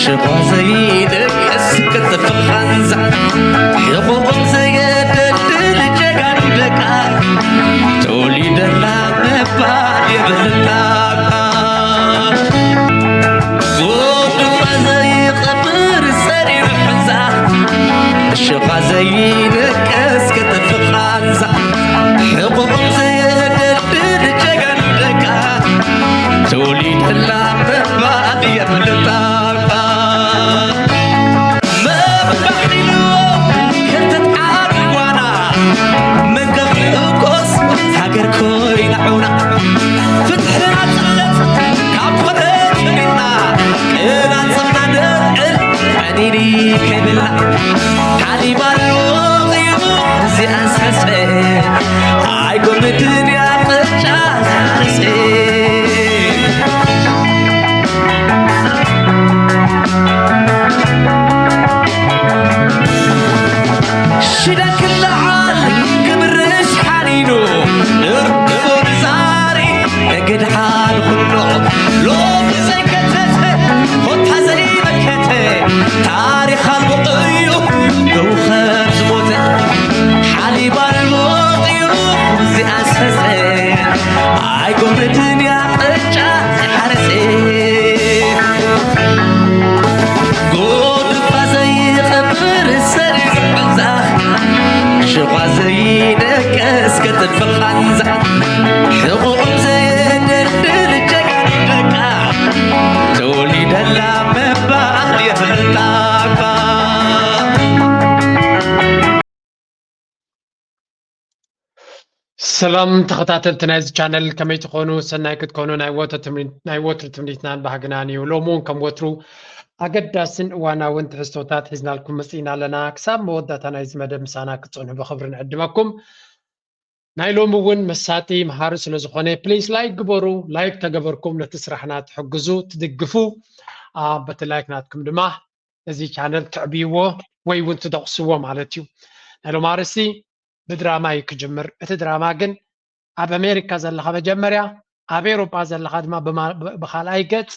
ሽኳ ዘይደቅስ ክትፍኻንዛ ሕቑቕን ዘየደልድል ጀጋኑ ደቃ ተወሊደላ ምባል የብልካ። ጎድፋ ዘይቐብር ሰሪሩ ሕንዛ ሽኳ ዘይደቅስ ክትፍኻንዛ ሕቑቕን ዘየደልድል ጀጋኑ ደቃ ተወሊደላ ምባል የብልካ። መባሒሉ ክርትት ዓቢ ጓና መንገፊ እኮስ ሃገር ኮይና ዑና ፍትሒ ናጽነት ካብ ኮነ ጭኒና ቅናጽምና ደርዕን ቀኒኒ ከይብላ ሓሊባን ወቒቡ እዚኣን ሰሰ ኣይጎምድን እያ ቅጫ ርሴ ሽደን ክለዓል ክብርሽ ሓኒኑ ንርክቡ ንዛሪ እግድ ሓድኹኖ ሎሚ ዘይከተተ ኮታ ዘይመከተ ታሪኽ ኣልቦ እዩ ገው ከም ዝሞተ ሓሊብ ኣልቦ እዩ ዝኣሰሰ ኣይጎምድን እያ ቅጫ ዝሓረሰ ጎድፋ ዘይቐብር ሰሪር ቃንዛ ሽኳ ዘይደቀስ ከጥፍ ቃንዛ ሕቑቕም ዘየደርድር ጀጋኑ ደቃ ተወሊደላ ምባል የብልካ እኳ። ሰላም ተኸታተልቲ ናይዚ ቻነል ከመይ ትኾኑ? ሰናይ ክትኮኑ ናይ ወትሩ ትምኒ- ናይ ወትሩ ትምኒትናን ባህግናን እዩ። ሎሚ እውን ከም ወትሩ ኣገዳስን እዋናውን ትሕዝቶታት ሒዝናልኩም መፂእና ኣለና። ክሳብ መወዳእታ ናይዚ መደብ ምሳና ክትፀንሑ ብኽብሪ ንዕድመኩም። ናይ ሎሚ እውን መሳጢ መሃሪ ስለ ዝኾነ ፕሊስ ላይክ ግበሩ። ላይክ ተገበርኩም ነቲ ስራሕና ትሕግዙ ትድግፉ። አ፣ በቲ ላይክ ናትኩም ድማ እዚ ቻነል ትዕብይዎ ወይ እውን ትደቕስዎ ማለት እዩ። ናይ ሎሚ ኣርእስቲ ብድራማ እዩ ክጅምር። እቲ ድራማ ግን ኣብ ኣሜሪካ ዘለኻ መጀመርያ፣ ኣብ ኤውሮጳ ዘለኻ ድማ ብማ- ብ- ብኻልኣይ ገጽ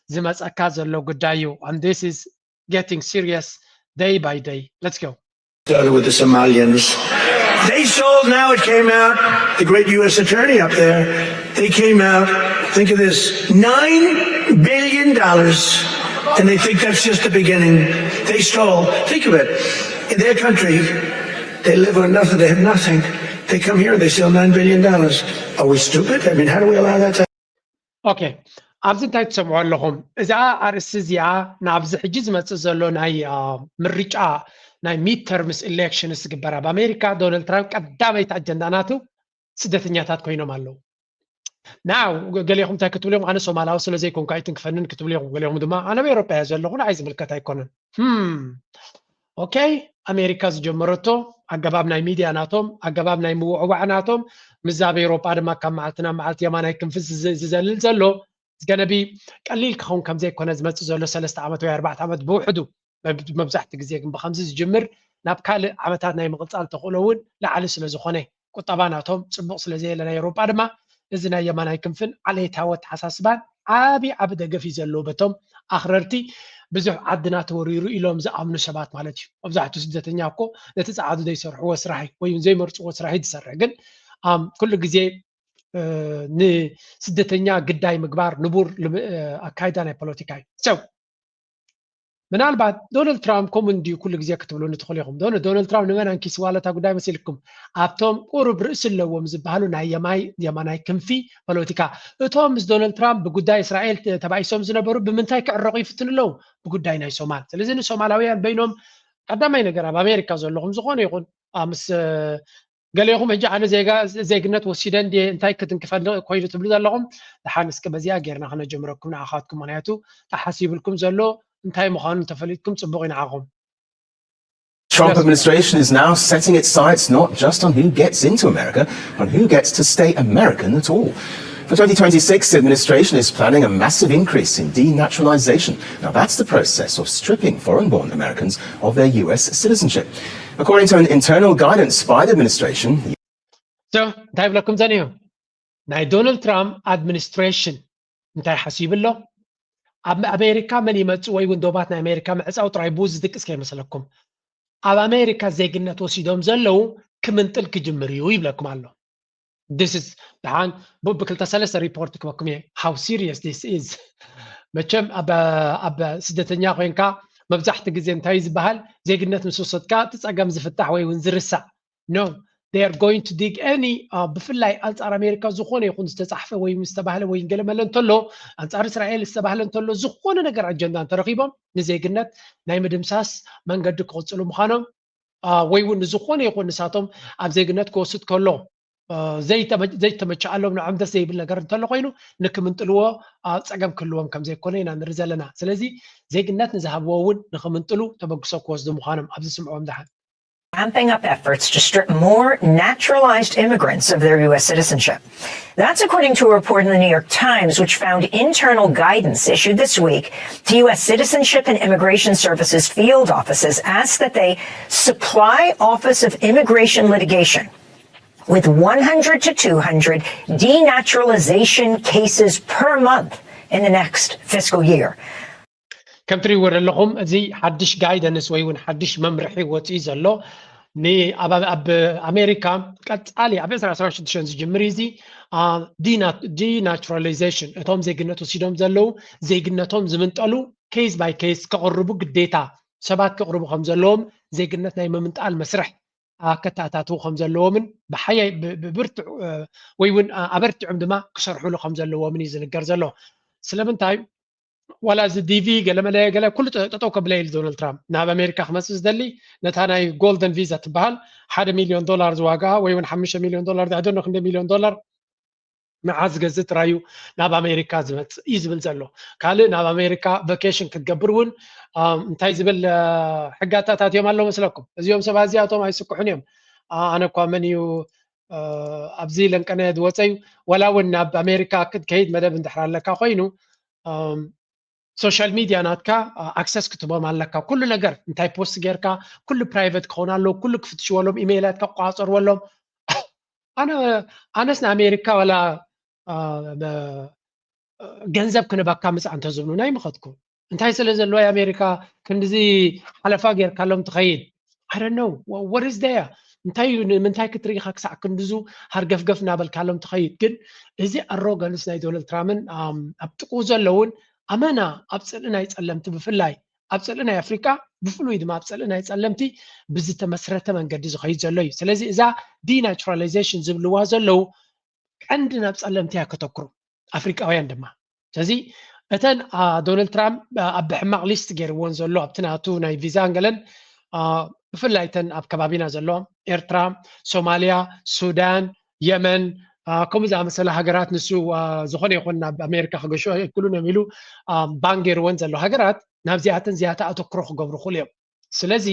ዝመጸካ ዘሎ ጉዳይ እዩ። And this is getting serious day by day. Let's go. Started with the Somalians. They sold, now it came out, the great U S attorney up there, they came out, think of this, nine billion dollars, and they think that's just the beginning. They stole, think of it, in their country, they live on nothing, they have nothing. They come here and they steal nine billion dollars. Are we stupid? I mean, how do we allow that to ኦኬ፣ ኣብዚ እንታይ ትሰምዑ ኣለኹም? እዚኣ ኣርእስቲ እዚኣ ናብዚ ሕጂ ዝመጽእ ዘሎ ናይ አ፣ ምርጫ ናይ ሚድ ተርምስ ኢሌክሽንስ ዝግበር ኣብ ኣሜሪካ ዶናልድ ትራምፕ ቀዳመይቲ ኣጀንዳ ናቱ ስደተኛታት ኮይኖም ኣለዉ። ናው ገሌኹም እንታይ ክትብሉ ኢኹም? ኣነ ሶማላዊ ስለ ዘይኮንኩ ኣይትንክፈንን ክትብሉ ኢኹም። ገሌኹም ድማ ኣነ ኣብ ኤውሮጳ እየ ዘለኹ ንዓይ ዝምልከት ኣይኮነን። ም ኦኬ፣ ኣሜሪካ ዝጀመረቶ ኣገባብ ናይ ሚድያ ናቶም ኣገባብ ናይ ምውዕዋዕ ናቶም ምዛብ ኤውሮጳ ድማ ካብ መዓልቲ ናብ መዓልቲ የማናይ ክንፊ ዝዘልል ዘሎ ዝገነቢ ቀሊል ክኸውን ከም ዘይኮነ ዝመፅእ ዘሎ ሰለስተ ዓመት ወይ ኣርባዕተ ዓመት ብውሕዱ መብዛሕቲ ግዜ ግን ብከምዚ ዝጅምር ናብ ካልእ ዓመታት ናይ ምቕፃል ተኽእሎ እውን ላዕሊ ስለ ዝኾነ ቁጠባ ናቶም ፅቡቕ ስለ ዘየለ ናይ ኤውሮጳ ድማ እዚ ናይ የማናይ ክንፍን ዓሌታዊ ኣተሓሳስባን ዓብዪ ዓቢ ደገፍ እዩ ዘለዎ በቶም ኣኽረርቲ ብዙሕ ዓድና ተወሪሩ ኢሎም ዝኣምኑ ሰባት ማለት እዩ። መብዛሕትኡ ስደተኛ እኮ ነቲ ጸዓዱ ዘይሰርሕዎ ስራሕ እዩ ወይ እውን ዘይመርፅዎ ስራሕ እዩ ዝሰርሕ። ግን ኣም፣ ኩሉ ግዜ እ፣ ንስደተኛ ግዳይ ምግባር ንቡር ልም- እ፣ ኣካይዳ ናይ ፖለቲካ እዩ። So ምናልባት ዶናልድ ትራምፕ ከምኡ እንድዩ ኩሉ ግዜ ክትብሉኒ ትኽእሉ ኢኹም። ዶነ- ዶናልድ ትራምፕ ንመን ኣንኪስዋ ለታ ጉዳይ መሲልኩም? ኣብቶም ቁሩብ ርእሲ ኣለዎም ዝበሃሉ ናይ የማይ የማናይ ክንፊ ፖለቲካ እቶም ምስ ዶናልድ ትራምፕ ብጉዳይ እስራኤል ተ- ተባኢሶም ዝነበሩ ብምንታይ ክዕረቑ ይፍትኑ ኣለዉ? ብጉዳይ ናይ ሶማል። ስለዚ ንሶማላውያን በይኖም ቀዳማይ ነገር ኣብ ኣሜሪካ ዘለኹም ዝኾነ ይኹን ኣ፣ ምስ ገሌኹም ሕጂ ኣነ ዜጋ ዜግነት ወሲደ እንድየ እንታይ ክትንክፈኒ ኮይኑ ትብሉ ዘለኹም፣ ደሓን እስኪ በዚኣ ጌርና ክነጀምረኩም ንዓኻትኩም። ምኽንያቱ ተሓሲብልኩም ዘሎ እንታይ ምዃኑ እንተፈሊጥኩም ጽቡቕ እዩ ንዓኹም። Trump administration is now setting its sights not just on who gets into America, but on who gets to stay American at all. For twenty twenty-six, the administration is planning a massive increase in denaturalization. Now, that's the process of stripping foreign-born Americans of their U S citizenship. According to an internal guidance by the administration, So እንታይ ይብለኩም ዘን እዩ ናይ ዶናልድ ትራምፕ ኣድሚኒስትሬሽን እንታይ ሓሲቡ ኣሎ? ኣብ ኣሜሪካ መን ይመጽእ ወይ እውን ዶባት ናይ ኣሜሪካ ምዕጻው ጥራይ ብኡ ዝድቅስ ከይመስለኩም። ኣብ ኣሜሪካ ዜግነት ወሲዶም ዘለዉ ክምንጥል ክጅምር እዩ ይብለኩም ኣሎ። This is ደሓን ብ- ብክልተ ሰለስተ ሪፖርት ክበኩም እየ how serious this is። መቸም ኣብ ኣብ ስደተኛ ኮይንካ መብዛሕቲ ግዜ እንታይ ዝበሃል ዜግነት ምስ ወሰድካ እቲ ጸገም ዝፍታሕ ወይ እውን ዝርሳዕ no they are going to dig any ብፍላይ ኣንጻር ኣሜሪካ ዝኾነ ይኹን ዝተጻሕፈ ወይ ዝተባህለ ወይ ገለመለ እንተሎ ኣንጻር እስራኤል ዝተባህለ እንተሎ ዝኾነ ነገር ኣጀንዳ እንተረኺቦም ንዜግነት ናይ ምድምሳስ መንገዲ ክቕጽሉ ምዃኖም ወይ እውን ዝኾነ ይኹን ንሳቶም ኣብ ዜግነት ክወስድ ከሎ ዘይተመቸኣሎም ንዖም ደስ ዘይብል ነገር እንተሎ ኮይኑ ንክምንጥልዎ ጸገም ክህልዎም ከም ዘይኮነ ኢና ንርኢ ዘለና። ስለዚ ዜግነት ንዝሃብዎ እውን ንክምንጥሉ ተበግሶ ክወስዱ ምዃኖም ኣብዚ ስምዕዎም ደሓን። Amping up efforts to strip more naturalized immigrants of their U S citizenship. That's according to a report in the New York Times, which found internal guidance issued this week to U S Citizenship and Immigration Services field offices asked that they supply Office of Immigration Litigation with one hundred to two hundred denaturalization cases per month in the next fiscal year. ከም ትሪእዎ ዘለኹም እዚ ሓድሽ ጋይደንስ ወይ እውን ሓድሽ መምርሒ ወፂኡ ዘሎ ኣብ ኣሜሪካ ቀፃሊ ኣብ ዕስራ ዕስራ ሽዱሽተ ዝጅምር እዚ denaturalization እቶም ዜግነት ወሲዶም ዘለዉ ዜግነቶም ዝምንጠሉ case by case ከቕርቡ ግዴታ ሰባት ከቕርቡ ከም ዘለዎም ዜግነት ናይ ምምንጣል መስርሕ ከተኣታትዉ ከም ዘለዎምን ብሓያይ ብብርትዕ ወይ እውን ኣበርቲዖም ድማ ክሰርሕሉ ከም ዘለዎምን እዩ ዝንገር ዘሎ። ስለምንታይ ዋላ እዚ ዲቪ ገለመለ ገለ ኩሉ ጠጠው ከብለ ኢሉ ዶናልድ ትራምፕ ናብ ኣሜሪካ ክመፅእ ዝደሊ ነታ ናይ ጎልደን ቪዛ ትበሃል ሓደ ሚሊዮን ዶላር ዝዋጋ ወይ እውን ሓሙሽተ ሚሊዮን ዶላር ዳዕደኖ ክንደ ሚሊዮን ዶላር መዓዝ ዝገዝእ ጥራዩ ናብ ኣሜሪካ ዝመፅእ እዩ ዝብል ዘሎ። ካልእ ናብ ኣሜሪካ ቨኬሽን ክትገብር እውን እንታይ ዝብል ሕጋታት ኣትዮም ኣሎ መስለኩም? እዚኦም ሰባት እዚኣቶም ኣይስክሑን እዮም። ኣነ እኳ መን እዩ ኣብዚ ለንቀነ ዝወፀ እዩ ዋላ እውን ናብ ኣሜሪካ ክትከይድ መደብ እንድሕር ኣለካ ኮይኑ ሶሻል ሚድያ ናትካ ኣክሰስ ክትቦም ኣለካ ኩሉ ነገር እንታይ ፖስት ጌርካ ኩሉ ፕራይቨት ክኸውን ኣለዎ ኩሉ ክፍትሽወሎም ኢሜይላት ከቋፀርወሎም ኣነስ ንኣሜሪካ ዋላ ገንዘብ ክንበካ ምፃ እንተዝብሉና ይምኸትኩ እንታይ ስለ ዘለዋ ኣሜሪካ ክንድዚ ሓለፋ ጌርካሎም ትኸይድ ኣረነው ወርዝ ደያ እንታይ እዩ ንምንታይ ክትርኢኻ ክሳዕ ክንድዙ ሃርገፍገፍ እናበልካሎም ትኸይድ ግን እዚ ኣሮጋንስ ናይ ዶናልድ ትራምፕን ኣብ ጥቅኡ ዘለውን ኣመና ኣብ ፅልኢ ናይ ፀለምቲ ብፍላይ ኣብ ፅልኢ ናይ ኣፍሪቃ ብፍሉይ ድማ ኣብ ፅልኢ ናይ ፀለምቲ ብዝተመስረተ መንገዲ ዝኸይድ ዘሎ እዩ ስለዚ እዛ denaturalization ዝብልዋ ዘለዉ ቀንዲ ናብ ፀለምቲ እያ ከተኩሩ ኣፍሪቃውያን ድማ ስለዚ እተን ዶናልድ ትራምፕ ኣብ ሕማቕ ሊስት ገይርዎን ዘሎ ኣብቲ ናቱ ናይ ቪዛን ገለን ብፍላይ እተን ኣብ ከባቢና ዘለዋ ኤርትራ ሶማልያ ሱዳን የመን ከምኡ ዝኣመሰለ ሃገራት ንሱ ዝኾነ ይኹን ናብ ኣሜሪካ ክገሹ ኣይክእሉን እዮም ኢሉ ባን ገይርወን ዘሎ ሃገራት ናብዚኣተን ዝያታ ኣተክሮ ክገብሩ ክእሉ እዮም ስለዚ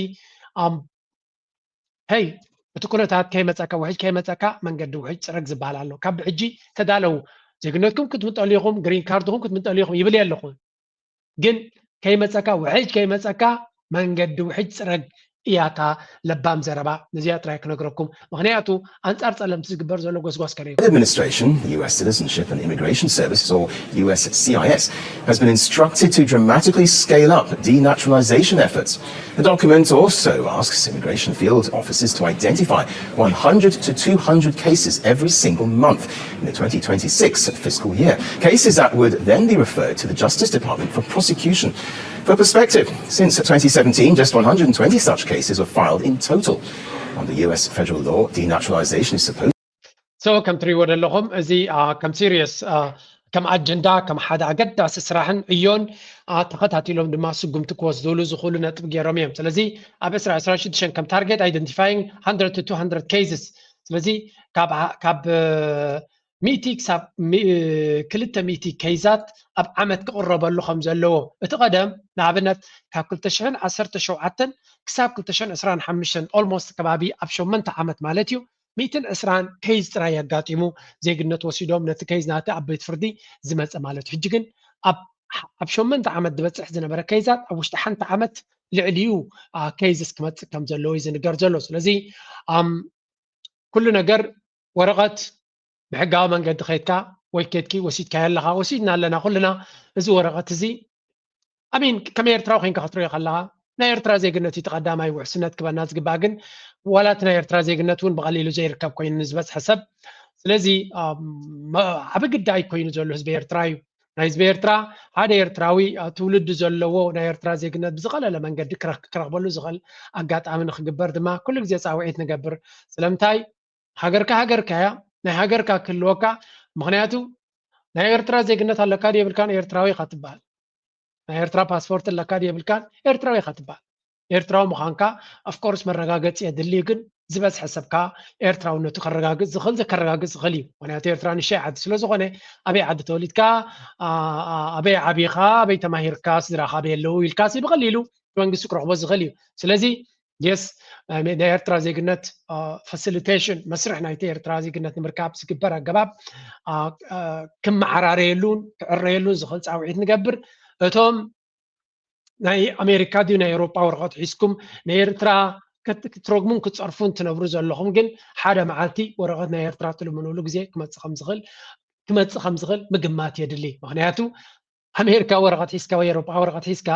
ሄይ እቲ ኩነታት ከይመፀካ ውሕጅ ከይመፀካ መንገዲ ውሕጅ ፅረግ ዝበሃል ኣሎ ካብ ብሕጂ ተዳለው ዜግነትኩም ክትምጠሉ ኢኹም ግሪን ካርድኹም ክትምጠሉ ኢኹም ይብል ኣለኹ ግን ከይመፀካ ውሕጅ ከይመፀካ መንገዲ ውሕጅ ፅረግ እያታ ለባም ዘረባ ነዚኣ ጥራይ ክነግረኩም ምክንያቱ ኣንፃር ፀለምቲ ዝግበር ዘሎ ጎስጓስ ከነ administration, the U S Citizenship and Immigration Services, or U S C I S, has been instructed to dramatically scale up denaturalization efforts. The document also asks immigration field officers to identify one hundred to two hundred cases every single month in the twenty twenty-six fiscal year, cases that would then be referred to the Justice Department for prosecution. For perspective, since twenty seventeen, just one hundred twenty such cases were filed in total. Under U S federal law, denaturalization is supposed so ከም ትሪእዎ ዘለኹም እዚ ከም serious ከም ኣጀንዳ ከም ሓደ ኣገዳሲ ስራሕን ዕዮን ተኸታቲሎም ድማ ስጉምቲ ክወስድሉ ዝኽእሉ ነጥቢ ገይሮም እዮም ስለዚ ኣብ ዕስራ ዕስራ ሽዱሽተ ከም target identifying one hundred to two hundred cases ስለዚ ካብ ሚእቲ ክሳብ ክልተ ሚእቲ ኬዛት ኣብ ዓመት ክቕረበሉ ከም ዘለዎ እቲ ቀደም ንኣብነት ካብ ክልተ ሽሕን ዓሰርተ ሸውዓተን ክሳብ ክልተ ሽሕን ዕስራን ሓሙሽተን almost ከባቢ ኣብ ሸሞንተ ዓመት ማለት እዩ ሚእትን ዕስራን ኬዝ ጥራይ ኣጋጢሙ ዜግነት ወሲዶም ነቲ ኬዝ ናቲ ኣብ ቤት ፍርዲ ዝመፀ ማለት እዩ ሕጂ ግን ኣብ ሸሞንተ ዓመት ዝበፅሕ ዝነበረ ኬዛት ኣብ ውሽጢ ሓንቲ ዓመት ልዕሊኡ ኬዝስ ክመፅእ ከም ዘለዎ እዩ ዝንገር ዘሎ ስለዚ ኩሉ ነገር ወረቐት ብሕጋዊ መንገዲ ከይድካ ወይ ከድኪ ወሲድካዮ ኣለኻ ወሲድና ኣለና ኩልና እዚ ወረቐት እዚ ኣሚን ከም ኤርትራዊ ኮይንካ ክትሪኦ ከለካ ናይ ኤርትራ ዜግነት እዩ ቀዳማይ ውሕስነት ክበና ዝግባእ፣ ግን ዋላ እቲ ናይ ኤርትራ ዜግነት እውን ብቐሊሉ ዘይርከብ ኮይኑ ንዝበዝሐ ሰብ። ስለዚ ዓቢ ግዳይ ኮይኑ ዘሎ ህዝቢ ኤርትራ እዩ። ናይ ህዝቢ ኤርትራ ሓደ ኤርትራዊ ትውልዲ ዘለዎ ናይ ኤርትራ ዜግነት ብዝቐለለ መንገዲ ክረኽበሉ ዝኽእል ኣጋጣሚ ንክግበር ድማ ኩሉ ግዜ ፃውዒት ንገብር። ስለምንታይ ሃገርካ ሃገርካ እያ፣ ናይ ሃገርካ ክህልወካ። ምክንያቱ ናይ ኤርትራ ዜግነት ኣለካ ድየብልካን ኤርትራዊ ኢካ ትበሃል። ናይ ኤርትራ ፓስፖርት ኣለካ ድየብልካን ኤርትራዊ ኢካ ትበሃል። ኤርትራዊ ምዃንካ ኦፍኮርስ መረጋገፂ የድሊ፣ ግን ዝበዝሐ ሰብካ ኤርትራውነቱ ከረጋግፅ ዝኽእል ዘከረጋግፅ ዝኽእል እዩ። ምክንያቱ ኤርትራ ንሻይ ዓዲ ስለዝኾነ ኣበይ ዓዲ ተወሊድካ፣ ኣበይ ዓቢኻ፣ ኣበይ ተማሂርካ፣ ስድራካ ኣበይ ኣለዉ ኢልካ ብቐሊሉ መንግስቲ ክረኽቦ ዝኽእል እዩ። ስለዚ የስ ናይ ኤርትራ ዜግነት ፋሲሊቴሽን መስርሕ ናይቲ ኤርትራ ዜግነት ንምርካብ ዝግበር ኣገባብ ክመዓራረየሉን ክዕረየሉን ዝኽእል ፃውዒት ንገብር። እቶም ናይ ኣሜሪካ ድዩ ናይ ኤውሮጳ ወረቐት ሒዝኩም ንኤርትራ ክትረግሙን ክትፀርፉን ትነብሩ ዘለኹም ግን ሓደ መዓልቲ ወረቐት ናይ ኤርትራ ትልምኑሉ ግዜ ክመፅእ ከምዝኽእል ክመፅእ ከምዝኽእል ምግማት የድሊ። ምክንያቱ ኣሜሪካ ወረቐት ሒዝካ ወይ ኤውሮጳ ወረቐት ሒዝካ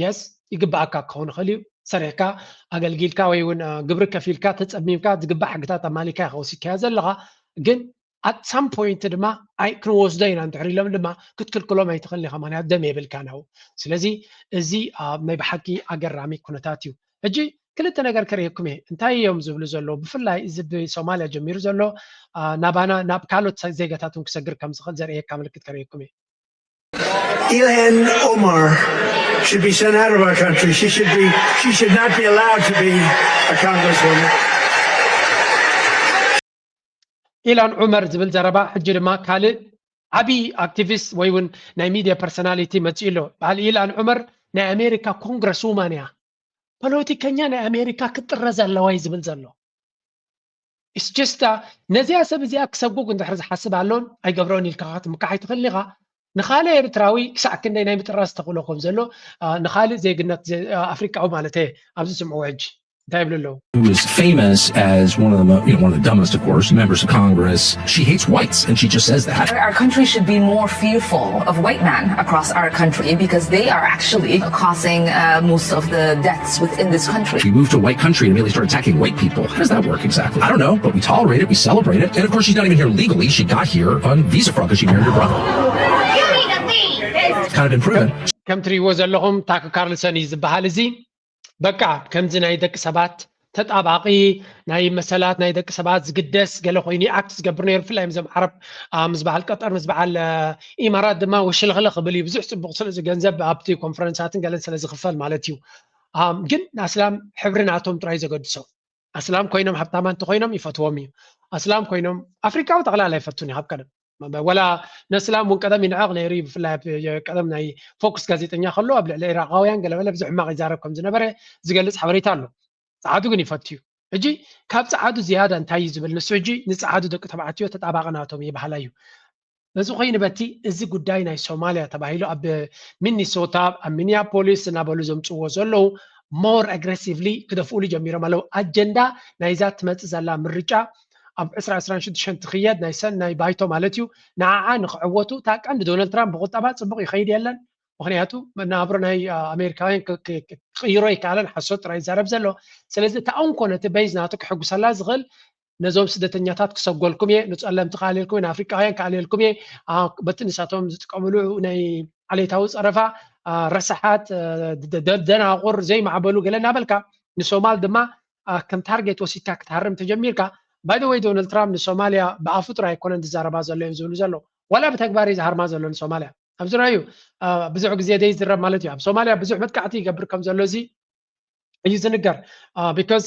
የስ ይግባኣካ ክኸውን ይኽእል እዩ። ሰሪሕካ ኣገልጊልካ ወይ እውን ግብሪ ከፊልካ ተፀሚምካ ዝግባእ ሕግታት ኣማሊካ ኢኻ ወሲድካዮ ዘለኻ። ግን ኣት ሳም ፖይንት ድማ ኣይ ክንወስዶ ኢና እንድሕር ኢሎም ድማ ክትክልክሎም ኣይትኽእልን ኢኻ። ምክንያቱ ደም የብልካ ናው። ስለዚ እዚ ናይ ብሓቂ ኣገራሚ ኩነታት እዩ። ሕጂ ክልተ ነገር ከርእየኩም እየ። እንታይ እዮም ዝብሉ ዘለዉ? ብፍላይ እዚ ብሶማልያ ጀሚሩ ዘሎ ናባና ናብ ካልኦት ዜጋታት እውን ክሰግር ከም ዝኽእል ዘርእየካ ምልክት ከርእየኩም እየ። Ilhan Omar should be sent out of our country. She should be she should not be allowed to be a congresswoman. ኢላን ዑመር ዝብል ዘረባ ሕጂ ድማ ካልእ ዓብዪ ኣክቲቪስት ወይ እውን ናይ ሚድያ ፐርሶናሊቲ መፂኡ ኣሎ። በዓል ኢላን ዑመር ናይ ኣሜሪካ ኮንግረስ ውማን እያ። ፖለቲከኛ ናይ ኣሜሪካ ክትጥረዝ ኣለዋ እዩ ዝብል ዘሎ። ኢስችስታ ነዚኣ ሰብ እዚኣ ክሰጉግ እንድሕር ዝሓስብ ኣሎን ኣይገብሮን ኢልካ ክትምካሕ ኣይትኽእልን ኢኻ። ንኻልእ ኤርትራዊ ክሳዕ ክንደይ ናይ ምጥራዝ ተኽእሎ ከም ዘሎ ንኻልእ ዜግነት ኣፍሪቃዊ ማለት እየ ኣብዚ ስምዕዎ ሕጂ እንታይ ይብሉ ኣለዉ? Who is famous as one of the mo- you know one of the dumbest, of course, members of Congress. She hates whites, and she just says that. Our country should be more fearful of white men across our country because they are actually causing uh, most of the deaths within this country. We moved to a white country and immediately started attacking white people. How does that work exactly? I don't know, but we tolerate it, we celebrate it, and of course, she's not even here legally. She got here on visa fraud because she married her brother. It's kind of been proven. ከም ትሪእዎ ዘለኹም ታክ ካርልሰን እዩ ዝበሃል። እዚ በቃ ከምዚ ናይ ደቂ ሰባት ተጣባቂ ናይ መሰላት ናይ ደቂ ሰባት ዝግደስ ገለ ኮይኑ ኣክት ዝገብር ነይሩ። ብፍላይ ምዞም ዓረብ ምስ በዓል ቀጠር ምስ በዓል ኢማራት ድማ ወሽልኽለ ክብል እዩ። ብዙሕ ፅቡቅ ስለ ገንዘብ ኣብቲ ኮንፈረንሳትን ገለን ስለ ዝኽፈል ማለት እዩ። ግን ንኣስላም ሕብሪ ናቶም ጥራይ ዘገድሶም ኣስላም ኮይኖም ሃብታማ እንተኮይኖም ይፈትዎም እዩ። ኣስላም ኮይኖም ኣፍሪካዊ ጠቅላላ ይፈቱን እዩ ካብ ቀደም ወላ ነስላም እውን ቀደም ይንዕቕ ነይሩ እዩ። ብፍላይ ቀደም ናይ ፎክስ ጋዜጠኛ ከሎ ኣብ ልዕሊ ኢራቃውያን ገለበለ ብዙሕ ሕማቕ ይዛረብ ከም ዝነበረ ዝገልፅ ሓበሬታ ኣሎ። ፀዓዱ ግን ይፈቱ እዩ። ሕጂ ካብ ፀዓዱ ዝያዳ እንታይ እዩ ዝብል ንሱ ሕጂ ንፀዓዱ ደቂ ተባዕትዮ ተጣባቂ ናቶም ይበሃላ እዩ። በዚ ኮይኑ በቲ እዚ ጉዳይ ናይ ሶማልያ ተባሂሉ ኣብ ሚኒሶታ ኣብ ሚኒያፖሊስ እናበሉ ዘምፅዎ ዘለዉ ሞር ኣግሬሲቭሊ ክደፍኡሉ ጀሚሮም ኣለዉ። ኣጀንዳ ናይዛ ትመፅእ ዘላ ምርጫ ኣብ ዕስራ ዕስራን ሽዱሽተን ትኽየድ ናይ ሰናይ ባይቶ ማለት እዩ። ንዓዓ ንክዕወቱ እታ ቀንዲ ዶናልድ ትራምፕ ብቁጠባ ፅቡቅ ይኸይድ የለን። ምክንያቱ መናብሮ ናይ ኣሜሪካውያን ክቅይሮ ይከኣለን ሓሶት ጥራይ ይዛረብ ዘሎ። ስለዚ እቲ ኣንኮ ነቲ በይዝ ናቱ ክሕጉሰላ ዝኽእል ነዞም ስደተኛታት ክሰጎልኩም እየ፣ ንፀለምቲ ክኣልየልኩም እየ፣ ንኣፍሪቃውያን ክኣልየልኩም እየ። በቲ ንሳቶም ዝጥቀምሉ ናይ ዓሌታዊ ፀረፋ ረሳሓት ደናቁር ዘይማዕበሉ ገለ እናበልካ ንሶማል ድማ ከም ታርጌት ወሲድካ ክትሃርም ተጀሚርካ። ባይ ወይ ዶናልድ ትራምፕ ንሶማልያ ብኣፉ ጥራይ ኣይኮነን ዝዛረባ ዘሎ እዮም ዝብሉ ዘሎ ዋላ ብተግባር እዩ ዝሃርማ ዘሎ ንሶማልያ። ኣብዚ ራዩ ብዙሕ ግዜ ደይ ዝረብ ማለት እዩ ኣብ ሶማልያ ብዙሕ መጥቃዕቲ ይገብር ከም ዘሎ እዚ እዩ ዝንገር። ቢካዝ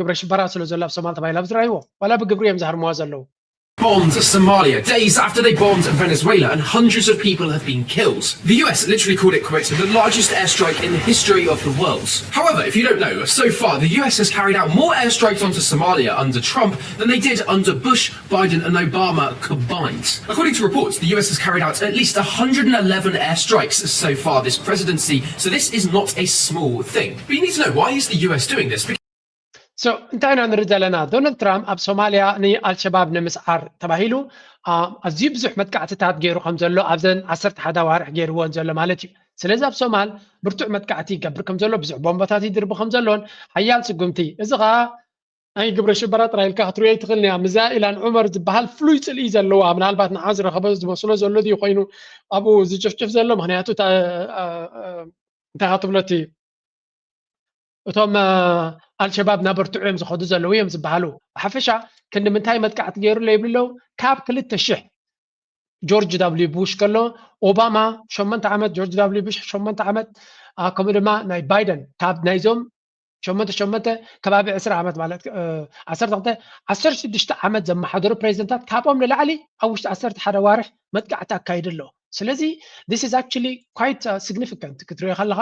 ግብረ ሽበራ ስለ ዘሎ ኣብ ሶማል ተባሂሉ ኣብዚ ራይዎ ዋላ ብግብሪ እዮም ዝሃርምዋ ዘለዉ። Bombed Somalia days after they bombed Venezuela and hundreds of people have been killed. The U S literally called it, quote, the largest airstrike in the history of the world. However, if you don't know, so far the U S has carried out more airstrikes onto Somalia under Trump than they did under Bush, Biden and Obama combined. According to reports, the U S has carried out at least one hundred eleven airstrikes so far this presidency, so this is not a small thing. But you need to know, why is the U S doing this? So እንታይ ኢና ንርኢ ዘለና? ዶናልድ ትራምፕ ኣብ ሶማልያ ንኣልሸባብ ንምስዓር ተባሂሉ ኣዝዩ ብዙሕ መጥቃዕትታት ገይሩ ከም ዘሎ ኣብዘን ዓሰርተ ሓደ ኣዋርሕ ገይርዎን ዘሎ ማለት እዩ። ስለዚ ኣብ ሶማል ብርቱዕ መጥቃዕቲ ይገብር ከም ዘሎ፣ ብዙሕ ቦምባታት ይድርቢ ከም ዘሎን ሓያል ስጉምቲ፣ እዚ ኸዓ ናይ ግብረ ሽበራ ጥራይ ኢልካ ክትርእዮ ኣይትኽእልን እያ። ምዛ ኢላን ዑመር ዝበሃል ፍሉይ ጽልኢ ዘለዋ፣ ምናልባት ንዓ ዝረኸበ ዝመስሎ ዘሎ ድዩ ኮይኑ ኣብኡ ዝጭፍጭፍ ዘሎ? ምኽንያቱ እንታይ ክትብሎ እቲ እቶም ኣልሸባብ እናበርትዑ እዮም ዝኸዱ ዘለዉ እዮም ዝበሃሉ። ብሓፈሻ ክንዲ ምንታይ መጥቃዕቲ ገይሩ ኣሎ ይብሉ ኣለዉ። ካብ ክልተ ሽሕ ጆርጅ ዳብልዩ ቡሽ ከሎ ኦባማ ሸሞንተ ዓመት፣ ጆርጅ ዳብልዩ ቡሽ ሸሞንተ ዓመት፣ ከምኡ ድማ ናይ ባይደን ካብ ናይዞም ሸሞንተ ሸሞንተ ከባቢ ዕስራ ዓመት ማለት ዓሰርተ ክልተ ዓሰርተ ሽዱሽተ ዓመት ዘመሓደሩ ፕሬዚደንታት ካብኦም ንላዕሊ ኣብ ውሽጢ ዓሰርተ ሓደ ኣዋርሕ መጥቃዕቲ ኣካይዱ ኣሎ። ስለዚ this is actually quite significant ክትሪኦ ከለኻ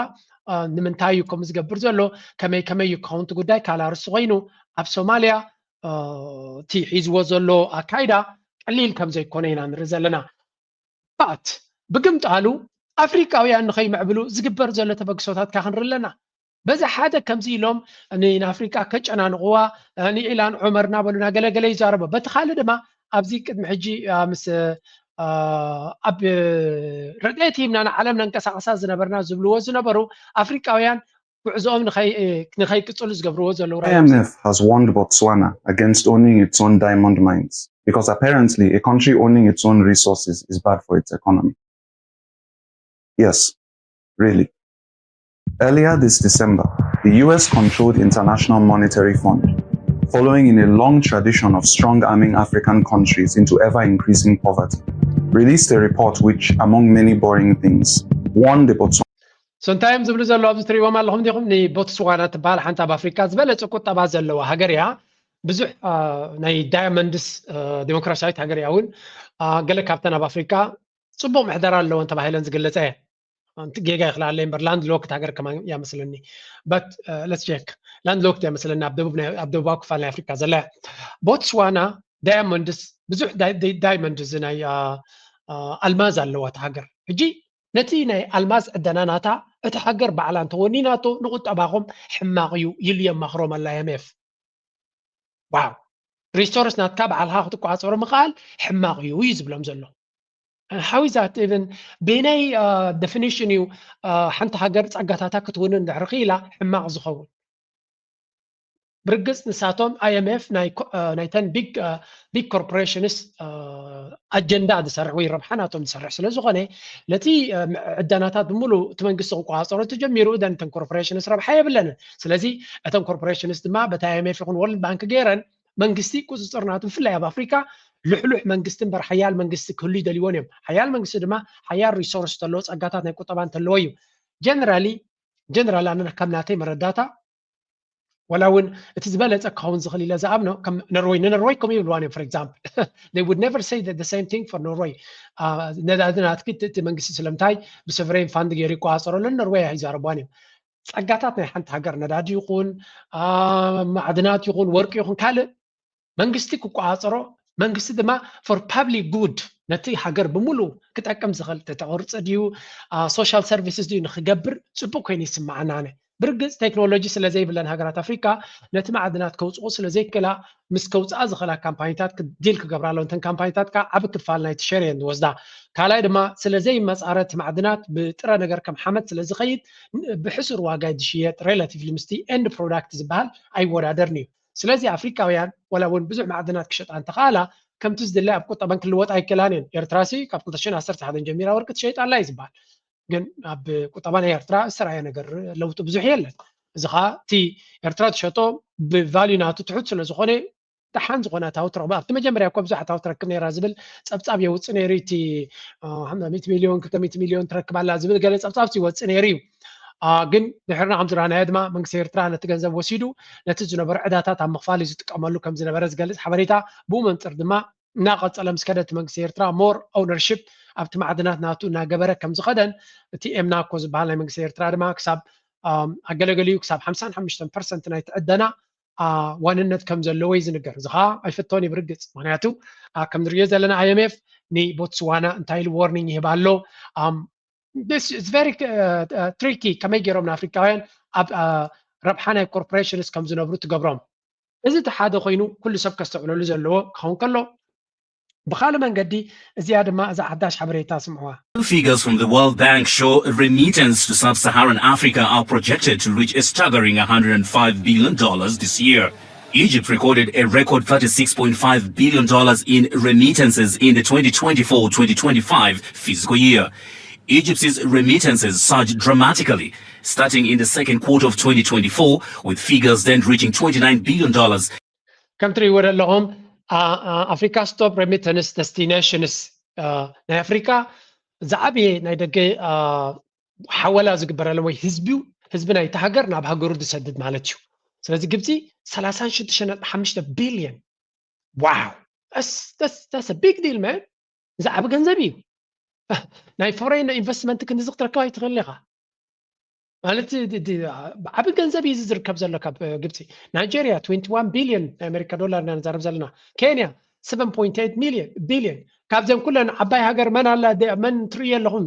ንምንታይ እዩ ከምኡ ዝገብር ዘሎ፣ ከመይ ከመይ እዩ ክኸውን እቲ ጉዳይ ካልእ ኣርእስቲ ኮይኑ፣ ኣብ ሶማልያ እቲ ሒዝዎ ዘሎ ኣካይዳ ቀሊል ከም ዘይኮነ ኢና ንርኢ ዘለና። but ብግምጣሉ ኣፍሪቃውያን ንኸይምዕብሉ ዝግበር ዘሎ ተበግሶታት ከ ክንርኢ ኣለና። በዚ ሓደ ከምዚ ኢሎም ንኣፍሪቃ ከጨናንቕዋ ንኢላን ዑመር እናበሉ እናገለገለ ይዛረቡ። በቲ ካልእ ድማ ኣብዚ ቅድሚ ሕጂ ምስ ኣብ ረድኤት ሂብና ንዓለም ነንቀሳቐሳ ዝነበርና ዝብልዎ ዝነበሩ ኣፍሪቃውያን ጉዕዞኦም ንኸይቅፅሉ ዝገብርዎ ዘለዉ I M F has warned Botswana against owning its own diamond mines because apparently a country owning its own resources is bad for its economy. Yes, really. Earlier this December, the U S controlled International Monetary Fund, following in a long tradition of strong arming African countries into ever increasing poverty, released a report which, among many boring things, warned the Botswana so እንታይ እዮም ዝብሉ ዘለዉ ኣብዚ ትሪእዎም ኣለኹም ዲኹም? ንቦትስዋና ትበሃል ሓንቲ ኣብ ኣፍሪካ ዝበለፀ ቁጠባ ዘለዋ ሃገር እያ። ብዙሕ ናይ ዳያመንድስ ዲሞክራሲያዊት ሃገር እያ እውን ገለ ካብተን ኣብ ኣፍሪካ ፅቡቅ ምሕደራ ኣለወን ተባሂለን ዝግለፀ እየ። ጌጋ ይኽልኣለ እምበር ላንድ ሎክት ሃገር ከማን እያ መስለኒ። በት ለትስ ቼክ ላንድ ሎክት እያ መስለኒ ኣብ ደቡብ ኣብ ደቡባዊ ክፋል ናይ ኣፍሪካ ዘላ እያ። ቦትስዋና ዳያመንድስ ብዙሕ ዳይመንድ እዚ ናይ ኣልማዝ ኣለዋ እታ ሃገር። ሕጂ ነቲ ናይ ኣልማዝ ዕደና ናታ እታ ሃገር ባዕላ እንተወኒናቶ ንቁጠባኹም ሕማቕ እዩ ኢሉ የማኽሮም ኣላ I M F። ዋው ሪሶርስ ናትካ ባዕልኻ ክትቋፀሮ ምኽኣል ሕማቕ እዩ እዩ ዝብሎም ዘሎ። How is that even? በየናይ ዴፊኒሽን እዩ ሓንቲ ሃገር ፀጋታታ ክትውንን እንድሕር ክኢላ ሕማቕ ዝኸውን? ብርግፅ ንሳቶም I M F ናይተን ቢግ ኮርፖሬሽንስ ኣጀንዳ ዝሰርሕ ወይ ረብሓ ናቶም ዝሰርሕ ስለ ዝኾነ ነቲ ዕደናታት ብምሉእ እቲ መንግስቲ ክቆፃፀሮ ተጀሚሩ እተን ኮርፖሬሽንስ ረብሓ የብለንን። ስለዚ እተን ኮርፖሬሽንስ ድማ በቲ I M F ይኹን ወርልድ ባንክ ገይረን መንግስቲ ቁፅፅር ናቱ ብፍላይ ኣብ ኣፍሪካ ልሕሉሕ መንግስቲ እምበር ሓያል መንግስቲ ክህሉ ይደልይዎን እዮም። ሓያል መንግስቲ ድማ ሓያል ሪሶርስ ተለዎ ፀጋታት ናይ ቁጠባ እንተለዎ እዩ። ጀነራሊ ጀነራል ኣነ ከም ናተይ መረዳታ ዋላ እውን እቲ ዝበለፀ ክኸውን ዝኽእል ኢለ ዝኣምኖ ከም ነርወይ ንነርወይ ከምኡ ይብልዋን እዮም for example they would never say the same thing for Norway ነዳዲ ናትኪ እቲ መንግስቲ ስለምንታይ ብሶቨሬን ፋንድ ገይሩ ይቆፃፀረሉ ነርወይ ኣይዛረቧን እዮም። ፀጋታት ናይ ሓንቲ ሃገር ነዳዲ ይኹን ማዕድናት ይኹን ወርቂ ይኹን ካልእ መንግስቲ ክቆፃፀሮ መንግስቲ ድማ for public good ነቲ ሃገር ብምሉእ ክጠቅም ዝኽእል ተተቅርፂ ድዩ social services ድዩ ንክገብር ፅቡቅ ኮይኑ ይስማዓና ኣነ። ብርግፅ ቴክኖሎጂ ስለ ዘይብለን ሃገራት ኣፍሪካ ነቲ ማዕድናት ከውፅኦ ስለ ዘይክእላ ምስ ከውፅኣ ዝኽእላ ካምፓኒታት ዲል ክገብራ ኣለዎ። እተን ካምፓኒታት ከዓ ዓብ ክፋል ናይቲ ሸር እየን ዝወስዳ። ካልኣይ ድማ ስለ ዘይመፃረ እቲ ማዕድናት ብጥረ ነገር ከም ሓመድ ስለ ዝኸይድ ብሕሱር ዋጋ ዝሽየጥ relatively ምስቲ end product ዝበሃል ኣይወዳደርን እዩ። ስለዚ ኣፍሪካውያን ዋላ እውን ብዙሕ ማዕድናት ክሸጣ እንተኽኣላ ከምቲ ዝድለ ኣብ ቁጠበን ክልወጥ ኣይክእላን እየን። ኤርትራሲ ካብ ክልተ ሽሕን ዓሰርተ ሓደን ጀሚራ ወርቂ ትሸይጥ ኣላ እዩ ዝበሃል። ግን ኣብ ቁጠባ ናይ ኤርትራ ዝተረኣየ ነገር ለውጢ ብዙሕ የለን። እዚ ከዓ እቲ ኤርትራ ትሸጦ ብቫልዩ ናቱ ትሑት ስለ ዝኾነ ደሓን ዝኾነ ኣታዊ ትረኽቦ ኣብቲ መጀመርያ እኮ ብዙሕ ኣታዊ ትረክብ ነይራ ዝብል ፀብፃብ የውፅእ ነይሩ። እቲ ሚእቲ ሚልዮን ክልተ ሚእቲ ሚልዮን ትረክብ ኣላ ዝብል ገለ ፀብፃብ ይወፅእ ነይሩ እዩ። ግን ድሕርና ከም ዝረኣናዮ ድማ መንግስቲ ኤርትራ ነቲ ገንዘብ ወሲዱ ነቲ ዝነበሩ ዕዳታት ኣብ ምኽፋል እዩ ዝጥቀመሉ ከም ዝነበረ ዝገልፅ ሓበሬታ ብኡ መንፅር ድማ እናቐፀለ ምስ ከደ እቲ መንግስቲ ኤርትራ more ownership ኣብቲ ማዕድናት ናቱ እናገበረ ከም ዝኸደን እቲ ኤምናኮ ዝበሃል ናይ መንግስቲ ኤርትራ ድማ ክሳብ ኣገለገሊኡ ክሳብ ሓምሳን ሓሙሽተን ፐርሰንት ናይቲ ዕደና ዋንነት ከም ዘለዎ እዩ ዝንገር። እዚ ከዓ ኣይፍቶን እዩ ብርግፅ። ምክንያቱ ከም ንሪኦ ዘለና I M F ንቦትስዋና እንታይ ኢሉ ዋርኒንግ ይህብ ኣሎ። This is very tricky ከመይ ገይሮም ንኣፍሪካውያን ኣብ ረብሓ ናይ ኮርፖሬሽንስ ከም ዝነብሩ ትገብሮም። እዚ እቲ ሓደ ኮይኑ ኩሉ ሰብ ከስተውዕለሉ ዘለዎ ክኸውን ከሎ ብኻልእ መንገዲ እዚኣ ድማ እዛ ሓዳሽ ሓበሬታ ስምዕዋ። Figures from the World Bank show remittance to sub-Saharan Africa are projected to reach a staggering one hundred five billion dollars this year. Egypt recorded a record thirty-six point five billion dollars in remittances in the twenty twenty-four twenty twenty-five fiscal year. Egypt's remittances surged dramatically, starting in the second quarter of twenty twenty-four, with figures then reaching twenty-nine billion dollars. ከም ትርእይዎ ዘለኹም ኣፍሪካ ስቶፕ ሬሚተንስ ደስቲኔሽንስ ናይ ኣፍሪካ ዝዓበየ ናይ ደገ ሓወላ ዝግበረሎም ወይ ህዝቢ ህዝቢ ናይቲ ሃገር ናብ ሃገሩ ዝሰድድ ማለት እዩ። ስለዚ ግብፂ ሰላሳን ሽዱሽተ ነጥቢ ሓሙሽተ ቢልዮን። ዋው፣ ቢግ ዲል ማን። ዝዓቢ ገንዘብ እዩ። ናይ ፎሬን ኢንቨስትመንት ክንዚ ክትረክብ ኣይትኽእል ኢኻ። ማለት ዓቢ ገንዘብ እዩ ዝርከብ ዘሎ ካብ ግብፂ። ናይጀርያ ትዌንቲ ዋን ቢልዮን ናይ ኣሜሪካ ዶላር ኢና ንዛረብ ዘለና። ኬንያ ሰቨን ፖይንት ኤይት ሚልዮን ቢልዮን። ካብዘን ኩለን ዓባይ ሃገር መን ኣላ? መን ትርእዩ ኣለኹም?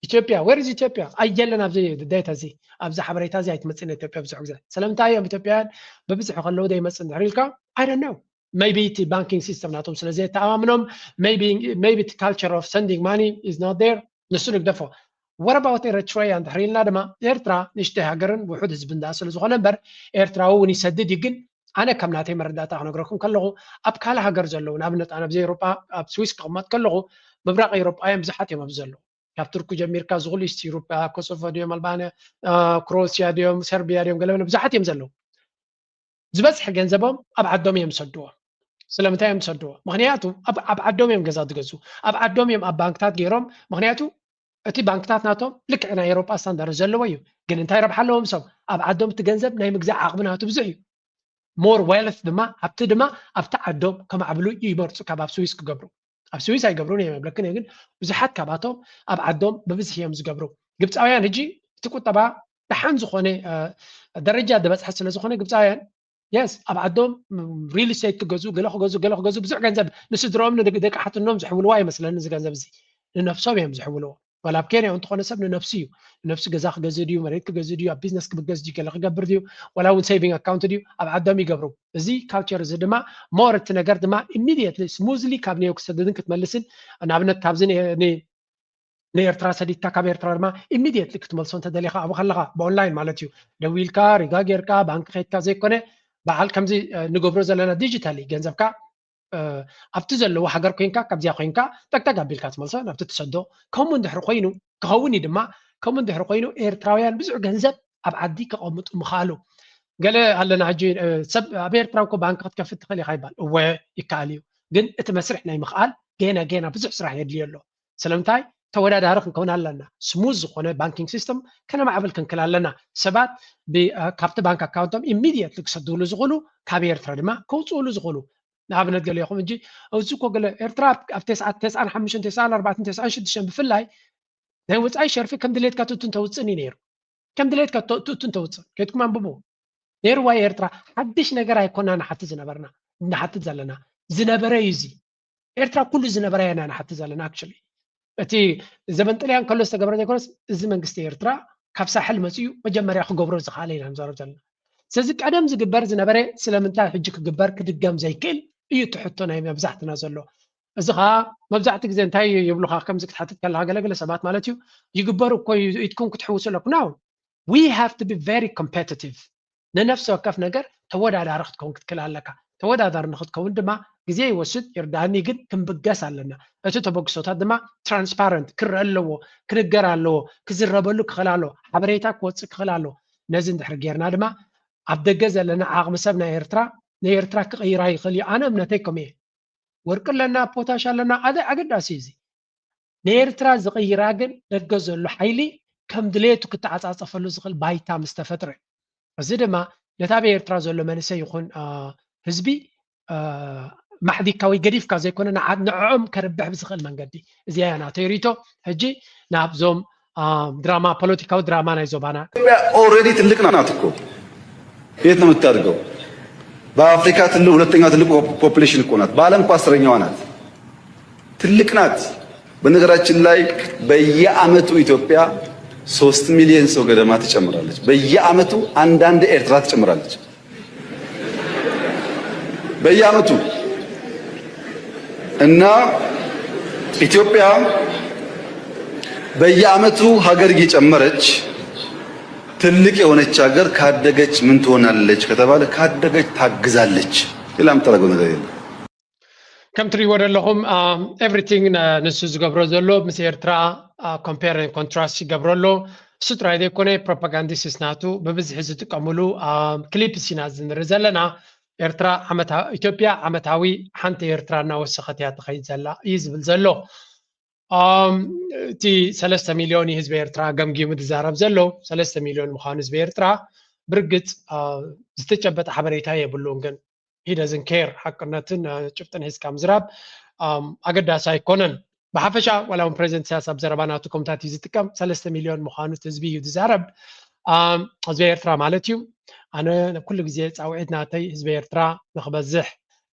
ኢትዮጵያ። ዌር ኢዝ ኢትዮጵያ? ኣየለን ኣብዚ ዴታ እዚ፣ ኣብዚ ሓበሬታ እዚ ኣይትመፅእን ኢትዮጵያ ብዙሕ ግዜ። ስለምንታይ እዮም ኢትዮጵያውያን ብብዝሒ ከለዉ ዘይመፅእ እንድሕር ኢልካ? I don't know, maybe እቲ ባንኪንግ ሲስተም ናቶም ስለ ዘየተኣማምኖም፣ maybe እቲ culture of sending money is not there። ንሱ ንግደፎ። What about Eritrea እንድሕር ኢልና ድማ፣ ኤርትራ ንእሽተይ ሃገርን ውሑድ ህዝብን ደኣ ስለ ዝኾነ እምበር፣ ኤርትራዊ እውን ይሰድድ እዩ። ግን ኣነ ከም ናተይ መረዳእታ ክነግረኩም ከለኹ፣ ኣብ ካልእ ሃገር ዘለዉ፣ ንኣብነት ኣነ ኣብዚ ኤውሮጳ ኣብ ስዊስ ክቕመጥ ከለኹ፣ ምብራቕ ኤውሮጳውያን ብዙሓት እዮም ኣብዚ ዘለዉ። ካብ ቱርኪ ጀሚርካ እዚ ኩሉ ኢስት ኤውሮጳ፣ ኮሶቮ ድዮም፣ ኣልባንያ፣ ክሮኤሽያ ድዮም፣ ሰርቢያ ድዮም፣ ገለ ብዙሓት እዮም ዘለዉ። ዝበዝሐ ገንዘቦም ኣብ ዓዶም እዮም ዝሰድዎ። ስለምንታይ እዮም ዝሰድዎ? ምኽንያቱ ኣብ ዓዶም እዮም ገዛ ዝገዝኡ፣ ኣብ ዓዶም እዮም ኣብ ባንክታት ገይሮም። ምኽንያቱ እቲ ባንክታት ናቶም ልክዕ ናይ ኤውሮጳ ስታንዳርድ ዘለዎ እዩ። ግን እንታይ ረብሓ ኣለዎም? ሰብ ኣብ ዓዶም እቲ ገንዘብ ናይ ምግዛእ ዓቕሚ ናቱ ብዙሕ እዩ። ሞር ዌልት ድማ ኣብቲ ድማ ኣብቲ ዓዶም ከማዕብሉ ይመርፁ ካብ ኣብ ስዊስ ክገብሩ። ኣብ ስዊስ ኣይገብሩን እዮም ይብለክን እየ፣ ግን ብዙሓት ካብኣቶም ኣብ ዓዶም ብብዝሒ እዮም ዝገብሩ። ግብፃውያን ሕጂ እቲ ቁጠባ ደሓን ዝኾነ ደረጃ ዝበፅሐ ስለ ዝኾነ ግብፃውያን የስ ኣብ ዓዶም ሪል ስቴት ክገዝኡ ገለ ክገዝኡ ገለ ክገዝኡ ብዙሕ ገንዘብ ንስድረኦም ንደቂ ሓትኖም ዝሕውልዎ ኣይመስለኒ። እዚ ገንዘብ እዚ ንነብሶም እዮም ዝሕውልዎ። ዋላ ኣብ ኬንያ እንተኾነ ሰብ ንነብሱ እዩ፣ ንነብሱ ገዛ ክገዝእ ድዩ፣ መሬት ክገዝእ ድዩ፣ ኣብ ቢዝነስ ክብገዝ ድዩ፣ ገለ ክገብር ድዩ፣ ዋላ እውን ሴቪንግ ኣካውንት ድዩ ኣብ ዓዶም ይገብሩ። እዚ ካልቸር እዚ ድማ ሞር እቲ ነገር ድማ ኢሚድየትሊ ስሙዝሊ ካብ ኒውዮርክ ክሰድድን ክትመልስን ንኣብነት ካብዚ ንኤርትራ ሰዲድካ ካብ ኤርትራ ድማ ኢሚድየትሊ ክትመልሶ እንተደሊኻ ኣብኡ ከለኻ ብኦንላይን ማለት እዩ ደዊልካ ሪጋ ጌርካ ባንክ ከይድካ ዘይኮነ በዓል ከምዚ ንገብሮ ዘለና ዲጂታሊ ገንዘብካ ኣብቲ ዘለዎ ሃገር ኮይንካ ካብዚኣ ኮይንካ ጠቅጠቅ ኣቢልካ ትመልሶ ናብቲ ትሰዶ። ከምኡ እንድሕር ኮይኑ ክኸውን እዩ ድማ ከምኡ እንድሕር ኮይኑ ኤርትራውያን ብዙሕ ገንዘብ ኣብ ዓዲ ከቐምጡ ምኽኣሉ። ገለ ኣለና ሕጂ ሰብ ኣብ ኤርትራ እኮ ባንክ ክትከፍት ትኽእል ኢኻ ይባል። እወ ይከኣል እዩ፣ ግን እቲ መስርሕ ናይ ምኽኣል ጌና ጌና ብዙሕ ስራሕ የድልዮ ኣሎ። ስለምንታይ ተወዳዳሪ ክንከውን ኣለና። ስሙዝ ዝኾነ ባንኪንግ ሲስተም ከነማዕብል ክንክል ኣለና። ሰባት ካብቲ ባንክ ኣካውንቶም ኢሚድየትሊ ክሰድሉ ዝኽእሉ ካብ ኤርትራ ድማ ከውፅእሉ ዝኽእሉ ንኣብነት ገለ ይኹም እንጂ እዚ እኮ ገለ ኤርትራ ኣብ ተስዓን ሓሙሽተን ተስዓን ኣርባዕተን ተስዓን ሽዱሽተን ብፍላይ ናይ ወፃኢ ሸርፊ ከም ድሌትካ ትእቱን ተውፅእን እዩ ነይሩ። ከም ድሌትካ ትእቱን ተውፅእ ከይትኩም ኣንብቡ ነይሩ ዋይ ኤርትራ ሓድሽ ነገር ኣይኮና ንሓትት ዝነበርና ንሓትት ዘለና ዝነበረ እዩ እዚ ኤርትራ ኩሉ ዝነበረ ኢና ንሓትት ዘለና ኣክቹሊ እቲ ዘበን ጥልያን ከሎ ዝተገብረ ዘይኮነስ እዚ መንግስቲ ኤርትራ ካብ ሳሕል መፅኡ መጀመርያ ክገብሮ ዝኽኣለ ኢና ንዛረብ ዘለና ስለዚ ቀደም ዝግበር ዝነበረ ስለምንታይ ሕጂ ክግበር ክድገም ዘይክእል እዩ እቲ ሕቶ ናይ መብዛሕትና ዘሎ እዚ ከዓ መብዛሕቲ ግዜ እንታይ ይብሉካ ከምዚ ክትሓትት ከለካ ገለገለ ሰባት ማለት እዩ ይግበር እኮ እዩ ኢትኩም ክትሕውሱ ኣለኩ no we have to be very competitive ንነፍሲ ወከፍ ነገር ተወዳዳሪ ክትከውን ክትክእል ኣለካ ተወዳዳሪ ንክትከውን ድማ ግዜ ይወስድ ይርዳእኒ ግን ክንብገስ ኣለና እቲ ተበግሶታት ድማ ትራንስፓረንት ክረአ ኣለዎ ክንገር ኣለዎ ክዝረበሉ ክኽእል ኣለዎ ሓበሬታ ክወፅእ ክኽእል ኣለዎ ነዚ እንድሕር ጌርና ድማ ኣብ ደገ ዘለና ዓቕሚ ሰብ ናይ ኤርትራ ንኤርትራ ክቕይራ ይኽእል እዩ ኣነ እምነተይ ከምኡ እየ ወርቂ ኣለና ፖታሽ ኣለና ኣደ ኣገዳሲ እዚ ንኤርትራ ዝቕይራ ግን ደገ ዘሎ ሓይሊ ከም ድሌቱ ክተዓፃፀፈሉ ዝኽእል ባይታ ምስ ተፈጥረ እዚ ድማ ነታ ኣብ ኤርትራ ዘሎ መንእሰይ ይኹን ህዝቢ ማሕዲካ ወይ ገዲፍካ ዘይኮነ ንዓድ ንዕኦም ከርብሕ ብዝኽእል መንገዲ እዚኣ እያ ናተይ ሪቶ ሕጂ ናብዞም ድራማ ፖለቲካዊ ድራማ ናይ ዞባና ኢትዮጵያ already ትልቅ ናት እኮ የት ነው የምታድገው በአፍሪካ ትልቅ ሁለተኛ ትልቅ population እኮ ናት በአለም እኮ አስረኛዋ ናት ትልቅ ናት በነገራችን ላይ በየአመቱ ኢትዮጵያ ሶስት ሚሊዮን ሰው ገደማ ትጨምራለች በየአመቱ አንዳንድ ኤርትራ ትጨምራለች በየአመቱ እና ኢትዮጵያ በየዓመቱ ሀገር እየጨመረች ትልቅ የሆነች ሀገር ካደገች ምን ትሆናለች ከተባለ ካደገች ታግዛለች። ሌላ የምታደርገው ነገር የለም። ከም ትሪእዎ ዘለኹም ኤቭሪቲንግ ንሱ ዝገብሮ ዘሎ ምስ ኤርትራ ኮምፔር ኮንትራስት ይገብሮ ኣሎ። እሱ ጥራይ ዘይኮነ ፕሮፓጋንዲስት ናቱ ብብዝሒ ዝጥቀምሉ ክሊፕስ ኢና ዝንርኢ ዘለና። ኤርትራ ዓመታ ኢትዮጵያ ዓመታዊ ሓንቲ ኤርትራ እናወሰኸት እያ ትኸይድ ዘላ እዩ ዝብል ዘሎ። እቲ ሰለስተ ሚልዮን ህዝቢ ኤርትራ ገምጊሙ ዝዛረብ ዘሎ ሰለስተ ሚልዮን ምዃኑ ህዝቢ ኤርትራ ብርግፅ ዝተጨበጠ ሓበሬታ የብሉን። ግን ሂደዝን ኬር ሓቅነትን ጭብጥን ሒዝካ ምዝራብ ኣገዳሲ ኣይኮነን። ብሓፈሻ ዋላ እውን ፕሬዚደንት ኢሳያስ ኣብ ዘረባ ናቱ ከምታት እዩ ዝጥቀም ሰለስተ ሚልዮን ምዃኑ ህዝቢ እዩ ዝዛረብ። ህዝቢ ኤርትራ ማለት እዩ። ኣነ ኩሉ ግዜ ፃውዒት ናተይ ህዝቢ ኤርትራ ንክበዝሕ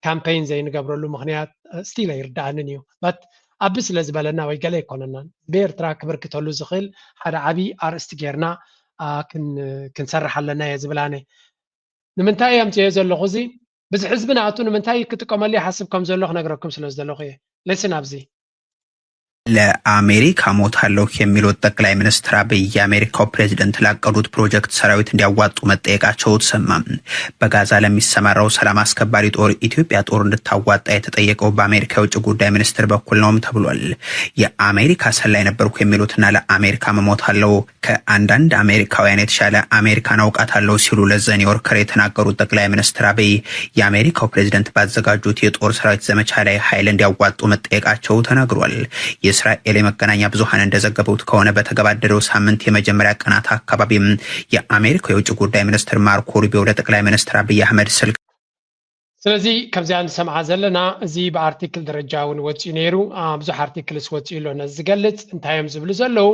ካምፔይን ዘይንገብረሉ ምክንያት ስቲል ኣይርዳእንን እዩ። በት ኣቢ ስለ ዝበለና ወይ ገለ ኣይኮነናን። ህዝቢ ኤርትራ ክብርክተሉ ዝኽእል ሓደ ዓብዪ ኣርእስቲ ጌርና ክንሰርሕ ኣለና እየ ዝብል ኣነ። ንምንታይ እየ ኣምፅኦ ዘለኹ እዚ? ብዚ ህዝቢ ናቱ ንምንታይ ክጥቀመሉ ይሓስብ ከም ዘሎ ክነግረኩም ስለ ዝደለኹ እየ። ሌስን ኣብዚ ለአሜሪካ ሞታለሁ የሚሉት ጠቅላይ ሚኒስትር አብይ የአሜሪካው ፕሬዝደንት ላቀዱት ፕሮጀክት ሰራዊት እንዲያዋጡ መጠየቃቸው ተሰማ። በጋዛ ለሚሰማራው ሰላም አስከባሪ ጦር ኢትዮጵያ ጦር እንድታዋጣ የተጠየቀው በአሜሪካ የውጭ ጉዳይ ሚኒስትር በኩል ነውም ተብሏል። የአሜሪካ ሰላይ ነበርኩ የሚሉትና ለአሜሪካ መሞታለሁ ከአንዳንድ አሜሪካውያን የተሻለ አሜሪካን አውቃታለሁ ሲሉ ለዘ ኒውዮርከር የተናገሩት ጠቅላይ ሚኒስትር አብይ የአሜሪካው ፕሬዝደንት ባዘጋጁት የጦር ሰራዊት ዘመቻ ላይ ኃይል እንዲያዋጡ መጠየቃቸው ተነግሯል። የእስራኤል የመገናኛ ብዙኃን እንደዘገቡት ከሆነ በተገባደደው ሳምንት የመጀመሪያ ቀናት አካባቢም የአሜሪካው የውጭ ጉዳይ ሚኒስትር ማርኮ ሩቢዮ ለጠቅላይ ሚኒስትር አብይ አህመድ ስልክ ስለዚ ከምዚኣ ንሰምዓ ዘለና እዚ ብኣርቲክል ደረጃ እውን ወፂኡ ነይሩ። ብዙሕ ኣርቲክልስ ወፂኡ ኣሎ ነዚ ዝገልፅ። እንታይ እዮም ዝብሉ ዘለዉ?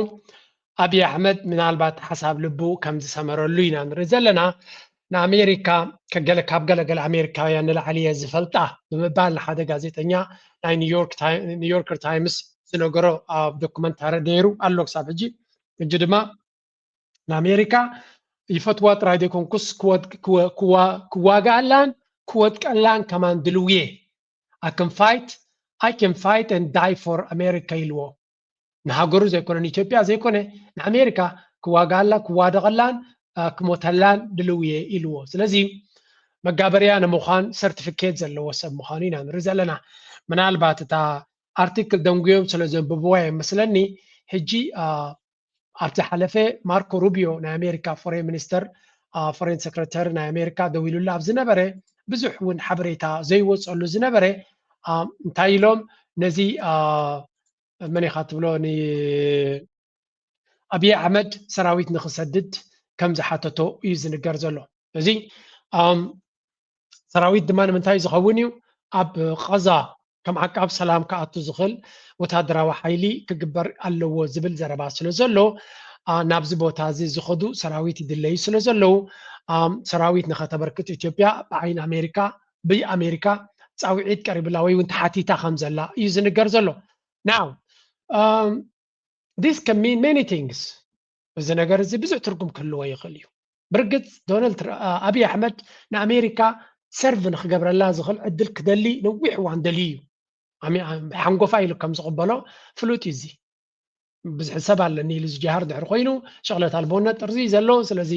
ኣብይ ኣሕመድ ምናልባት ሓሳብ ልቡ ከም ዝሰመረሉ ኢና ንርኢ ዘለና። ንኣሜሪካ ከገለ ካብ ገለገለ ኣሜሪካውያን ንላዕሊ እየ ዝፈልጣ ብምባል ንሓደ ጋዜጠኛ ናይ ኒውዮርክ ታይ- ኒውዮርከር ታይምስ ዝነገሮ ኣብ ዶኩመንታሪ ነይሩ ኣሎ ክሳብ ሕጂ። ሕጂ ድማ ንኣሜሪካ ይፈትዋ ጥራይ ዘይኮንኩስ ክወድ- ክወ- ክዋ- ክዋግኣላን ክወድቀላን ከማን ድልው እየ። I can fight, I can fight and die for America ኢልዎ። ንሃገሩ ዘይኮነ ንኢትዮጵያ ዘይኮነ ንኣሜሪካ ክዋጋላ ክዋደቐላን ክሞተላን ድልው እየ ኢልዎ። ስለዚ መጋበርያ ንምዃን ሰርቲፊኬት ዘለዎ ሰብ ምዃኑ ኢና ንርኢ ዘለና። ምናልባት እታ ኣርቲክል ደንጉዮም ስለ ዘንብብዋ እዮም መስለኒ ሕጂ ኣብ ዝሓለፈ ማርኮ ሩቢዮ ናይ ኣሜሪካ ፎሬን ሚኒስተር ፎሬን ሰክረተሪ ናይ ኣሜሪካ ደዊሉሉ ኣብ ዝነበረ ብዙሕ እውን ሓበሬታ ዘይወፀሉ ዝነበረ እንታይ ኢሎም ነዚ መን ኢኻ ትብሎ ንኣብይ ኣሕመድ ሰራዊት ንክሰድድ ከም ዝሓተቶ እዩ ዝንገር ዘሎ። እዚ ሰራዊት ድማ ንምንታይ ዝኸውን እዩ ኣብ ቐዛ ከም ዓቃብ ሰላም ክኣቱ ዝኽእል ወታደራዊ ሓይሊ ክግበር ኣለዎ ዝብል ዘረባ ስለ ዘሎ ናብዚ ቦታ እዚ ዝኸዱ ሰራዊት ይድለዩ ስለ ዘለዉ ሰራዊት ንኸተበርክት ኢትዮጵያ ብዓይኒ ኣሜሪካ ብኣሜሪካ ፃውዒት ቀሪብላ ወይ እውን ተሓቲታ ከም ዘላ እዩ ዝንገር ዘሎ። Now this can mean many things። እዚ ነገር እዚ ብዙሕ ትርጉም ክህልዎ ይኽእል እዩ። ብርግፅ ዶናልድ ኣብይ ኣሕመድ ንኣሜሪካ ሰርቭ ንክገብረላ ዝኽእል ዕድል ክደሊ ነዊሕ እዋን ደልዩ እዩ። ሓንጎፋ ኢሉ ከም ዝቕበሎ ፍሉጥ እዩ። እዚ ብዙሕ ሰብ ኣለኒ ኢሉ ዝጀሃር ድሕሪ ኮይኑ ሸቕለት ኣልቦነት ጥርዚ ዘሎ። ስለዚ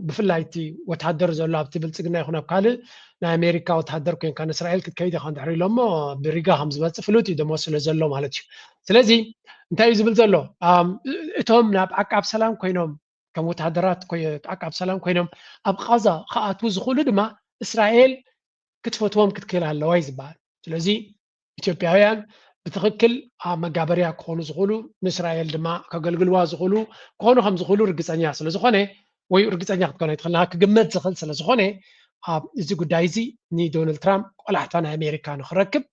ብፍላይ እቲ ወታደር ዘሎ ኣብቲ ብልፅግና ይኹን ኣብ ካልእ ናይ ኣሜሪካ ወታደር ኮይንካ ንእስራኤል ክትከይድ ኢኻ እንድሕር ኢሎሞ ብሪጋ ከም ዝመፅእ ፍሉጥ እዩ ደሞ ስለ ዘሎ ማለት እዩ። ስለዚ እንታይ እዩ ዝብል ዘሎ? እቶም ናብ ዓቃብ ሰላም ኮይኖም ከም ወታደራት ዓቃብ ሰላም ኮይኖም ኣብ ቃዛ ክኣትዉ ዝኽእሉ ድማ እስራኤል ክትፈትዎም ክትክእል ኣለዋ እዩ ዝበሃል። ስለዚ ኢትዮጵያውያን ብትኽክል ኣብ መጋበርያ ክኾኑ ዝኽእሉ ንእስራኤል ድማ ከገልግልዋ ዝኽእሉ ክኾኑ ከም ዝኽእሉ ርግፀኛ ስለ ዝኾነ ወይ ርግፀኛ ክትኮን ኣይትኽእል ክግመት ዝኽእል ስለ ዝኾነ ኣብ እዚ ጉዳይ እዚ ንዶናልድ ትራምፕ ቆላሕታ ናይ ኣሜሪካ ንክረክብ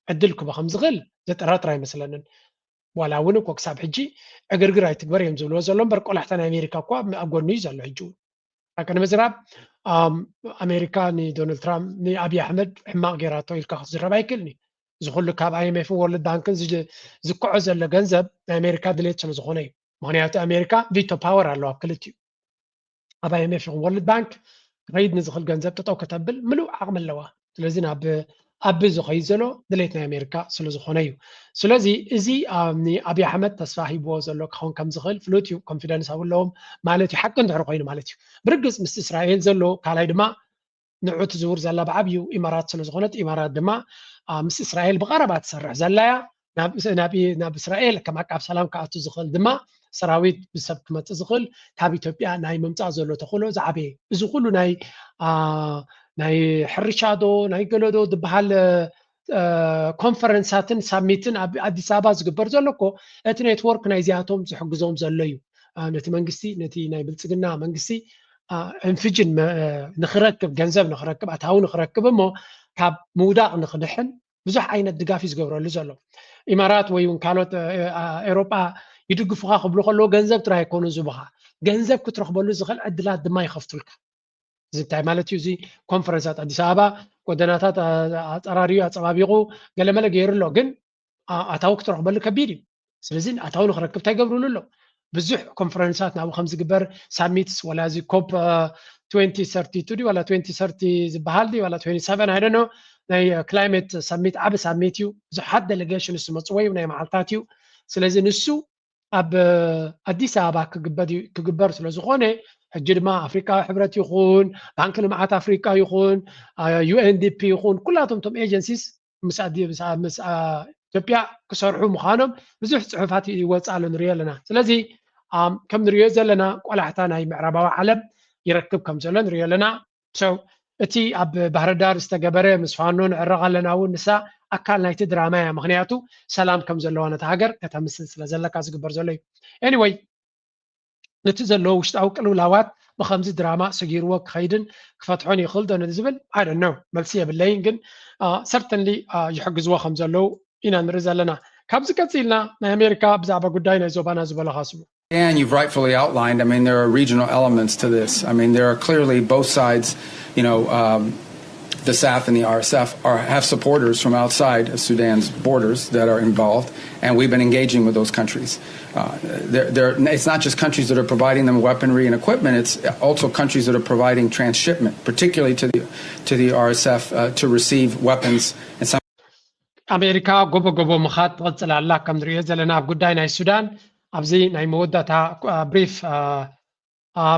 ዕድል ክቦ ከም ዝኽእል ዘጠራጥር ኣይመስለንን። ዋላ እውን እኮ ክሳብ ሕጂ ዕግርግር ኣይትግበር እዮም ዝብልዎ ዘሎ እምበር ቆላሕታ ናይ ኣሜሪካ እኳ ኣብ ጎኑ እዩ ዘሎ ሕጂ እውን ኣቀነ ምዝራብ ኣሜሪካ ንዶናልድ ትራምፕ ንኣብይ ኣሕመድ ሕማቕ ጌራቶ ኢልካ ክትዝረብ ኣይክእልን እዩ። እዚ ኩሉ ካብ ኣይኤምኤፍን ወርልድ ባንክን ዝክዖ ዘሎ ገንዘብ ናይ ኣሜሪካ ድሌት ስለ ዝኾነ እዩ። ምክንያቱ ኣሜሪካ ቪቶ ፓወር ኣለዋ ኣብ ክልቲኡ ኣብ ኣይኤምኤፍ ይኹን ወርልድ ባንክ ክኸይድ ንዝኽእል ገንዘብ ጠጠው ከተብል ምሉእ ዓቕሚ ኣለዋ። ስለዚ ናብ ኣብ ዝኸይድ ዘሎ ድሌት ናይ ኣሜሪካ ስለ ዝኾነ እዩ። ስለዚ እዚ ንኣብይ ኣሕመድ ተስፋ ሂብዎ ዘሎ ክኸውን ከም ዝኽእል ፍሉጥ እዩ። ኮንፊደንስ ኣለዎም ማለት እዩ፣ ሓቂ እንድሕር ኮይኑ ማለት እዩ። ብርግፅ ምስ እስራኤል ዘሎ ካልኣይ ድማ ንዑ ትዝውር ዘላ ብዓብዩ ኢማራት ስለ ዝኾነት፣ ኢማራት ድማ ምስ እስራኤል ብቐረባ ትሰርሕ ዘላ እያ። ናብ እስራኤል ከም ዓቃብ ሰላም ክኣቱ ዝኽእል ድማ ሰራዊት ብሰብ ክመፅእ ዝኽእል ካብ ኢትዮጵያ ናይ ምምፃእ ዘሎ ተኽእሎ ዝዓበየ። እዚ ኩሉ ናይ ናይ ሕርሻ ዶ ናይ ገለ ዶ ዝበሃል ኮንፈረንሳትን ሳሚትን ኣብ ኣዲስ ኣበባ ዝግበር ዘሎ እኮ እቲ ኔትወርክ ናይዚኣቶም ዝሕግዞም ዘሎ እዩ። ነቲ መንግስቲ፣ ነቲ ናይ ብልፅግና መንግስቲ ኢንፍጅን ንክረክብ፣ ገንዘብ ንክረክብ፣ ኣታዊ ንክረክብ እሞ ካብ ምውዳቕ ንክድሕን ብዙሕ ዓይነት ድጋፍ እዩ ዝገብረሉ ዘሎ። ኢማራት ወይ እውን ካልኦት ኤሮጳ ይድግፉኻ ክብሉ ከለዉ ገንዘብ ጥራይ ኣይኮኑን ዝቡኻ፣ ገንዘብ ክትረኽበሉ ዝኽእል ዕድላት ድማ ይኸፍቱልካ። እዚ እንታይ ማለት እዩ? እዚ ኮንፈረንሳት ኣዲስ ኣበባ ጎደናታት ኣፀራሪዩ ኣፀባቢቑ ገለመለ ገይሩ ኣሎ፣ ግን ኣታዊ ክትረኽበሉ ከቢድ እዩ። ስለዚ ኣታዊ ንክረክብ እንታይ ገብርሉ ኣሎ? ብዙሕ ኮንፈረንሳት ናብኡ ከም ዝግበር ሳሚትስ ወላ እዚ ኮፕ ትወንቲ ሰርቲ ቱ ድዩ ዋላ ትወንቲ ሰርቲ ዝበሃል ድዩ ዋላ ትወንቲ ሰቨን ኣይደኖ ናይ ክላይሜት ሳሚት ዓቢ ሳሚት እዩ። ብዙሓት ዴሌጌሽንስ ዝመፅዎ እዩ ናይ መዓልታት እዩ። ስለዚ ንሱ ኣብ ኣዲስ ኣበባ ክግበር ስለ ዝኾነ ሕጂ ድማ ኣፍሪቃዊ ሕብረት ይኹን ባንኪ ልምዓት ኣፍሪቃ ይኹን ዩኤንዲፒ ይኹን ኩላቶም ቶም ኤጀንሲስ ምስ ኢትዮጵያ ክሰርሑ ምዃኖም ብዙሕ ፅሑፋት ይወፅእ ኣሎ ንሪኦ ኣለና። ስለዚ ከም ንሪኦ ዘለና ቆላሕታ ናይ ምዕራባዊ ዓለም ይረክብ ከም ዘሎ ንሪኦ ኣለና። እቲ ኣብ ባህርዳር ዝተገበረ ምስ ፋኖ ንዕረቕ ኣለና እውን ንሳ ኣካል ናይቲ ድራማ እያ። ምክንያቱ ሰላም ከም ዘለዋ ነቲ ሃገር ከተምስል ስለ ዘለካ ዝግበር ዘሎ እዩ። ኤኒወይ ነቲ ዘለዎ ውሽጣዊ ቅልውላዋት ብከምዚ ድራማ ሰጊርዎ ክኸይድን ክፈትሖን ይኽእል ዶ ዝብል ኣይ ዶንት ኖው፣ መልሲ የብለይን። ግን ሰርተንሊ ይሕግዝዎ ከም ዘለዉ ኢና ንርኢ ዘለና። ካብዚ ቀፂልና ናይ ኣሜሪካ ብዛዕባ ጉዳይ ናይ ዞባና ዝበለኻ ስሙ። And you've rightfully outlined, I mean, there are regional elements to this. I mean, there are clearly both sides, you know, um, the SAF and the R S F are, have supporters from outside of Sudan's borders that are involved, and we've been engaging with those countries. Uh, they're, they're, it's not just countries that are providing them weaponry and equipment, it's also countries that are providing transshipment, particularly to the, to the R S F, uh, to receive weapons and some ኣሜሪካ ጎቦ ጎቦ ምኻድ ትቕፅል ኣላ። ከም ንሪኦ ዘለና ኣብ ጉዳይ ናይ ሱዳን ኣብዚ ናይ መወዳእታ ብሪፍ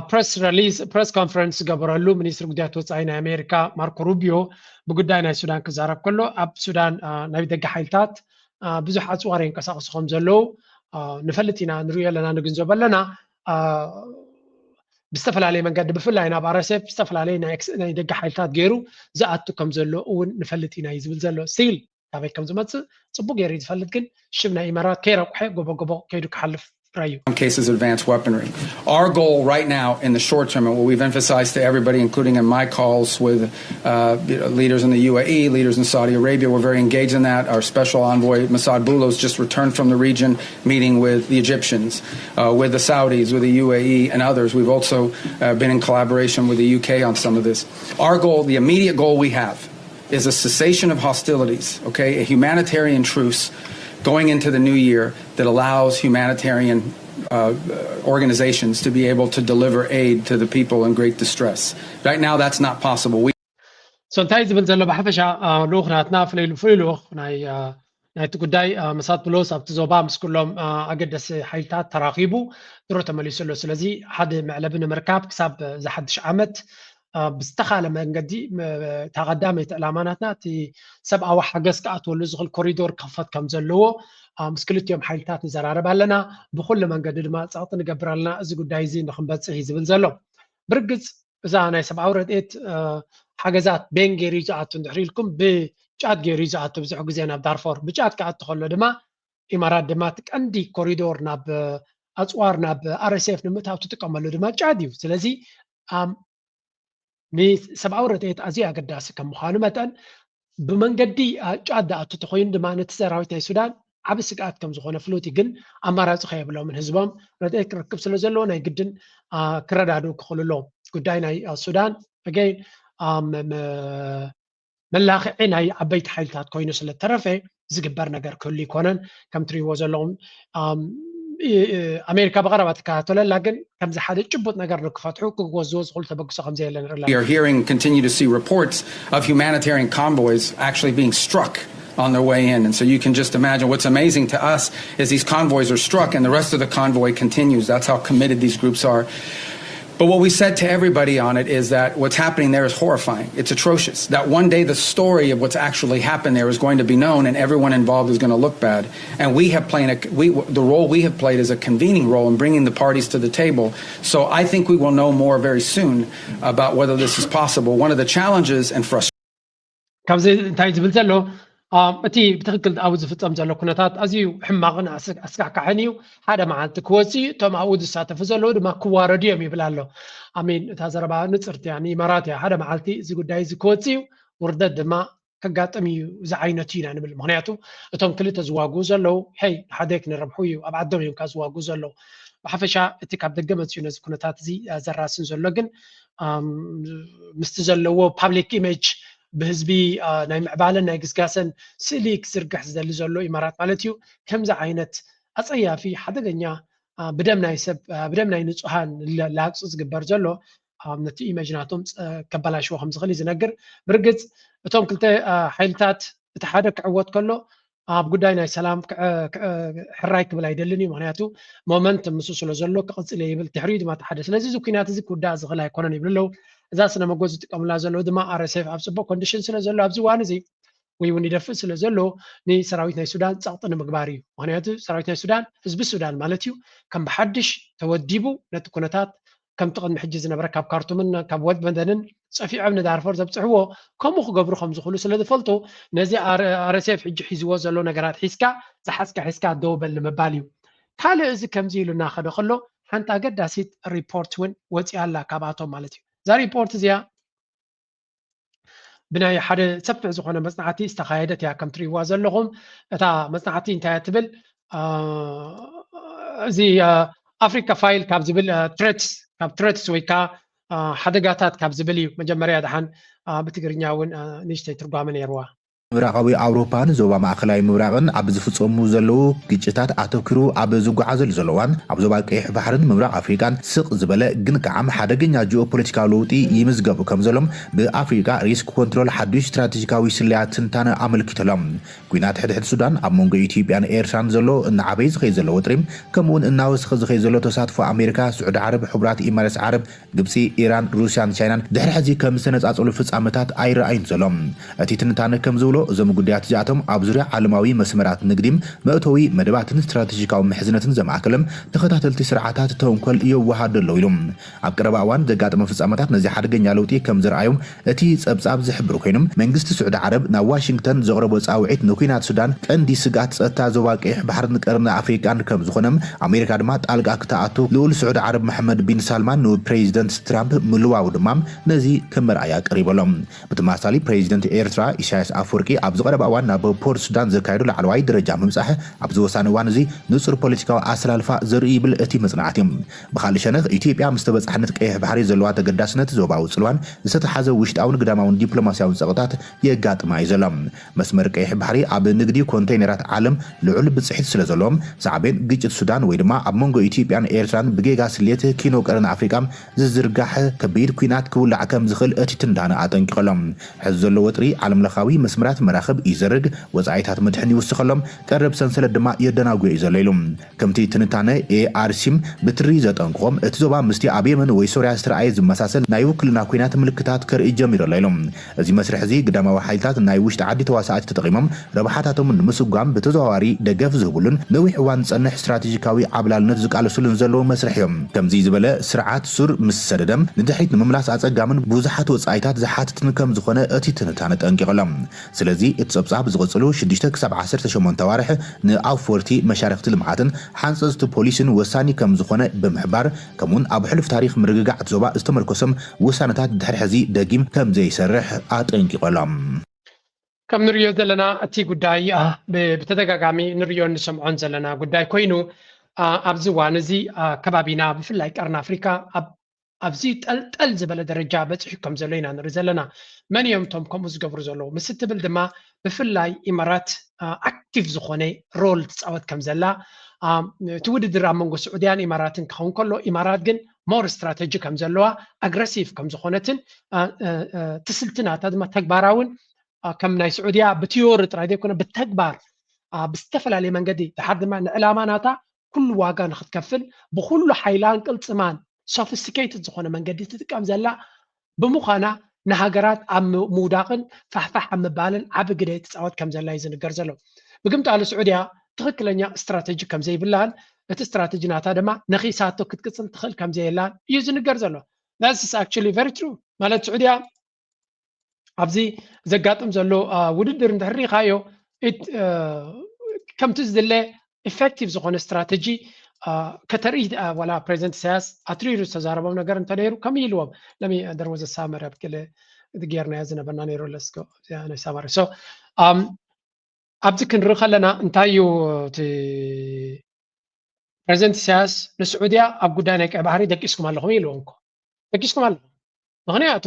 ፕረስ ሪሊዝ ፕረስ ኮንፈረንስ ዝገበረሉ ሚኒስትሪ ጉዳያት ወፃኢ ናይ ኣሜሪካ ማርኮ ሩቢዮ ብጉዳይ ናይ ሱዳን ክዛረብ ከሎ ኣብ ሱዳን ናይ ደገ ሓይልታት ብዙሕ ኣፅዋር የንቀሳቕሱ ከም ዘለዉ ንፈልጥ ኢና፣ ንሪኦ ኣለና፣ ንግንዘቦ ኣለና። ብዝተፈላለየ መንገዲ ብፍላይ ናብ ኣረሴፍ ዝተፈላለየ ናይ ደገ ሓይልታት ገይሩ ዝኣቱ ከም ዘሎ እውን ንፈልጥ ኢና እዩ ዝብል ዘሎ። ስቲል ካበይ ከም ዝመፅእ ፅቡቅ ገይሩ እዩ ዝፈልጥ፣ ግን ሽም ናይ ኢማራት ከይረቁሐ ጎቦ ጎቦ ከይዱ ክሓልፍ ራዩ። Cases advanced weaponry. Our goal right now in the short term, and what we've emphasized to everybody, including in my calls with uh, leaders in the U A E, leaders in Saudi Arabia, we're very engaged in that. Our special envoy, Mossad Boulos, just returned from the region, meeting with the Egyptians, uh, with the Saudis, with the U A E, and others. We've also uh, been in collaboration with the U K on some of this. Our goal, the immediate goal we have, is a cessation of hostilities, okay, a humanitarian truce going into the new year that allows humanitarian uh, organizations to be able to deliver aid to the people in great distress. Right now, that's not possible. We so እንታይ ዝብል ዘሎ ብሓፈሻ ልኡኽ ናትና ፍሉይ ፍሉይ ልኡኽ ናይ ናይቲ ጉዳይ መሳት ብሎስ ኣብቲ ዞባ ምስ ኩሎም ኣገደሲ ሓይልታት ተራኺቡ ድሮ ተመሊሱ ኣሎ። ስለዚ ሓደ መዕለቢ ንምርካብ ክሳብ ዝሓድሽ ዓመት ብዝተኻለ መንገዲ እታ ቀዳመይቲ ዕላማ ናትና እቲ ሰብኣዊ ሓገዝ ክኣትወሉ ዝኽእል ኮሪዶር ክኽፈት ከም ዘለዎ ምስ ክልቲኦም ሓይልታት ንዘራረብ ኣለና። ብኩሉ መንገዲ ድማ ፀቕጢ ንገብር ኣለና እዚ ጉዳይ እዚ ንክንበፅሕ እዩ ዝብል ዘሎ። ብርግፅ እዛ ናይ ሰብኣዊ ረድኤት ሓገዛት ቤን ገይሩ እዩ ዝኣቱ እንድሕር ኢልኩም ብጫት ገይሩ እዩ ዝኣቱ። ብዙሕ ግዜ ናብ ዳርፎር ብጫት ክኣቱ ከሎ ድማ ኢማራት ድማ እቲ ቀንዲ ኮሪዶር ናብ ኣፅዋር ናብ ኣርኤስኤፍ ንምእታው ትጥቀመሉ ድማ ጫት እዩ። ስለዚ ንሰብኣዊ ረድኤት ኣዝዩ ኣገዳሲ ከም ምዃኑ መጠን ብመንገዲ ጫት ዝኣቱ ተኮይኑ ድማ ነቲ ሰራዊት ናይ ሱዳን ዓቢ ስግኣት ከም ዝኾነ ፍሉጥ እዩ። ግን ኣማራፂ ከየብሎምን ህዝቦም ረድኤት ክረክብ ስለ ዘለዎ ናይ ግድን ክረዳድኡ ክኽእሉ ኣለዎም። ጉዳይ ናይ ሱዳን ኣገይን መላኽዒ ናይ ዓበይቲ ሓይልታት ኮይኑ ስለ ተረፈ ዝግበር ነገር ክህሉ ይኮነን። ከም ትሪእዎ ዘለኹም ኣሜሪካ ብቐረባ ትከታተለላ፣ ግን ከምዚ ሓደ ጭቡጥ ነገር ንክፈትሑ ክወዝዎ ዝኽእሉ ተበግሶ ከምዘየለ ንርኢ ኣለና። We are hearing, continue to see reports of humanitarian convoys actually being struck on their way in. And so you can just imagine what's amazing to us is these convoys are struck and the rest of the convoy continues. That's how committed these groups are. But what we said to everybody on it is that what's happening there is horrifying. It's atrocious. That one day the story of what's actually happened there is going to be known and everyone involved is going to look bad. And we have played a, we, the role we have played is a convening role in bringing the parties to the table. So I think we will know more very soon about whether this is possible. One of the challenges and frustrations ካብዚ እንታይ ዝብል ዘሎ እቲ ብትክክል ኣብኡ ዝፍፀም ዘሎ ኩነታት ኣዝዩ ሕማቕን ኣስካሕካሕን እዩ። ሓደ መዓልቲ ክወፅእ እዩ፣ እቶም ኣብኡ ዝሳተፉ ዘለዉ ድማ ክዋረዱ እዮም ይብል ኣሎ። ኣሜን። እታ ዘረባ ንፅርቲ እያ፣ ንኢማራት እያ። ሓደ መዓልቲ እዚ ጉዳይ እዚ ክወፅእ እዩ፣ ውርደት ድማ ከጋጥም እዩ ዝዓይነቱ ኢና ንብል። ምክንያቱ እቶም ክልተ ዝዋግኡ ዘለዉ ሄይ ሓደ ክንረብሑ እዩ፣ ኣብ ዓዶም እዮም ካብ ዝዋግኡ ዘለዉ። ብሓፈሻ እቲ ካብ ደገ መፅኡ ነዚ ኩነታት እዚ ዘራስን ዘሎ ግን ምስቲ ዘለዎ ፓብሊክ ኢሜጅ ብህዝቢ ናይ ምዕባለን ናይ ግስጋሰን ስእሊ ክዝርግሕ ዝደሊ ዘሎ ኢማራት ማለት እዩ። ከምዚ ዓይነት ኣፀያፊ ሓደገኛ ብደም ናይ ሰብ ብደም ናይ ንፁሃን ላግፂ ዝግበር ዘሎ ነቲ ኢሜጅ ናቶም ከበላሽዎ ከም ዝኽእል እዩ ዝነግር። ብርግፅ እቶም ክልተ ሓይልታት እቲ ሓደ ክዕወት ከሎ ኣብ ጉዳይ ናይ ሰላም ሕራይ ክብል ኣይደልን እዩ። ምክንያቱ ሞመንት ምስ ስለ ዘሎ ክቕፅል እየ ይብል፣ ድሕሪኡ ድማ ተሓደ። ስለዚ እዚ ኩናት እዚ ክውዳእ ዝኽእል ኣይኮነን ይብሉ ኣለዉ። እዛ ስነ መጎዝ ዝጥቀሙላ ዘለዉ ድማ ኣርኤስኤፍ ኣብ ፅቡቅ ኮንዲሽን ስለ ዘሎ ኣብዚ እዋን እዚ ወይ እውን ይደፍእ ስለ ዘሎ ንሰራዊት ናይ ሱዳን ፀቕጢ ንምግባር እዩ። ምክንያቱ ሰራዊት ናይ ሱዳን ህዝቢ ሱዳን ማለት እዩ ከም ብሓድሽ ተወዲቡ ነቲ ኩነታት ከምቲ ቅድሚ ሕጂ ዝነበረ ካብ ካርቱምን ካብ ወድ መደንን ፀፊዖም ንዳርፎር ዘብፅሕዎ ከምኡ ክገብሩ ከም ዝኽእሉ ስለ ዝፈልጡ ነዚ ኣርኤስኤፍ ሕጂ ሒዝዎ ዘሎ ነገራት ሒዝካ ዝሓዝካ ሒዝካ ደው በል ንምባል እዩ። ካልእ እዚ ከምዚ ኢሉ እናኸደ ከሎ ሓንቲ ኣገዳሲት ሪፖርት እውን ወፂኣ ኣላ ካብኣቶም ማለት እዩ። እዛ ሪፖርት እዚኣ ብናይ ሓደ ሰፊሕ ዝኾነ መፅናዕቲ ዝተኻየደት እያ። ከም ትሪእዋ ዘለኹም እታ መፅናዕቲ እንታይ እያ ትብል? እዚ ኣፍሪካ ፋይል ካብ ዝብል ትሬትስ ካብ ትሬትስ ወይ ከዓ ሓደጋታት ካብ ዝብል እዩ። መጀመርያ ድሓን ብትግርኛ እውን ንእሽተይ ትርጓመ ነይርዋ። ምብራቓዊ ኣውሮፓን ዞባ ማእኸላይ ምብራቕን ኣብ ዝፍፀሙ ዘለዉ ግጭታት ኣተኲሩ ኣብ ዝጓዓዘሉ ዘሎ እዋን ኣብ ዞባ ቀይሕ ባሕርን ምብራቕ ኣፍሪቃን ስቕ ዝበለ ግን ከዓ ሓደገኛ ጂኦፖለቲካዊ ለውጢ ይምዝገቡ ከም ዘሎም ብኣፍሪቃ ሪስክ ኮንትሮል ሓዱሽ ስትራቴጂካዊ ስለያ ትንታነ ኣመልኪቱ ኣሎ። ኲናት ሕድሕድ ሱዳን፣ ኣብ መንጎ ኢትዮጵያን ኤርትራን ዘሎ እናዓበየ ዝኸይድ ዘሎ ወጥሪ፣ ከምኡውን እናወሰኸ ዝኸይድ ዘሎ ተሳትፎ ኣሜሪካ፣ ስዑዲ ዓረብ፣ ሕቡራት ኢማራት ዓረብ፣ ግብፂ፣ ኢራን፣ ሩስያን ቻይናን ድሕሪ ሕዚ ከም ዝተነፃፀሉ ፍፃመታት ኣይረኣይን ዘሎ። እቲ ትንታነ ከም ዝብሎ እዞም ጉዳያት እዚኣቶም ኣብ ዙርያ ዓለማዊ መስመራት ንግዲ፣ መእተዊ መደባትን ስትራቴጂካዊ ምሕዝነትን ዘማእከለ ተኸታተልቲ ስርዓታት ተንኮል የወሃዱ ኣለዉ ኢሉ። ኣብ ቀረባ እዋን ዘጋጠመ ፍፃመታት ነዚ ሓደገኛ ለውጢ ከም ዘርኣዮም እቲ ፀብፃብ ዝሕብር ኮይኑ መንግስቲ ስዑዲ ዓረብ ናብ ዋሽንግተን ዘቕረቦ ፃውዒት ንኲናት ሱዳን ቀንዲ ስግኣት ፀጥታ ዞባ ቀይሕ ባሕርን ቀርኒ ኣፍሪቃን ከም ዝኾነ ኣሜሪካ ድማ ጣልቃ ክትኣቱ ልኡል ስዑዲ ዓረብ መሐመድ ቢን ሳልማን ንፕሬዚደንት ትራምፕ ምልዋው ድማ ነዚ ከም መርኣያ ቀሪቡ ኣሎ። ብተመሳሳሊ ፕሬዚደንት ኤርትራ ኢሳያስ ኣፈወርቂ ኣብዚ ቀረባ እዋን ናብ ፖርት ሱዳን ዘካየዱ ላዕለዋይ ደረጃ ምብፃሕ ኣብዚ ወሳኒ እዋን እዚ ንፁር ፖለቲካዊ ኣሰላልፋ ዘርኢ ይብል እቲ መፅናዕቲ። ብኻልእ ሸነኽ ኢትዮጵያ ምስ ተበፃሕነት ቀይሕ ባሕሪ ዘለዋ ተገዳስነት ዞባዊ ፅልዋን ዝተተሓዘ ውሽጣውን ግዳማውን ዲፕሎማሲያዊ ፀቕጥታት የጋጥማ እዩ ዘሎ። መስመር ቀይሕ ባሕሪ ኣብ ንግዲ ኮንተይነራት ዓለም ልዑል ብፅሒት ስለ ዘለዎም ሳዕቤን ግጭት ሱዳን ወይ ድማ ኣብ መንጎ ኢትዮጵያን ኤርትራን ብጌጋ ስሌት ኪኖ ቀርኒ ኣፍሪቃ ዝዝርጋሕ ከቢድ ኲናት ክውላዕ ከም ዝኽእል እቲ ትንታነ ኣጠንቂቑ ኣሎ። ሕዚ ዘሎ ወጥሪ ዓለም ለኻዊ መስመራት መራኽብ ይዘርግ፣ ወፃኢታት መድሕን ይውስኸሎም፣ ቀረብ ሰንሰለት ድማ የደናጉዮ እዩ ዘሎ ኢሉ። ከምቲ ትንታነ ኤኣርሲም ብትሪ ዘጠንቅቖም እቲ ዞባ ምስቲ ኣብ የመን ወይ ሶርያ ዝተረኣየ ዝመሳሰል ናይ ውክልና ኲናት ምልክታት ከርኢ ጀሚሩ ኣሎ ኢሉ። እዚ መስርሕ እዚ ግዳማዊ ሓይልታት ናይ ውሽጢ ዓዲ ተዋሳእቲ ተጠቒሞም ረብሓታቶም ንምስጓም ብተዘዋዋሪ ደገፍ ዝህብሉን ነዊሕ እዋን ዝጸንሕ ስትራቴጂካዊ ዓብላልነት ዝቃለሱሉን ዘለዉ መስርሕ እዮም። ከምዚ ዝበለ ስርዓት ሱር ምስ ሰደደ ንድሕሪት ንምምላስ ኣጸጋምን ብዙሓት ወጻኢታት ዝሓትትን ከም ዝኾነ እቲ ትንታነ ጠንቂቑ ኣሎ። ስለዚ እቲ ጸብጻብ ዝቕጽሉ ሽዱሽተ ክሳብ ዓሰርተ ሸሞንተ ኣዋርሕ ንኣውፈርቲ መሻርኽቲ ልምዓትን ሓንጸጽቲ ፖሊስን ወሳኒ ከም ዝኾነ ብምሕባር ከምኡውን ኣብ ሕሉፍ ታሪኽ ምርግጋዕ እቲ ዞባ ዝተመርኮሶም ውሳነታት ድሕሪ ሕዚ ደጊም ከም ዘይሰርሕ ኣጠንቂቑ ኣሎ። ከም ንሪኦ ዘለና እቲ ጉዳይ ብተደጋጋሚ ንሪኦን ንሰምዖን ዘለና ጉዳይ ኮይኑ ኣብዚ እዋን እዚ ከባቢና ብፍላይ ቀርኒ ኣፍሪካ ኣብዚ ጠልጠል ዝበለ ደረጃ በፂሑ ከም ዘሎ ኢና ንርኢ ዘለና። መን እዮም እቶም ከምኡ ዝገብሩ ዘለዉ ምስ እትብል ድማ ብፍላይ ኢማራት ኣክቲቭ ዝኾነ ሮል ትፃወት ከም ዘላ እቲ ውድድር ኣብ መንጎ ስዑድያን ኢማራትን ክኸውን ከሎ ኢማራት ግን ሞር ስትራተጂ ከም ዘለዋ ኣግረሲቭ ከም ዝኾነትን ትስልቲ ናታ ድማ ተግባራውን ከም ናይ ስዑድያ ብቲዮሪ ጥራይ ዘይኮነ ብተግባር ብዝተፈላለየ መንገዲ ድሓር ድማ ንዕላማ ናታ ኩሉ ዋጋ ንክትከፍል ብኩሉ ሓይላን ቅልፅማን ሶፊስቲኬትድ ዝኾነ መንገዲ ትጥቀም ዘላ ብምዃና ንሃገራት ኣብ ምውዳቕን ፋሕፋሕ ኣብ ምባልን ዓቢ ግደ ትፃወት ከም ዘላ እዩ ዝንገር ዘሎ። ብግምጣሉ ስዑድያ ትኽክለኛ ስትራተጂ ከም ዘይብላን እቲ ስትራተጂ ናታ ድማ ነኺሳቶ ክትቅፅል ትኽእል ከም ዘየላን እዩ ዝንገር ዘሎ። That's actually very true። ማለት ስዑድያ ኣብዚ ዘጋጥም ዘሎ ውድድር እንድሕር ሪኢኻዮ ከምቲ ዝድለ ኢፌክቲቭ ዝኾነ ስትራተጂ ከተርኢ ዋላ ፕሬዚደንት ኢሳያስ ኣትሪሩ ዝተዛረቦም ነገር እንተነይሩ ከም ኢልዎም ለሚ there was a summary ኣብ ገለ ጌርናዮ ዝነበርና ነይሩ ለስኮ ናይ ሳማሪ so ኣብዚ ክንርኢ ከለና እንታይ እዩ እቲ ፕሬዚደንት ኢሳያስ ንስዑድያ ኣብ ጉዳይ ናይ ቀይ ባሕሪ ደቂስኩም ኣለኹም ኢልዎም እኮ ደቂስኩም ኣለኹም ምክንያቱ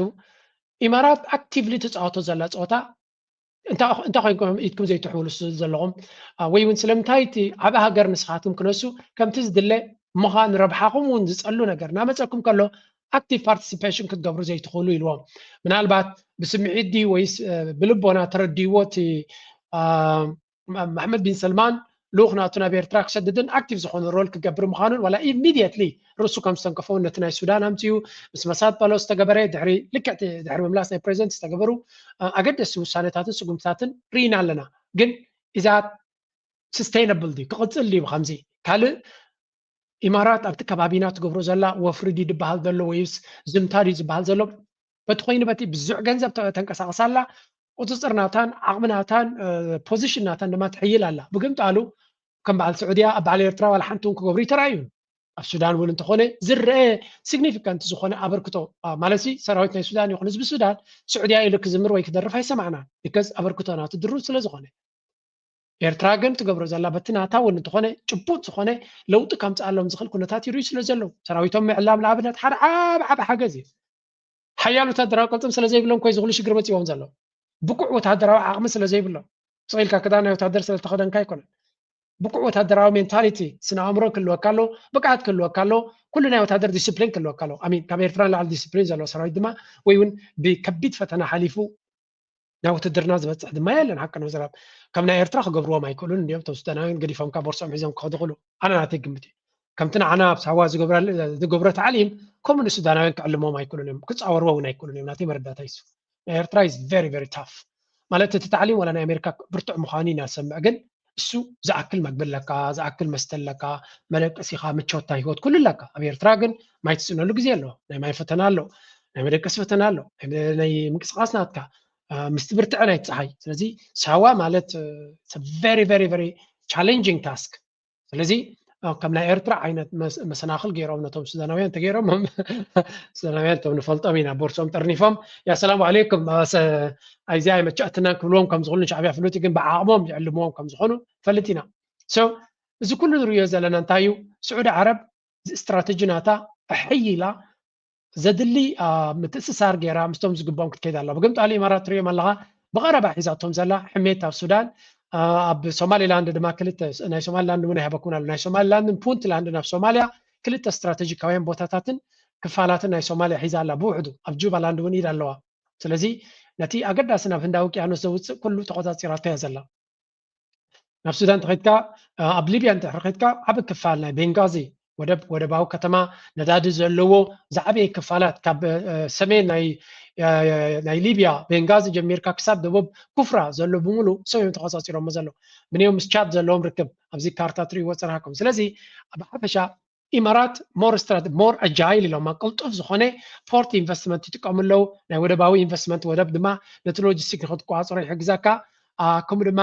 ኢማራት ኣክቲቭሊ ትፃወቶ ዘላ ፀወታ እንታይ ኮይንኩም ኢድኩም ዘይትሕውሉ ዘለኹም ወይ እውን ስለምንታይ እቲ ዓብ ሃገር ንስኻትኩም ክነሱ ከምቲ ዝድለ ምዃን ረብሓኹም እውን ዝፀሉ ነገር እናመፀኩም ከሎ ኣክቲቭ ፓርቲሲፔሽን ክትገብሩ ዘይትኽእሉ ኢልዎም ምናልባት ብስምዒት ድዩ ወይስ ብልቦና ተረድይዎ እቲ መሕመድ ቢን ሰልማን ልኡኽ ናቱ ናብ ኤርትራ ክሰድድን ኣክቲቭ ዝኾነ ሮል ክገብር ምዃኑን ዋላ ኢሚድየትሊ ርእሱ ከም ዝተንከፈውን ነቲ ናይ ሱዳን ኣምፅኡ ምስ መሳድ ጳውሎስ ዝተገበረ ድሕሪ ልክዕ ድሕሪ ምምላስ ናይ ፕሬዚደንት ዝተገበሩ ኣገደስቲ ውሳነታትን ስጉምትታትን ርኢና ኣለና ግን ኢዛት ስስቴይነብል ድዩ ክቕፅል ድዩ ብከምዚ ካልእ ኢማራት ኣብቲ ከባቢና ትገብሮ ዘላ ወፍሪ ድዩ ዝበሃል ዘሎ ወይስ ዝምታ ድዩ ዝበሃል ዘሎ በቲ ኮይኑ በቲ ብዙሕ ገንዘብ ተንቀሳቕሳ ኣላ ቁፅፅር ናታን ዓቕሚ ናታን ፖዚሽን ናታን ድማ ትሕይል ኣላ ብግምጣሉ ከም በዓል ስዑድያ ኣብ በዓል ኤርትራ ዋላ ሓንቲ እውን ክገብሩ ይተራእዩ ኣብ ሱዳን እውን እንተኾነ ዝረአ ሲግኒፊካንት ዝኾነ ኣበርክቶ ማለት ሰራዊት ናይ ሱዳን ይኹን ህዝቢ ሱዳን ስዑድያ ኢሉ ክዝምር ወይ ክደርፍ ኣይሰማዕናን because ኣበርክቶ ናቱ ድሩት ስለ ዝኾነ ኤርትራ ግን ትገብሮ ዘላ በቲ ናታ እውን እንተኾነ ጭቡጥ ዝኾነ ለውጢ ከምፅኣሎም ዝኽእል ኩነታት ይርእዩ ስለ ዘለዉ ሰራዊቶም ምዕላም ንኣብነት ሓደ ዓብ ዓብ ሓገዝ እዩ ሓያል ወታደራዊ ቅልፅም ስለ ዘይብሎም ኮይ ዝኽሉ ሽግር መፅዎም ዘሎ ብቁዕ ወታደራዊ ዓቕሚ ስለ ዘይብሎም ስቕ ኢልካ ክዳን ናይ ወታደር ስለ ተኸደንካ ኣይኮነን ብቁዕ ወታደራዊ ሜንታሊቲ ስነ ኣእምሮ ክህልወካ ኣሎ ብቅዓት ክህልወካ ኣሎ ኩሉ ናይ ወታደር ዲስፕሊን ክህልወካ ኣሎ ኣሚን ካብ ኤርትራ ንላዕሊ ዲስፕሊን ዘለዎ ሰራዊት ድማ ወይ እውን ብከቢድ ፈተና ሓሊፉ ናብ ውትድርና ዝበፅሕ ድማ የለን ሓቂ ንምዝራብ ከም ናይ ኤርትራ ክገብርዎም ኣይክእሉን እንዲዮም እቶም ሱዳናውያን ገዲፎም ካብ ቦርሶም ሒዞም ክኸዱ ክእሉ ኣነ ናተይ ግምት እዩ ከምቲ ንዓና ኣብ ሳዋ ዝገብሮ ታዕሊም ከምኡ ንሱዳናውያን ክዕልሞም ኣይክእሉን እዮም ክፃወርዎ እውን ኣይክእሉን እዮም ናተይ መረዳእታ ይሱ ናይ ኤርትራ is very very tough ማለት እቲ ታዕሊም ዋላ ናይ ኣሜሪካ ብርቱዕ ምዃኑ ኢና ዝሰምዕ ግን እሱ ዝኣክል መግቢ ኣለካ ዝኣክል መስተ ኣለካ መደቀሲኻ ምቾት ናይ ህይወት ኩሉ ኣለካ ኣብ ኤርትራ ግን ማይ ትስእነሉ ግዜ ኣሎ ናይ ማይ ፈተና ኣሎ ናይ መደቀሲ ፈተና ኣሎ ናይ ምንቅስቃስ ናትካ ምስቲ ብርትዐ ናይ ፀሓይ ስለዚ ሳዋ ማለት very very very challenging task ስለዚ ከም ናይ ኤርትራ ዓይነት መሰናክል ገይሮም ነቶም ሱዳናውያን ተገይሮም ሱዳናውያን ቶም ንፈልጦም ኢና ቦርሶም ጠርኒፎም ያ ሰላም ዓለይኩም ኣይዚ ኣይመቻእትናን ክብልዎም ከም ዝኽእሉን ሻዕብያ ፍሉጥ ግን ብዓቕሞም ይዕልምዎም ከም ዝኾኑ ፈልጥ ኢና so እዚ ኩሉ ንርእዮ ዘለና እንታይ እዩ ስዑዲ ዓረብ ስትራተጂ ናታ ሕይ ኢላ ዘድሊ ምትእስሳር ገይራ ምስቶም ዝግባኦም ክትከይድ ኣለዋ ብግምጣሉ ኢማራት ትርእዮም ኣለኻ ብቐረባ ሒዛቶም ዘላ ሕሜት ኣብ ሱዳን ኣብ ሶማሊላንድ ድማ ክልተ ናይ ሶማሊላንድ እውን ኣይሃበኩን ኣሎ ናይ ሶማሊላንድን ፑንትላንድን ኣብ ሶማሊያ ክልተ ስትራተጂካውያን ቦታታትን ክፋላትን ናይ ሶማሊያ ሒዛ ኣላ ብውሕዱ ኣብ ጁባላንድ እውን ኢድ ኣለዋ ስለዚ ነቲ ኣገዳሲ ናብ ህንዳዊ ውቅያኖስ ዘውፅእ ኩሉ ተቆፃፂራቶ እያ ዘላ ናብ ሱዳን ተኸድካ ኣብ ሊብያ እንድሕር ከድካ ዓብ ክፋል ናይ ቤንጋዚ ወደብ ወደባዊ ከተማ ነዳዲ ዘለዎ ዝዓበየ ክፋላት ካብ ሰሜን ናይ ሊብያ ቤንጋዚ ጀሚርካ ክሳብ ደቡብ ኩፍራ ዘሎ ብምሉ ሰው እዮም ተቆፃፂሮሞ ዘሎ ብንዮም ምስ ቻድ ዘለዎም ርክብ ኣብዚ ካርታ ትርእይዎ ፅናሕኩም ስለዚ ብሓፈሻ ኢማራት ሞር ስትራት ሞር ኣጃይል ኢሎማ ቅልጡፍ ዝኾነ ፖርት ኢንቨስትመንት ይጥቀሙ ኣለዉ ናይ ወደባዊ ኢንቨስትመንት ወደብ ድማ ነቲ ሎጂስቲክ ንክትቆፃፀሮ ይሕግዘካ ከምኡ ድማ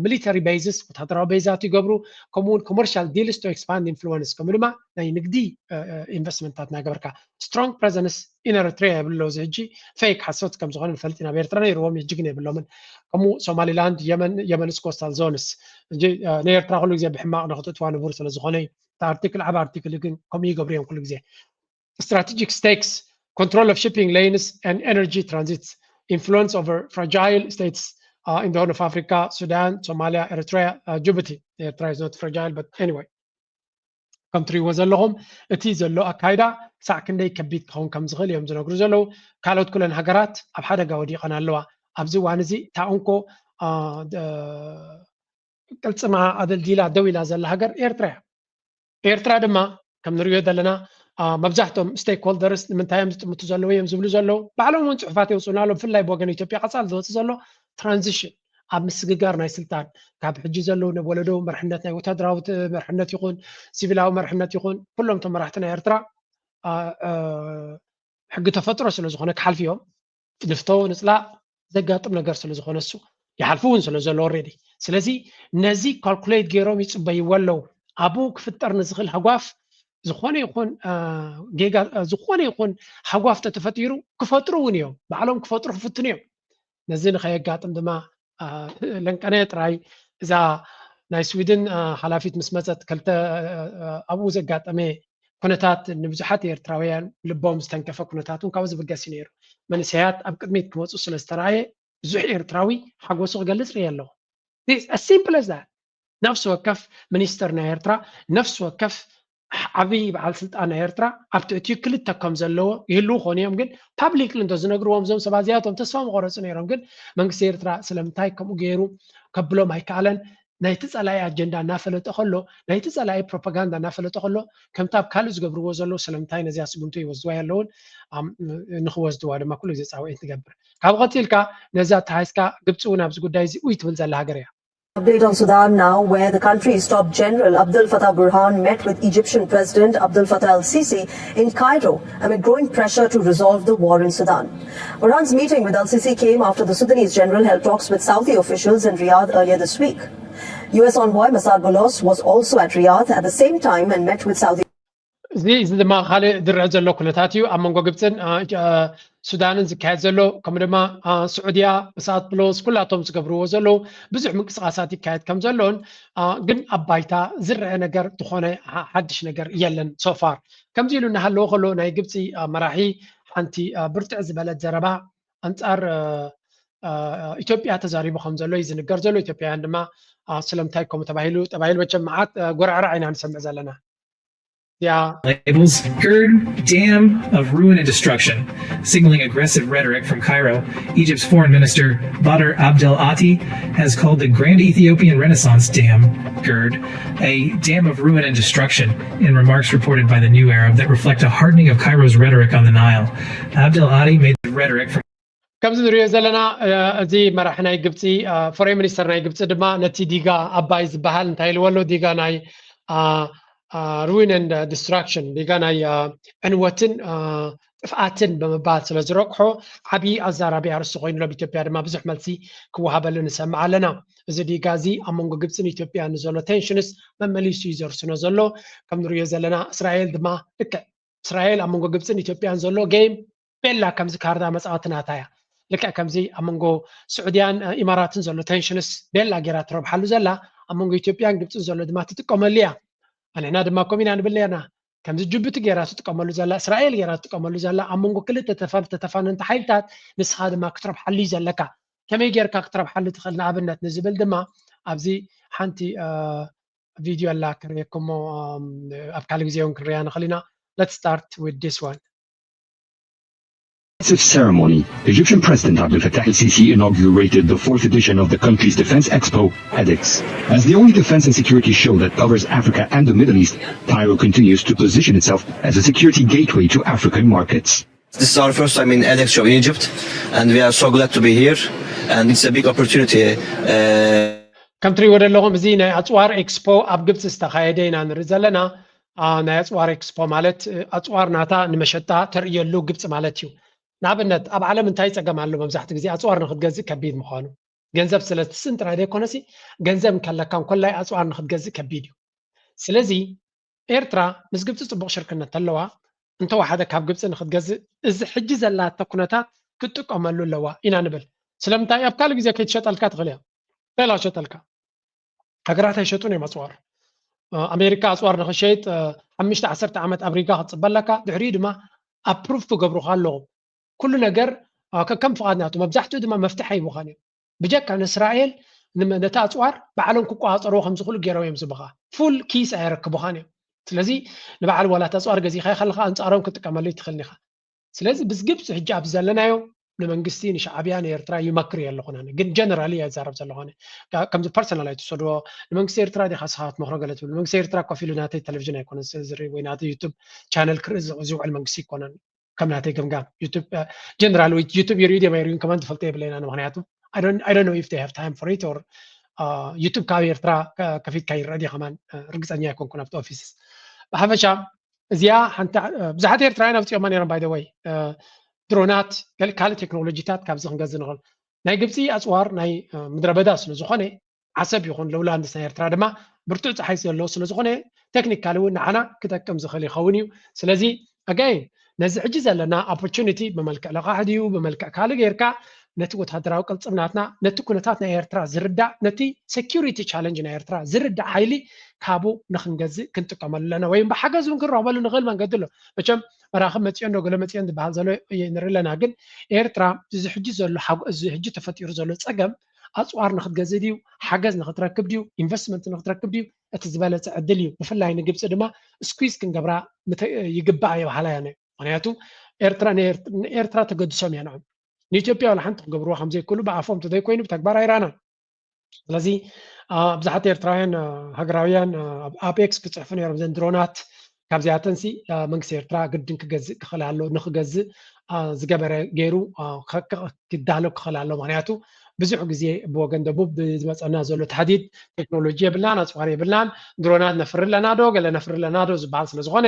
ሚሊተሪ ቤዝስ ወታደራዊ ቤዛት ይገብሩ ከምኡውን ኮመርሻል ዲልስ ቶ ኤክስፓንድ ኢንፍሉወንስ ከምኡ ድማ ናይ ንግዲ ኢንቨስትመንታት እናገበርካ ስትሮንግ ፕሬዘንስ ኢን ኤርትራ የብሎ እዚ ሕጂ ፌክ ሓሶት ከም ዝኾነ ንፈልጥ ኢና ኣብ ኤርትራ ነይርዎም ሕጂ ግን የብሎምን ከምኡ ሶማሊላንድ የመን የመንስ ኮስታል ዞንስ ናይ ኤርትራ ኩሉ ግዜ ብሕማቕ ንክትእትዋ ንቡር ስለ ዝኾነ እዩ ኣርቲክል ዓብ ኣርቲክል ግን ከምኡ ይገብሩ እዮም ኩሉ ግዜ strategic stakes control of shipping lanes and energy transits influence over fragile states in the Horn of Africa, Sudan, Somalia, Eritrea, Djibouti. ኤርትራ is not fragile, but anyway፣ ከም ትሪእዎ ዘለኹም እቲ ዘሎ ኣካይዳ ክሳዕ ክንደይ ከቢድ ክኸውን ከም ዝኽእል እዮም ዝነግሩ ዘለዉ። ካልኦት ኩለን ሃገራት ኣብ ሓደጋ ወዲቐን ኣለዋ። ኣብዚ እዋን እዚ እታ እንኮ ቅልጽማ ኣደልዲላ ደው ኢላ ዘላ ሃገር ኤርትራ እያ። ኤርትራ ድማ ከም ንሪኦ ዘለና መብዛሕቶም stakeholders ንምንታይ እዮም ዝጥምቱ ዘለዉ እዮም ዝብሉ ዘለዉ። ባዕሎም እውን ፅሑፋት የውፅኡና ኣለዉ። ብፍላይ ብወገን ኢትዮጵያ ቀፃሊ ዝወፅእ ዘሎ ትራንዚሽን ኣብ ምስግጋር ናይ ስልጣን ካብ ሕጂ ዘለዉ ናብ ወለዶ መርሕነት ናይ ወታደራዊ መርሕነት ይኹን ሲቪላዊ መርሕነት ይኹን ኩሎም እቶም መራሕቲ ናይ ኤርትራ ሕጊ ተፈጥሮ ስለ ዝኾነ ክሓልፉ እዮም። ንፍቶ ንፅላእ ዘጋጥም ነገር ስለ ዝኾነ እሱ ይሓልፉ እውን ስለ ዘሎ already። ስለዚ ነዚ calculate ገይሮም ይፅበይዎ ኣለዉ። ኣብኡ ክፍጠር ንዝኽእል ሃጓፍ ዝኾነ ይኹን ጌጋ ዝኾነ ይኹን ሃጓፍ ተተፈጢሩ ክፈጥሩ እውን እዮም። ባዕሎም ክፈጥሩ ክፍትኑ እዮም። ነዚ ንኸየጋጥም ድማ ለንቀነ ጥራይ እዛ ናይ ስዊድን ሓላፊት ምስ መፀት ክልተ ኣብኡ ዘጋጠመ ኩነታት ንብዙሓት ኤርትራውያን ልቦም ዝተንከፈ ኩነታት እውን ካብኡ ዝብገስ እዩ ነይሩ። መንእሰያት ኣብ ቅድሚት ክመፁ ስለ ዝተረኣየ ብዙሕ ኤርትራዊ ሓጎሱ ክገልፅ ርኢ ኣለኹ። Simple as that። ነፍሲ ወከፍ ሚኒስተር ናይ ኤርትራ፣ ነፍሲ ወከፍ ዓብዪ በዓል ስልጣን ናይ ኤርትራ ኣብ ትሕቲኡ ክልተ ከም ዘለዎ ይህልዉ ክኾኑ እዮም። ግን publicly እንተ ዝነግርዎም እዞም ሰባት እዚኣቶም ተስፋ ምቆረፁ ነይሮም። ግን መንግስቲ ኤርትራ ስለምንታይ ከምኡ ገይሩ ከብሎም ኣይከኣለን። ናይቲ ጸላኢ ኣጀንዳ እናፈለጠ ከሎ፣ ናይቲ ጸላኢ ፕሮፓጋንዳ እናፈለጠ ከሎ፣ ከምቲ ኣብ ካልእ ዝገብርዎ ዘለዉ ስለምንታይ ነዚኣ ስጉምቲ ይወስድዋ የለውን ንክወስድዋ ድማ ኩሉ ግዜ ጻውዒት ንገብር። ካብ ቀፂልካ ነዛ ተሓይስካ ግብፂ እውን ኣብዚ ጉዳይ እዚ ኡይ ትብል ዘላ ሃገር እያ። Update on Sudan now, where the country's top general Abdel Fattah Burhan met with Egyptian President Abdel Fattah el-Sisi in Cairo amid growing pressure to resolve the war in Sudan. Burhan's meeting with el-Sisi came after the Sudanese general held talks with Saudi officials in Riyadh earlier this week. U S envoy Massad Boulos was also at Riyadh at the same time and met with Saudi እዚ እዚ ድማ ካልእ ዝረአ ዘሎ ኩነታት እዩ። ኣብ መንጎ ግብፅን ሱዳንን ዝካየድ ዘሎ ከምኡ ድማ ስዑድያ፣ መሳድ ፕሎስ ኩላቶም ዝገብርዎ ዘለዉ ብዙሕ ምንቅስቃሳት ይካየድ ከም ዘሎን ግን ኣብ ባይታ ዝረአ ነገር ዝኾነ ሓድሽ ነገር የለን so far። ከምዚ ኢሉ እናሃለወ ከሎ ናይ ግብፂ መራሒ ሓንቲ ብርትዕ ዝበለት ዘረባ ኣንፃር ኢትዮጵያ ተዛሪቡ ከም ዘሎ እዩ ዝንገር ዘሎ። ኢትዮጵያውያን ድማ ስለምንታይ ከምኡ ተባሂሉ ተባሂሉ መቸም መዓት ጎራዕራዕ ኢና ንሰምዕ ዘለና። Yeah. Labels: Gird, dam of ruin and destruction, signaling aggressive rhetoric from Cairo. Egypt's foreign minister, Badr Abdel Ati, has called the Grand Ethiopian Renaissance Dam, Gird, a dam of ruin and destruction, in remarks reported by the New Arab that reflect a hardening of Cairo's rhetoric on the Nile. Abdel Ati made the rhetoric from ከምዚ ንሪኦ ዘለና እዚ መራሒ ናይ ግብፂ ፎሬን ሚኒስተር ናይ ግብፂ ድማ ነቲ ዲጋ ኣባይ ዝበሃል እንታይ ኢልዎ ኣሎ? ዲጋ ናይ ruin and destruction፣ ዲጋ ናይ ዕንወትን ጥፍኣትን ብምባል ስለ ዝረቅሖ ዓብዪ ኣዛራቢ ኣርእስቲ ኮይኑ ኣሎ። ኣብ ኢትዮጵያ ድማ ብዙሕ መልሲ ክወሃበሉ ንሰምዕ ኣለና። እዚ ዲጋ እዚ ኣብ መንጎ ግብፅን ኢትዮጵያን ንዘሎ ቴንሽንስ መመሊሱ እዩ ዘርስኖ ዘሎ። ከም ንሪኦ ዘለና እስራኤል ድማ ልክዕ እስራኤል ኣብ መንጎ ግብፅን ኢትዮጵያን ዘሎ ጌም ቤላ ከምዚ ካርታ መፃወቲ ናታ እያ። ልክዕ ከምዚ ኣብ መንጎ ስዑድያን ኢማራትን ዘሎ ቴንሽንስ ቤላ ጌራ ትረብሓሉ ዘላ ኣብ መንጎ ኢትዮጵያን ግብፅን ዘሎ ድማ ትጥቀመሉ እያ። ኣንሕና ድማ ከምኡ ኢና ንብል ነርና። ከምዚ ጅቡቲ ጌራ ትጥቀመሉ ዘላ፣ እስራኤል ጌራ ትጥቀመሉ ዘላ ኣብ መንጎ ክልተ ተፈ- ተተፋነንቲ ሓይልታት ንስኻ ድማ ክትረብሓሉ እዩ ዘለካ። ከመይ ጌርካ ክትረብሓሉ ትኽእል ንኣብነት ንዝብል ድማ ኣብዚ ሓንቲ ቪድዮ ኣላ ክርእየኩሞ ኣብ ካልእ ግዜ እውን ክንርእያ ንኽእል ኢና። Let's start with this one. Ceremony, Egyptian President Abdel Fattah el-Sisi inaugurated the fourth edition of the country's Defense Expo, ADEX. As the only defense and security show that covers Africa and the Middle East, Cairo continues to position itself as a security gateway to African markets. This is our first time in ADEX show in Egypt, and we are so glad to be here, and it's a big opportunity. Uh, ከም ትሪእዎ ዘለኹም እዚ ናይ ኣፅዋር ኤክስፖ ኣብ ግብፂ ዝተኻየደ ኢና ንርኢ ዘለና። ናይ ኣፅዋር ኤክስፖ ማለት ኣፅዋር ናታ ንመሸጣ ተርእየሉ ግብፂ ማለት እዩ። ንኣብነት ኣብ ዓለም እንታይ ፀገም ኣሎ? መብዛሕትኡ ግዜ ኣፅዋር ንክትገዝእ ከቢድ ምዃኑ፣ ገንዘብ ስለ ትስእን ጥራይ ዘይኮነሲ ገንዘብ እንከለካ እንኮላይ ኣፅዋር ንክትገዝእ ከቢድ እዩ። ስለዚ ኤርትራ ምስ ግብፂ ፅቡቕ ሽርክነት ተለዋ እንተወሓደ ካብ ግብፂ ንክትገዝእ እዚ ሕጂ ዘላቶ ኩነታት ክትጥቀመሉ ኣለዋ ኢና ንብል። ስለምንታይ ኣብ ካልእ ግዜ ከይትሸጠልካ ትኽእል እያ። ሌላ ሸጠልካ። ሃገራት ኣይሸጡን እዮም ኣፅዋር። ኣሜሪካ ኣፅዋር ንክሸይጥ ሓምሽተ ዓሰርተ ዓመት ኣብ ሪጋ ክትፅበ ኣለካ። ድሕሪኡ ድማ ኣፕሩቭ ክገብሩካ ኣለዎም። ኩሉ ነገር ከከም ፍቓድ ናቱ መብዛሕትኡ ድማ መፍትሒ ኣይቡኻን እዮም። ብጀካ ንእስራኤል፣ ንመ- ነቲ ኣፅዋር ባዕሎም ክቆፃፀርዎ ከም ዝኽእሉ ገይሮም እዮም ዝብኻ። ፉል ኪስ ኣየረክቡኻን እዮም። ስለዚ ንበዓል ዋላ እቲ ኣፅዋር ገዚእኻ ከለኻ ኣንፃሮም ክትጥቀመሉ ይትኽእል ኢኻ። ስለዚ ብዝግብፂ ሕጂ ኣብ ዘለናዮ ንመንግስቲ ንሻዕብያ ንኤርትራ ይመክር የለኹን ኣነ፣ ግን ጀነራሊ እየ ዝዛረብ ዘለኹ ኣነ። ከምዚ ፐርሰናል ኣይትውሰድዎ። ንመንግስቲ ኤርትራ ዲኻ ስኻ ትመኽሮ ገለ ትብል? መንግስቲ ኤርትራ ኮፍ ኢሉ ናተይ ቴሌቪዥን ኣይኮነን ዝርኢ ወይ ናተይ ዩቱብ ቻነል ክርኢ ዝውዕል መንግስቲ ኣይኮነን። ከም ናተይ ገምጋም ዩቱብ ጀነራል ወይ ዩቱብ ይርእዩ ድዮም ኣይርእዩን ከማን ዝፈልጦ የብለይን ኣነ። ምክንያቱ I don't know if they have time for it or ዩቱብ ካብ ኤርትራ ከፊትካ ይረአ ድዩ ከማን ርግፀኛ ኣይኮንኩን ኣብቲ ኦፊስስ። ብሓፈሻ እዚኣ ሓንቲ ብዙሓት ኤርትራውያን ኣውፅኦማ ነይሮም። ባይ ወይ ድሮናት ካልእ ቴክኖሎጂታት ካብዚ ክንገዝ ንኽእል። ናይ ግብፂ ኣፅዋር ናይ ምድረ በዳ ስለ ዝኾነ ዓሰብ ይኹን ሎውላንድስ ናይ ኤርትራ ድማ ብርቱዕ ፀሓይ ዘለዎ ስለ ዝኾነ ቴክኒካሊ እውን ንዓና ክጠቅም ዝኽእል ይኸውን እዩ። ስለዚ ኣጋይን ነዚ ሕጂ ዘለና ኦፖርቹኒቲ ብመልክዕ ለቓሕ ድዩ ብመልክዕ ካልእ ጌርካ ነቲ ወታደራዊ ቅልፅም ናትና ነቲ ኩነታት ናይ ኤርትራ ዝርዳእ ነቲ ሴኪሪቲ ቻለንጅ ናይ ኤርትራ ዝርዳእ ሓይሊ ካብኡ ንክንገዝእ ክንጥቀመሉ ኣለና። ወይ ብሓገዝ እውን ክንረኽበሉ ንኽእል መንገዲ ኣሎ። መቸም መራኽብ መፅኦን ዶ ገለ መፅኦን ዝበሃል ዘሎ ንርኢ ኣለና። ግን ኤርትራ እዚ ሕጂ ዘሎ እዚ ሕጂ ተፈጢሩ ዘሎ ፀገም ኣፅዋር ንክትገዝእ ድዩ ሓገዝ ንክትረክብ ድዩ ኢንቨስትመንት ንክትረክብ ድዩ እቲ ዝበለፀ ዕድል እዩ። ብፍላይ ንግብፂ ድማ ስኩዝ ክንገብራ ይግባእ እየ በሃላይ ኣነ። ምክንያቱ ኤርትራ ንኤርትራ ተገድሶም እያ ንዕም ንኢትዮጵያ ዋላ ሓንቲ ክገብርዎ ከምዘይክእሉ ብኣፎም ተዘይኮይኑ ብተግባር ኣይራናን። ስለዚ ብዙሓት ኤርትራውያን ሃገራውያን ኣብ ኤክስ ክፅሕፉ ነይሮም ዘን ድሮናት ካብዚኣተንሲ መንግስቲ ኤርትራ ግድን ክገዝእ ክኽእል ኣሎ ንክገዝእ ዝገበረ ገይሩ ክዳሎ ክኽእል ኣሎ። ምክንያቱ ብዙሕ ግዜ ብወገን ደቡብ ዝመፀና ዘሎ ታህዲድ ቴክኖሎጂ የብልናን ኣፅዋር የብልናን ድሮናት ነፍሪ ኣለና ዶ ገለ ነፍሪ ኣለና ዶ ዝበሃል ስለዝኾነ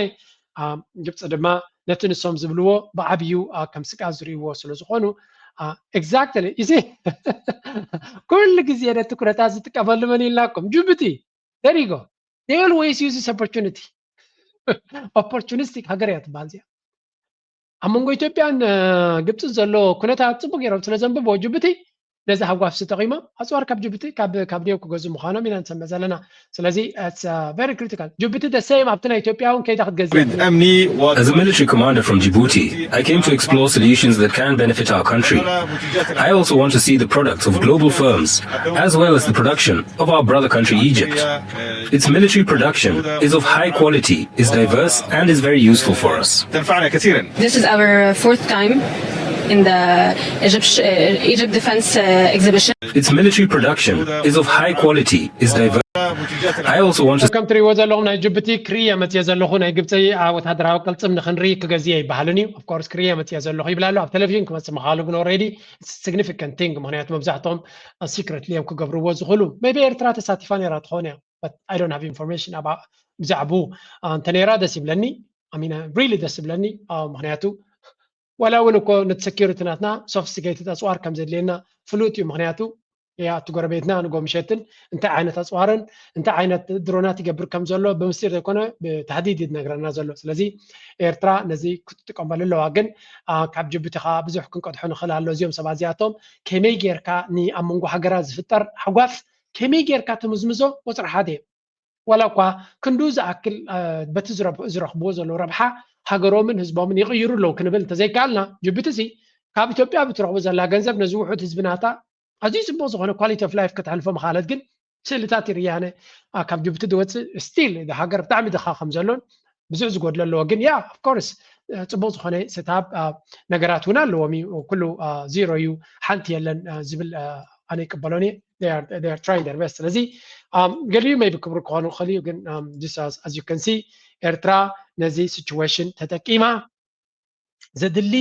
ግብፂ ድማ ነቲ ንሶም ዝብልዎ ብዓብዩ ከም ስግኣት ዝርእይዎ ስለዝኾኑ ኤግዛክትሊ እዚ ኩሉ ግዜ ነቲ ኩነታት ዝጥቀመሉ መን ኢልናኩም ጅቡቲ ደሪጎ they always use this opportunity opportunistic ሃገር እያ ትበሃል እዚኣ። ኣብ መንጎ ኢትዮጵያን ግብፅን ዘሎ ኩነታት ፅቡቅ ገይሮም ስለ ዘንብብዎ ጅቡቲ ነዚ ሃጓፍሲ ተቂሞም ኣፅዋር ካብ ጅቡቲ ካብ ካብ ዲዮም ክገዙ ምዃኖም ኢና ንሰምዕ ዘለና። ስለዚ very critical ጅቡቲ the same ኣብቲ ናይ ኢትዮጵያ እውን ከይዳ ክትገዝእ As a military commander from Djibouti, I came to explore solutions that can benefit our country. I also want to see the products of global firms, as well as the production of our brother country Egypt. Its military production is of high quality, is diverse, and is very useful for us. تنفعنا كثيرا. This is our fourth time in the Egypt, uh, Egypt Defense uh, Exhibition. Its military production is of high quality, is diverse. I also want to ከም ትሪእዎ ዘለኹም ናይ ጅቡቲ ክርእየ መፅየ ዘለኹ ናይ ግብፂ ወታደራዊ ቅልፅም ንክንርኢ ክገዝየ ይበሃልን እዩ። ኦፍኮርስ ክርእየ መፅየ ዘለኹ ይብላ ኣሎ። ኣብ ቴሌቪዥን ክመፅእ ምኽኣሉ ግን ኦልሬዲ ሲግኒፊካንት ቲንግ ምክንያቱ መብዛሕትኦም ሲክረትሊ እዮም ክገብርዎ ዝኽእሉ። ሜቢ ኤርትራ ተሳቲፋ ነይራ ትኸውን እያ። I don't have information ብዛዕባኡ እንተ ነይራ ደስ ይብለኒ። I mean really ደስ ይብለኒ። ምክንያቱ ዋላ እውን እኮ ነቲ ሴኪሪቲ ናትና ሶፊስቲኬትድ ኣፅዋር ከም ዘድልየና ፍሉጥ እዩ። ምክንያቱ ያ እቲ ጎረቤትና ንጎ ምሸትን እንታይ ዓይነት ኣፅዋርን እንታይ ዓይነት ድሮናት ይገብር ከም ዘሎ ብምስጢር ዘይኮነ ብታህዲድ እዩ ዝነግረና ዘሎ። ስለዚ ኤርትራ ነዚ ክትጥቀመሉ ኣለዋ። ግን ካብ ጅቡቲ ከዓ ብዙሕ ክንቀድሖ ንኽእል ኣሎ። እዚኦም ሰባት እዚኣቶም ከመይ ጌርካ ንኣብ መንጎ ሃገራት ዝፍጠር ሓጓፍ ከመይ ጌርካ ትምዝምዞ ቁፅሪ ሓደ እዮም። ዋላ እኳ ክንዱ ዝኣክል በቲ ዝረኽብዎ ዘለዉ ረብሓ ሃገሮምን ህዝቦምን ይቕይሩ ኣለዉ ክንብል እንተዘይከኣልና ጅቡቲ ሲ ካብ ኢትዮጵያ ብትረኽቦ ዘላ ገንዘብ ነዚ ውሑድ ህዝቢ ናታ ኣዝዩ ፅቡቕ ዝኾነ ኳሊቲ ኦፍ ላይፍ ከተሕልፎ ምኻለት ግን ስእልታት ይርያነ ካብ ጅቡቲ ዝወፅእ ስቲል ሃገር ብጣዕሚ ድኻ ከም ዘሎን ብዙሕ ዝጎድሎ ኣለዎ። ግን ያ ኦፍኮርስ ፅቡቕ ዝኾነ ስታብ ነገራት እውን ኣለዎም እዩ። ኩሉ ዚሮ እዩ ሓንቲ የለን ዝብል ኣነ ይቅበሎን እየ። They are trying their best። ስለዚ ገሊኡ maybe ክብሩ ክኾኑ ክኽእል እዩ። ግን as you can see ኤርትራ ነዚ ሲቹዌሽን ተጠቂማ ዘድሊ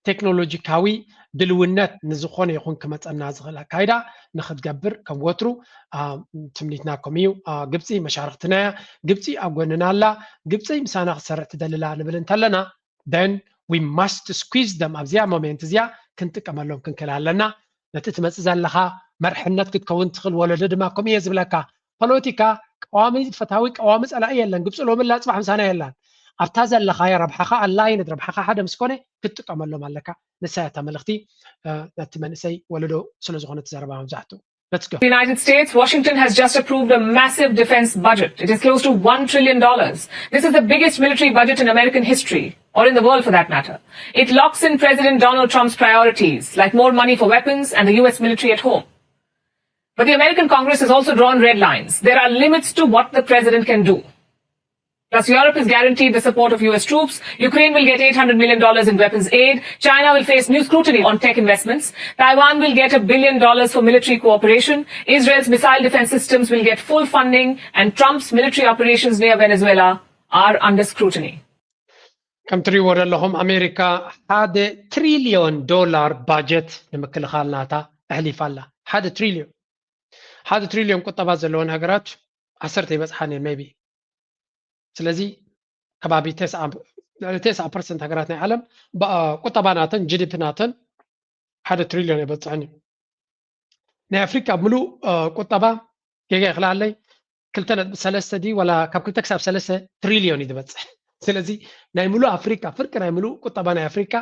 ቴክኖሎጂካዊ ድልውነት ንዝኾነ ይኹን ክመፀና ዝኽእል ኣካይዳ ንክትገብር ከም ወትሩ ትምኒትና ከም እዩ። ግብፂ መሻርክትና እያ። ግብፂ ኣብ ጎንና ኣላ። ግብፂ ምሳና ክትሰርሕ ትደልላ ንብል እንተለና then we must squeeze them ኣብዚኣ ሞሜንት እዚኣ ክንጥቀመሎም ክንክእል ኣለና። ነቲ ትመፅእ ዘለኻ መርሕነት ክትከውን ትኽእል ወለዶ ድማ ከምኡ እየ ዝብለካ። ፖለቲካ ቀዋሚ ፈታዊ ቀዋሚ ፀላኢ የለን። ግብፂ ሎሚ ኣላ ፅባሕ ምሳና የላን። ኣብታ ዘለኻያ ረብሓኻ ኣላይነት ረብሓኻ ሓደ ምስ ኮነ ክትጥቀመሎም ኣለካ። ንሳ እያ እታ መልእኽቲ ነቲ መንእሰይ ወለዶ ስለ ዝኾነ እቲ ዘረባ መብዛሕትኡ። Let's go. The United States, Washington has just approved a massive defense budget. It is close to one trillion dollars. This is the biggest military budget in American history, or in the world for that matter. It locks in President Donald Trump's priorities, like more money for weapons and the U S military at home. But the American Congress has also drawn red lines. There are limits to what the president can do. Plus, Europe is guaranteed the support of U S troops. Ukraine will get eight hundred million dollars in weapons aid. China will face new scrutiny on tech investments. Taiwan will get a billion dollars for military cooperation. Israel's missile defense systems will get full funding. And Trump's military operations near Venezuela are under scrutiny. ከም ትሪእዎ ዘለኹም ኣሜሪካ ሓደ ትሪልዮን ዶላር ባጀት ንምክልኻል ናታ ኣሕሊፋ ኣላ። ሓደ ትሪልዮን ሓደ ትሪልዮን ቁጠባ ዘለወን ሃገራት ዓሰርተ ይበፅሓን እየን maybe። ስለዚ ከባቢ ልዕሊ ተስዓ ፐርሰንት ሃገራት ናይ ዓለም ቁጠባ ናተን ጂዲፒ ናተን ሓደ ትሪልዮን ኣይበፅሕን እዩ። ናይ ኣፍሪካ ምሉእ ቁጠባ ጌጋ ይኽልኣለይ ክልተ ነጥቢ ሰለስተ ድዩ ዋላ ካብ ክልተ ክሳብ ሰለስተ ትሪልዮን እዩ ዝበፅሕ። ስለዚ ናይ ምሉእ ኣፍሪካ ፍርቂ ናይ ምሉእ ቁጠባ ናይ ኣፍሪካ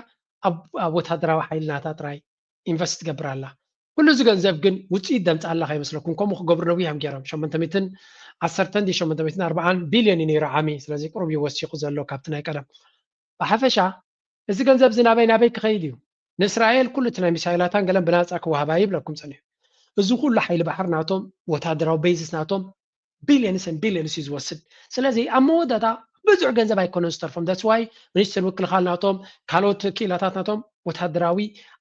ኣብ ወታደራዊ ሓይሊ ናታ ጥራይ ኢንቨስት ትገብር ኣላ። ኩሉ እዚ ገንዘብ ግን ውፅኢት ደምፃ ኣላ ከይመስለኩም። ከምኡ ክገብሩ ነዊሖም ገይሮም ሸሞንተ ሚእትን ዓሰርተን ድዩ ሸሞንተ ሚእትን ኣርባዓን ቢልዮን እዩ ነይሩ ዓሚ። ስለዚ ቁሩብ እዩ ወሲኹ ዘሎ ካብቲ ናይ ቀደም። ብሓፈሻ እዚ ገንዘብ እዚ ናበይ ናበይ ክኸይድ እዩ? ንእስራኤል ኩሉ እቲ ናይ ሚሳይላታን ገለን ብናፃ ክወሃባ ይብለኩም ፀኒሑ። እዚ ኩሉ ሓይሊ ባሕር ናቶም ወታደራዊ ቤዝስ ናቶም ቢልዮንስ ን ቢልዮንስ እዩ ዝወስድ። ስለዚ ኣብ መወዳእታ ብዙሕ ገንዘብ ኣይኮነን ዝተርፎም። That's why ሚኒስትር ምክልኻል ናቶም ካልኦት ክኢላታት ናቶም ወታደራዊ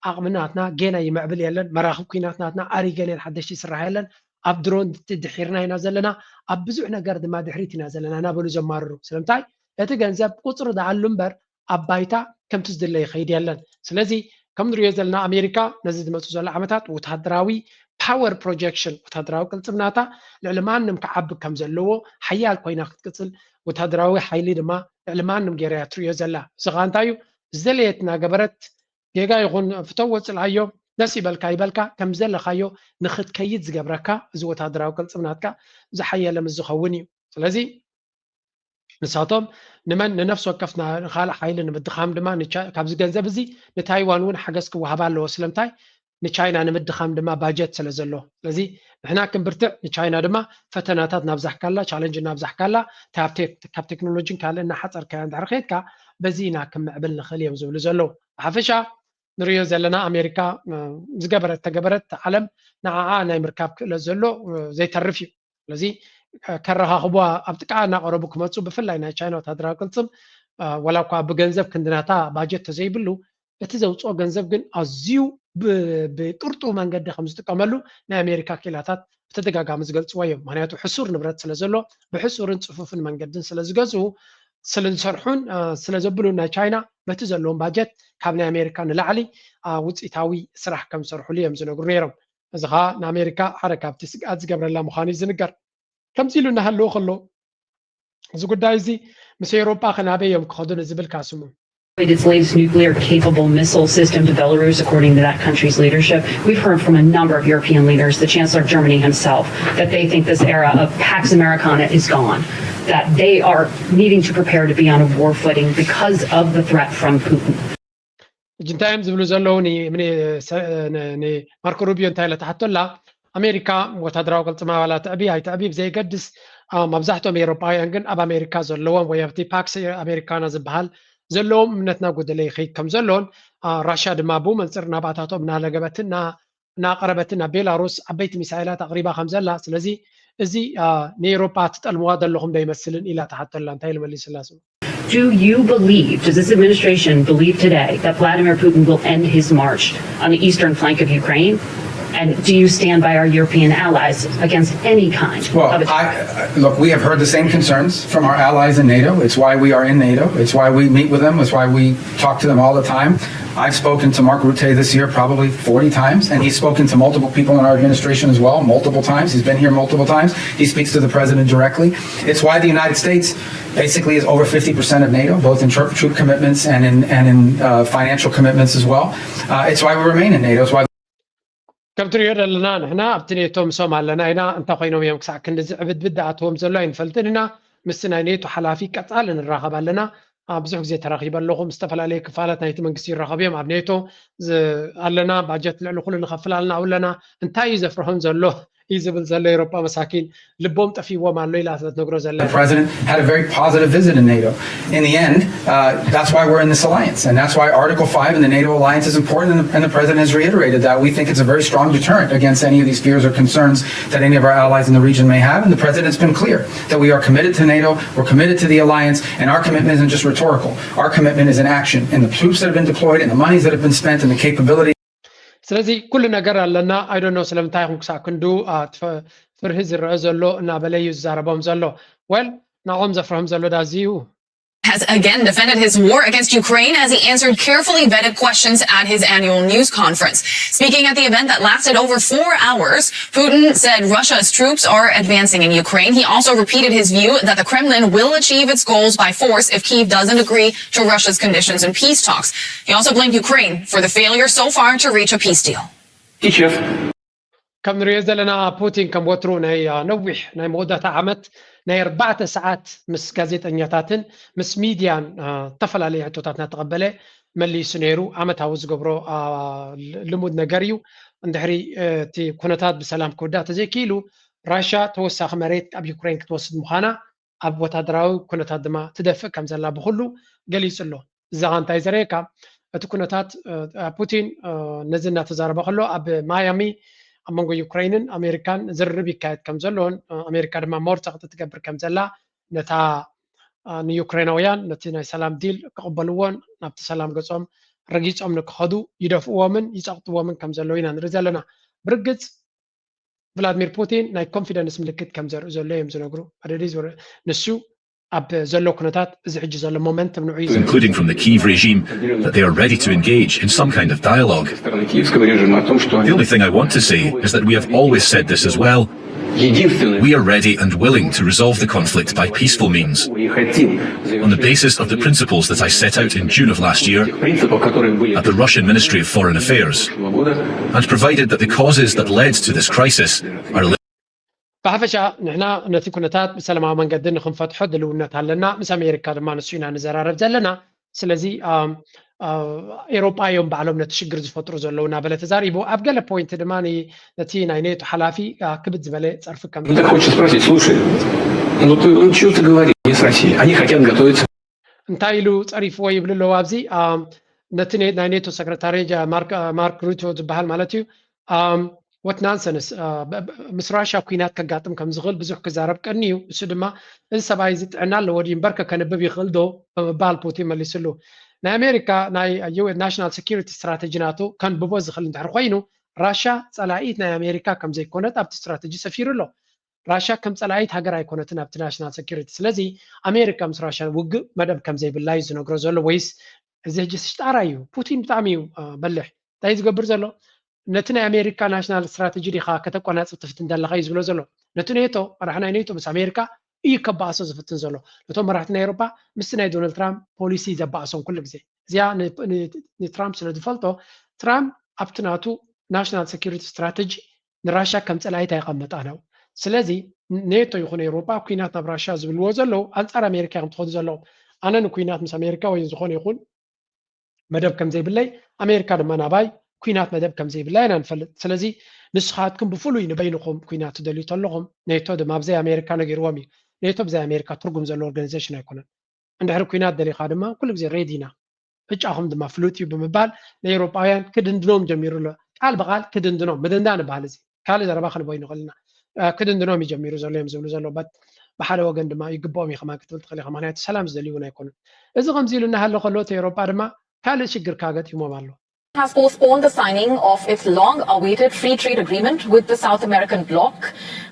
ዓቕሚ ናትና ጌና ይምዕብል የለን፣ መራኽብ ኩናት ናትና ኣሪገን የን ሓደሽቲ ይስራሕ የለን፣ ኣብ ድሮን ድሒርና ኢና ዘለና፣ ኣብ ብዙሕ ነገር ድማ ድሕሪት ኢና ዘለና እናበሉ ዘማርሩ። ስለምንታይ እቲ ገንዘብ ቁፅሪ ደኣሉ እምበር ኣብ ባይታ ከምቲ ዝድለ ይኸይድ የለን። ስለዚ ከም ንሪኦ ዘለና ኣሜሪካ ነዚ ዝመፁ ዘሎ ዓመታት ወታደራዊ ፓወር ፕሮጀክሽን ወታደራዊ ቅልፅምናታ ልዕሊ ማንም ክዓቢ ከም ዘለዎ ሓያል ኮይና ክትቅፅል ወታደራዊ ሓይሊ ድማ ልዕሊ ማንም ገይራ እያ ትሪኦ ዘላ። እዚ ከዓ እንታይ እዩ? ዝደለየት እናገበረት ጌጋ ይኹን ፍተዎ ፅልኣዮ ደስ ይበልካ ይበልካ ከም ዘለኻዮ ንክትከይድ ዝገብረካ እዚ ወታደራዊ ቅልፅምናትካ ዝሓየለ ምስ ዝኸውን እዩ። ስለዚ ንሳቶም ንመን ንነፍሲ ወከፍ ንካልእ ሓይሊ ንምድኻም ድማ ካብዚ ገንዘብ እዚ ንታይዋን እውን ሓገዝ ክወሃባ ኣለዎ። ስለምንታይ ንቻይና ንምድኻም ድማ ባጀት ስለ ዘሎ። ስለዚ ንሕና ክንብርትዕ ንቻይና ድማ ፈተናታት ናብዛሕካላ ቻለንጅ ናብዛሕካላ ካብ ቴክኖሎጂን ካልእ እናሓፀርካዮ እንድሕር ከድካ በዚ ኢና ክምዕብል ንኽእል እዮም ዝብሉ ዘለዉ። ብሓፈሻ ንሪኦ ዘለና ኣሜሪካ ዝገበረት ተገበረት ዓለም ንዓኣ ናይ ምርካብ ክእለት ዘሎ ዘይተርፍ እዩ። ስለዚ ከረኻኽቧ ኣብ ጥቃ እናቀረቡ ክመፁ ብፍላይ ናይ ቻይና ወታደራዊ ቅልፅም ወላ እኳ ብገንዘብ ክንድናታ ባጀት ተዘይብሉ እቲ ዘውፅኦ ገንዘብ ግን ኣዝዩ ብቅርጡ መንገዲ ከም ዝጥቀመሉ ናይ ኣሜሪካ ክኢላታት ብተደጋጋሚ ዝገልፅዎ እዮም። ምክንያቱ ሕሱር ንብረት ስለ ዘሎ ብሕሱርን ፅፉፍን መንገድን ስለ ዝገዝኡ ስለ ዝሰርሑን ስለ ዘብሉን ናይ ቻይና በቲ ዘለዎም ባጀት ካብ ናይ ኣሜሪካ ንላዕሊ ውፅኢታዊ ስራሕ ከም ዝሰርሕሉ እዮም ዝነግሩ ነይሮም። እዚ ከዓ ንኣሜሪካ ሓደ ካብቲ ስግኣት ዝገብረላ ምዃኑ እዩ ዝንገር። ከምዚ ኢሉ እናሃለወ ከሎ እዚ ጉዳይ እዚ ምስ ኤውሮጳ ከናበይ እዮም ክኸዱ ንዝብል ካስሙ its latest nuclear capable missile system to Belarus, according to that country's leadership. We've heard from a number of European leaders, the Chancellor of Germany himself, that they think this era of Pax Americana is gone, that they are needing to prepare to be on a war footing because of the threat from Putin. ሕጂ እንታይ እዮም ዝብሉ ዘለዉ ንማርኮ ሩቢዮ እንታይ ኢለ ተሓቶላ ኣሜሪካ ወታደራዊ ቅልፅም ኣባላት ትዕቢ ኣይትዕቢ ብዘየገድስ መብዛሕትኦም ኤውሮጳውያን ግን ኣብ ኣሜሪካ ዘለዎም ወይ ኣብቲ ፓክስ ኣሜሪካና ዝበሃል ዘለዎም እምነትና ጎደለ ይኸይድ ከም ዘሎን ራሽያ ድማ ብኡ መንፅር ናባታቶም እናለገበትን እናቐረበትን ናብ ቤላሩስ ዓበይቲ ሚሳይላት ኣቕሪባ ከም ዘላ ስለዚ እዚ ንኤውሮጳ ትጠልምዋ ዘለኹም ዶ ይመስልን ኢላ ተሓቶላ እንታይ ኢሉ መሊስላ ስሙ Do you believe, does this administration believe today that Vladimir Putin will end his march on the eastern flank of Ukraine? And do you stand by our European allies against any kind Well, of attack? I, look, we have heard the same concerns from our allies in NATO. It's why we are in NATO. It's why we meet with them. It's why we talk to them all the time. I've spoken to Mark Rutte this year probably forty times, and he's spoken to multiple people in our administration as well, multiple times. He's been here multiple times. He speaks to the president directly. It's why the United States basically is over fifty percent of NATO, both in troop, troop commitments and in, and in uh, financial commitments as well. Uh, it's why we remain in NATO. It's why ከም ትሪኦ ዘለና ንሕና ኣብቲ ኔቶ ምሶም ኣለና ኢና። እንታይ ኮይኖም እዮም ክሳዕ ክንድዚ ዕብድብድ ዝኣትዎም ዘሎ ኣይንፈልጥን ኢና። ምስቲ ናይ ኔቶ ሓላፊ ቀጻሊ ንራኸብ ኣለና። ብዙሕ ግዜ ተራኺበ ኣለኹ። ምስ ዝተፈላለዩ ክፋላት ናይቲ መንግስቲ ይራኸቡ እዮም። ኣብ ኔቶ ኣለና፣ ባጀት ልዕሊ ኩሉ ንኸፍል ኣለና ኣለና። እንታይ እዩ ዘፍርሆም ዘሎ? እዩ ዝብል ዘሎ። ኤሮጳ መሳኪን ልቦም ጠፊዎም ኣሎ ኢላ ስለ ትነግሮ ዘላ። The president had a very positive visit in NATO. In the end, uh, that's why we're in this alliance. And that's why Article five in the NATO alliance is important. And the, and the president has reiterated that we think it's a very strong deterrent against any of these fears or concerns that any of our allies in the region may have. And the president's been clear that we are committed to NATO, we're committed to the alliance, and our commitment isn't just rhetorical. Our commitment is in action. And the troops that have been deployed, and the monies that have been spent, and the capability ስለዚ ኩሉ ነገር ኣለና። I don't know ስለምንታይ ይኹን ክሳብ ክንዱ ፍርሂ ዝረአ ዘሎ እናበለ እዩ ዝዛረቦም ዘሎ። Well፣ ንዕኦም ዘፍርሆም ዘሎ ዳዚ እዩ። Has again defended his war against Ukraine as he answered carefully vetted questions at his annual news conference. Speaking at the event that lasted over four hours, Putin said Russia's troops are advancing in Ukraine. He also repeated his view that the Kremlin will achieve its goals by force if Kyiv doesn't agree to Russia's conditions in peace talks. He also blamed Ukraine for the failure so far to reach a peace deal. ከም ንሪኦ ዘለና ፑቲን ከም ወትሩ ናይ ነዊሕ ናይ መወዳእታ ዓመት ናይ ኣርባዕተ ሰዓት ምስ ጋዜጠኛታትን ምስ ሚድያን ዝተፈላለዩ ሕቶታት እናተቐበለ መሊሱ ነይሩ። ዓመታዊ ዝገብሮ ልሙድ ነገር እዩ። እንድሕሪ እቲ ኩነታት ብሰላም ክውዳእ ተዘይክኢሉ ራሽያ ተወሳኺ መሬት ኣብ ዩክሬን ክትወስድ ምዃና ኣብ ወታደራዊ ኩነታት ድማ ትደፍእ ከም ዘላ ብኩሉ ገሊጹ ኣሎ። እዛ ኸ እንታይ ዘርእየካ? እቲ ኩነታት ፑቲን ነዚ እናተዛረበ ከሎ ኣብ ማያሚ ኣብ መንጎ ዩክሬንን ኣሜሪካን ዝርርብ ይካየድ ከም ዘሎን ኣሜሪካ ድማ ሞር ጸቕጢ ትገብር ከም ዘላ ነታ ንዩክሬናውያን ነቲ ናይ ሰላም ዲል ክቕበልዎን ናብቲ ሰላም ገጾም ረጊጾም ንክኸዱ ይደፍእዎምን ይጸቕጥዎምን ከም ዘለዉ ኢና ንርኢ ዘለና። ብርግጽ ቭላድሚር ፑቲን ናይ ኮንፊደንስ ምልክት ከም ዘርኢ ዘሎ እዮም ዝነግሩ። ንሱ ኣብ ዘሎ ኩነታት እዚ ሕጂ ዘሎ ሞመንተም ንዑ እዩ። including from the Kyiv regime, that they are ready to engage in some kind of dialogue. The only thing I want to say is that we have always said this as well. We are ready and willing to resolve the conflict by peaceful means, on the basis of the principles that I set out in June of last year at the Russian Ministry of Foreign Affairs, and provided that the causes that led to this crisis are ብሓፈሻ ንሕና ነቲ ኩነታት ብሰላማዊ መንገዲ ንክንፈትሖ ድልውነት ኣለና። ምስ ኣሜሪካ ድማ ንሱ ኢና ንዘራረብ ዘለና። ስለዚ ኤሮጳ እዮም ባዕሎም ነቲ ሽግር ዝፈጥሩ ዘለዉ እናበለ ተዛሪቡ። ኣብ ገለ ፖይንት ድማ ነቲ ናይ ኔቶ ሓላፊ ክብድ ዝበለ ጸርፊ ከም Хочет спросить, слушай, ну ты, ну чего ты говоришь с Россией? Они хотят готовиться. እንታይ ኢሉ ጸሪፍዎ ይብሉ ኣለዉ ኣብዚ ነቲ ናይ ኔቶ ሰክረታሪ ማርክ ሩቶ ዝበሃል ማለት እዩ። What nonsense፣ ምስ ራሽያ ኩናት ከጋጥም ከም ዝኽእል ብዙሕ ክዛረብ ቀኒ እዩ። እሱ ድማ እዚ ሰብኣይ እዚ ጥዕና ኣለዎ ድዩ እምበር ከከንብብ ይኽእል ዶ ብምባል ፑቲን መሊስሉ። ናይ ኣሜሪካ ናይ ናሽናል ሴኪሪቲ ስትራተጂ ናቱ ከንብቦ ዝኽእል እንድሕር ኮይኑ ራሽያ ጸላኢት ናይ ኣሜሪካ ከም ዘይኮነት ኣብቲ ስትራተጂ ሰፊሩ ኣሎ። ራሽያ ከም ጸላኢት ሃገር ኣይኮነትን ኣብቲ ናሽናል ሴኪሪቲ። ስለዚ ኣሜሪካ ምስ ራሽያ ውግእ መደብ ከም ዘይብላ እዩ ዝነግሮ ዘሎ። ወይስ እዚ ሕጂ ሽጣራ እዩ? ፑቲን ብጣዕሚ እዩ በልሕ። እንታይ እዩ ዝገብር ዘሎ? ነቲ ናይ ኣሜሪካ ናሽናል ስትራተጂ ዲኻ ከተቆናጽብ ትፍትን ዘለኻ እዩ ዝብሎ ዘሎ። ነቲ ኔቶ መራሒ ናይ ኔቶ ምስ ኣሜሪካ እዩ ከባእሶ ዝፍትን ዘሎ። ነቶም መራሕቲ ናይ ኤሮፓ ምስቲ ናይ ዶናልድ ትራምፕ ፖሊሲ ዘባእሶም ኩሉ ግዜ እዚኣ ንትራምፕ ስለ ዝፈልጦ ትራምፕ ኣብቲ ናቱ ናሽናል ሴኪሪቲ ስትራተጂ ንራሽያ ከም ጸላኢት ኣይቐመጣን እዩ። ስለዚ ኔቶ ይኹን ኤውሮጳ ኲናት ናብ ራሽያ ዝብልዎ ዘለዉ ኣንጻር ኣሜሪካ እዮም ትኸዱ ዘለዉ። ኣነ ንኲናት ምስ ኣሜሪካ ወይ ዝኾነ ይኹን መደብ ከም ዘይብለይ ኣሜሪካ ድማ ናባይ ኲናት መደብ ከም ዘይብላ ኢና ንፈልጥ። ስለዚ ንስኻትኩም ብፍሉይ ንበይንኹም ኲናት ትደልዩ ተለኹም ኔቶ ድማ ብዘይ ኣሜሪካ ነጊርዎም እዩ። ኔቶ ብዘይ ኣሜሪካ ትርጉም ዘለዎ ኦርጋናይዜሽን ኣይኮነን። እንድሕሪ ኲናት ደሊኻ ድማ ኩሉ ግዜ ሬዲ ኢና። ዕጫኹም ድማ ፍሉጥ እዩ ብምባል ንኤውሮጳውያን ክድንድኖም ጀሚሩ ኣሎ። ቃል ብቓል ክድንድኖም፣ ምድንዳን ይበሃል እዚ። ካልእ ዘረባ ክንቦ ይንኽእል ኢና። ክድንድኖም እዩ ጀሚሩ ዘሎ እዮም ዝብሉ ዘለዉ። በት ብሓደ ወገን ድማ ይግብኦም እዩ ከማን ክትብል ትኽእል ኢኻ። ምኽንያቱ ሰላም ዝደልዩ እውን ኣይኮኑን። እዚ ከምዚ ኢሉ እናሃለ ከሎ እቲ ኤውሮጳ ድማ ካልእ ሽግር ከኣ ገጢሞም ኣሎ። has postponed the signing of its long-awaited free trade agreement with the South American bloc,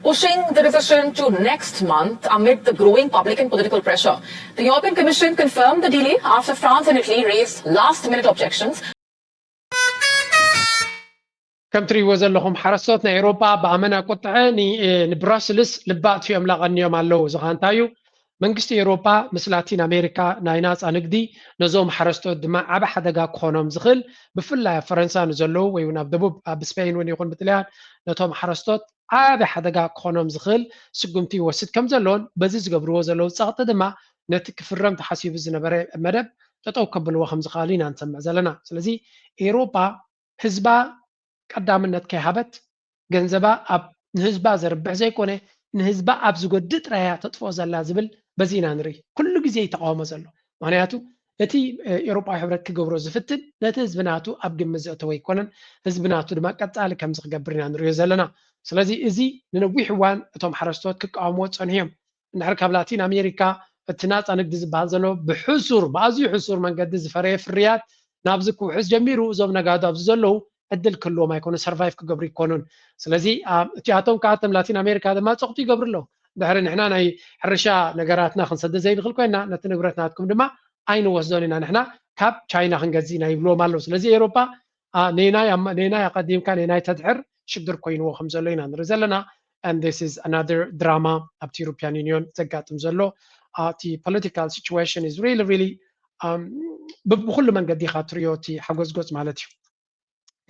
pushing the decision to next month amid the growing public and political pressure. The European Commission confirmed the delay after France and Italy raised last-minute objections. ከም ትሪእዎ ዘለኹም ሓረስቶት ናይ ኤውሮጳ ብኣመና ቁጥዐ ንብራስልስ ልባ ኣጥፊኦም ላቐንዮም ኣለዉ። እዚ ኸኣ እንታይ እዩ? መንግስቲ ኤውሮጳ ምስ ላቲን ኣሜሪካ ናይ ናጻ ንግዲ ነዞም ሓረስቶት ድማ ዓቢ ሓደጋ ክኾኖም ዝኽእል ብፍላይ ኣብ ፈረንሳ ንዘለዉ ወይ እውን ኣብ ደቡብ ኣብ ስፔን እውን ይኹን ብጥልያን ነቶም ሓረስቶት ዓቢ ሓደጋ ክኾኖም ዝኽእል ስጉምቲ ይወስድ ከም ዘሎን በዚ ዝገብርዎ ዘለዉ ጸቕጢ ድማ ነቲ ክፍረም ተሓሲቡ ዝነበረ መደብ ጠጠው ከብልዎ ከም ዝኽኣሉ ኢና ንሰምዕ ዘለና። ስለዚ ኤውሮጳ ህዝባ ቀዳምነት ከይሃበት ገንዘባ ኣብ ንህዝባ ዘርብሕ ዘይኮነ ንህዝባ ኣብ ዝጎድእ ጥራያ ተጥፍኦ ዘላ ዝብል በዚ ኢና ንርኢ። ኩሉ ግዜ እዩ ተቃውሞ ዘሎ። ምክንያቱ እቲ ኤሮጳዊ ሕብረት ክገብሮ ዝፍትን ነቲ ህዝቢ ናቱ ኣብ ግምት ዘእተወ ኣይኮነን። ህዝቢ ናቱ ድማ ቀጻሊ ከምዚ ክገብር ኢና ንሪኦ ዘለና። ስለዚ እዚ ንነዊሕ እዋን እቶም ሓረስቶት ክቃወምዎ ዝጸንሑ እዮም። እንድሕር ካብ ላቲን ኣሜሪካ እቲ ናፃ ንግዲ ዝበሃል ዘሎ ብሕሱር ብኣዝዩ ሕሱር መንገዲ ዝፈረየ ፍርያት ናብዚ ክውሕዝ ጀሚሩ እዞም ነጋዶ ኣብዚ ዘለዉ ዕድል ክህልዎም ኣይኮነ ሰርቫይቭ ክገብሩ ይኮኑን። ስለዚ እቲኣቶም ከዓ እቶም ላቲን ኣሜሪካ ድማ ፀቕጡ ይገብሩ ኣለዉ። ድሕሪ ንሕና ናይ ሕርሻ ነገራትና ክንሰደ ዘይንኽእል ኮይና ነቲ ንብረት ናትኩም ድማ ኣይንወስዶን ኢና ንሕና ካብ ቻይና ክንገዝእ ኢና ይብልዎም ኣለዉ። ስለዚ ኤሮፓ ነናይ ኣቀዲምካ ነናይ ተድሕር ሽግር ኮይንዎ ከም ዘሎ ኢና ንርኢ ዘለና። And this is another drama ኣብቲ European Union ዘጋጥም ዘሎ እቲ political situation is really really ብኩሉ መንገዲ ኢኻ ትሪኦ እቲ ሓጎዝጎዝ ማለት እዩ።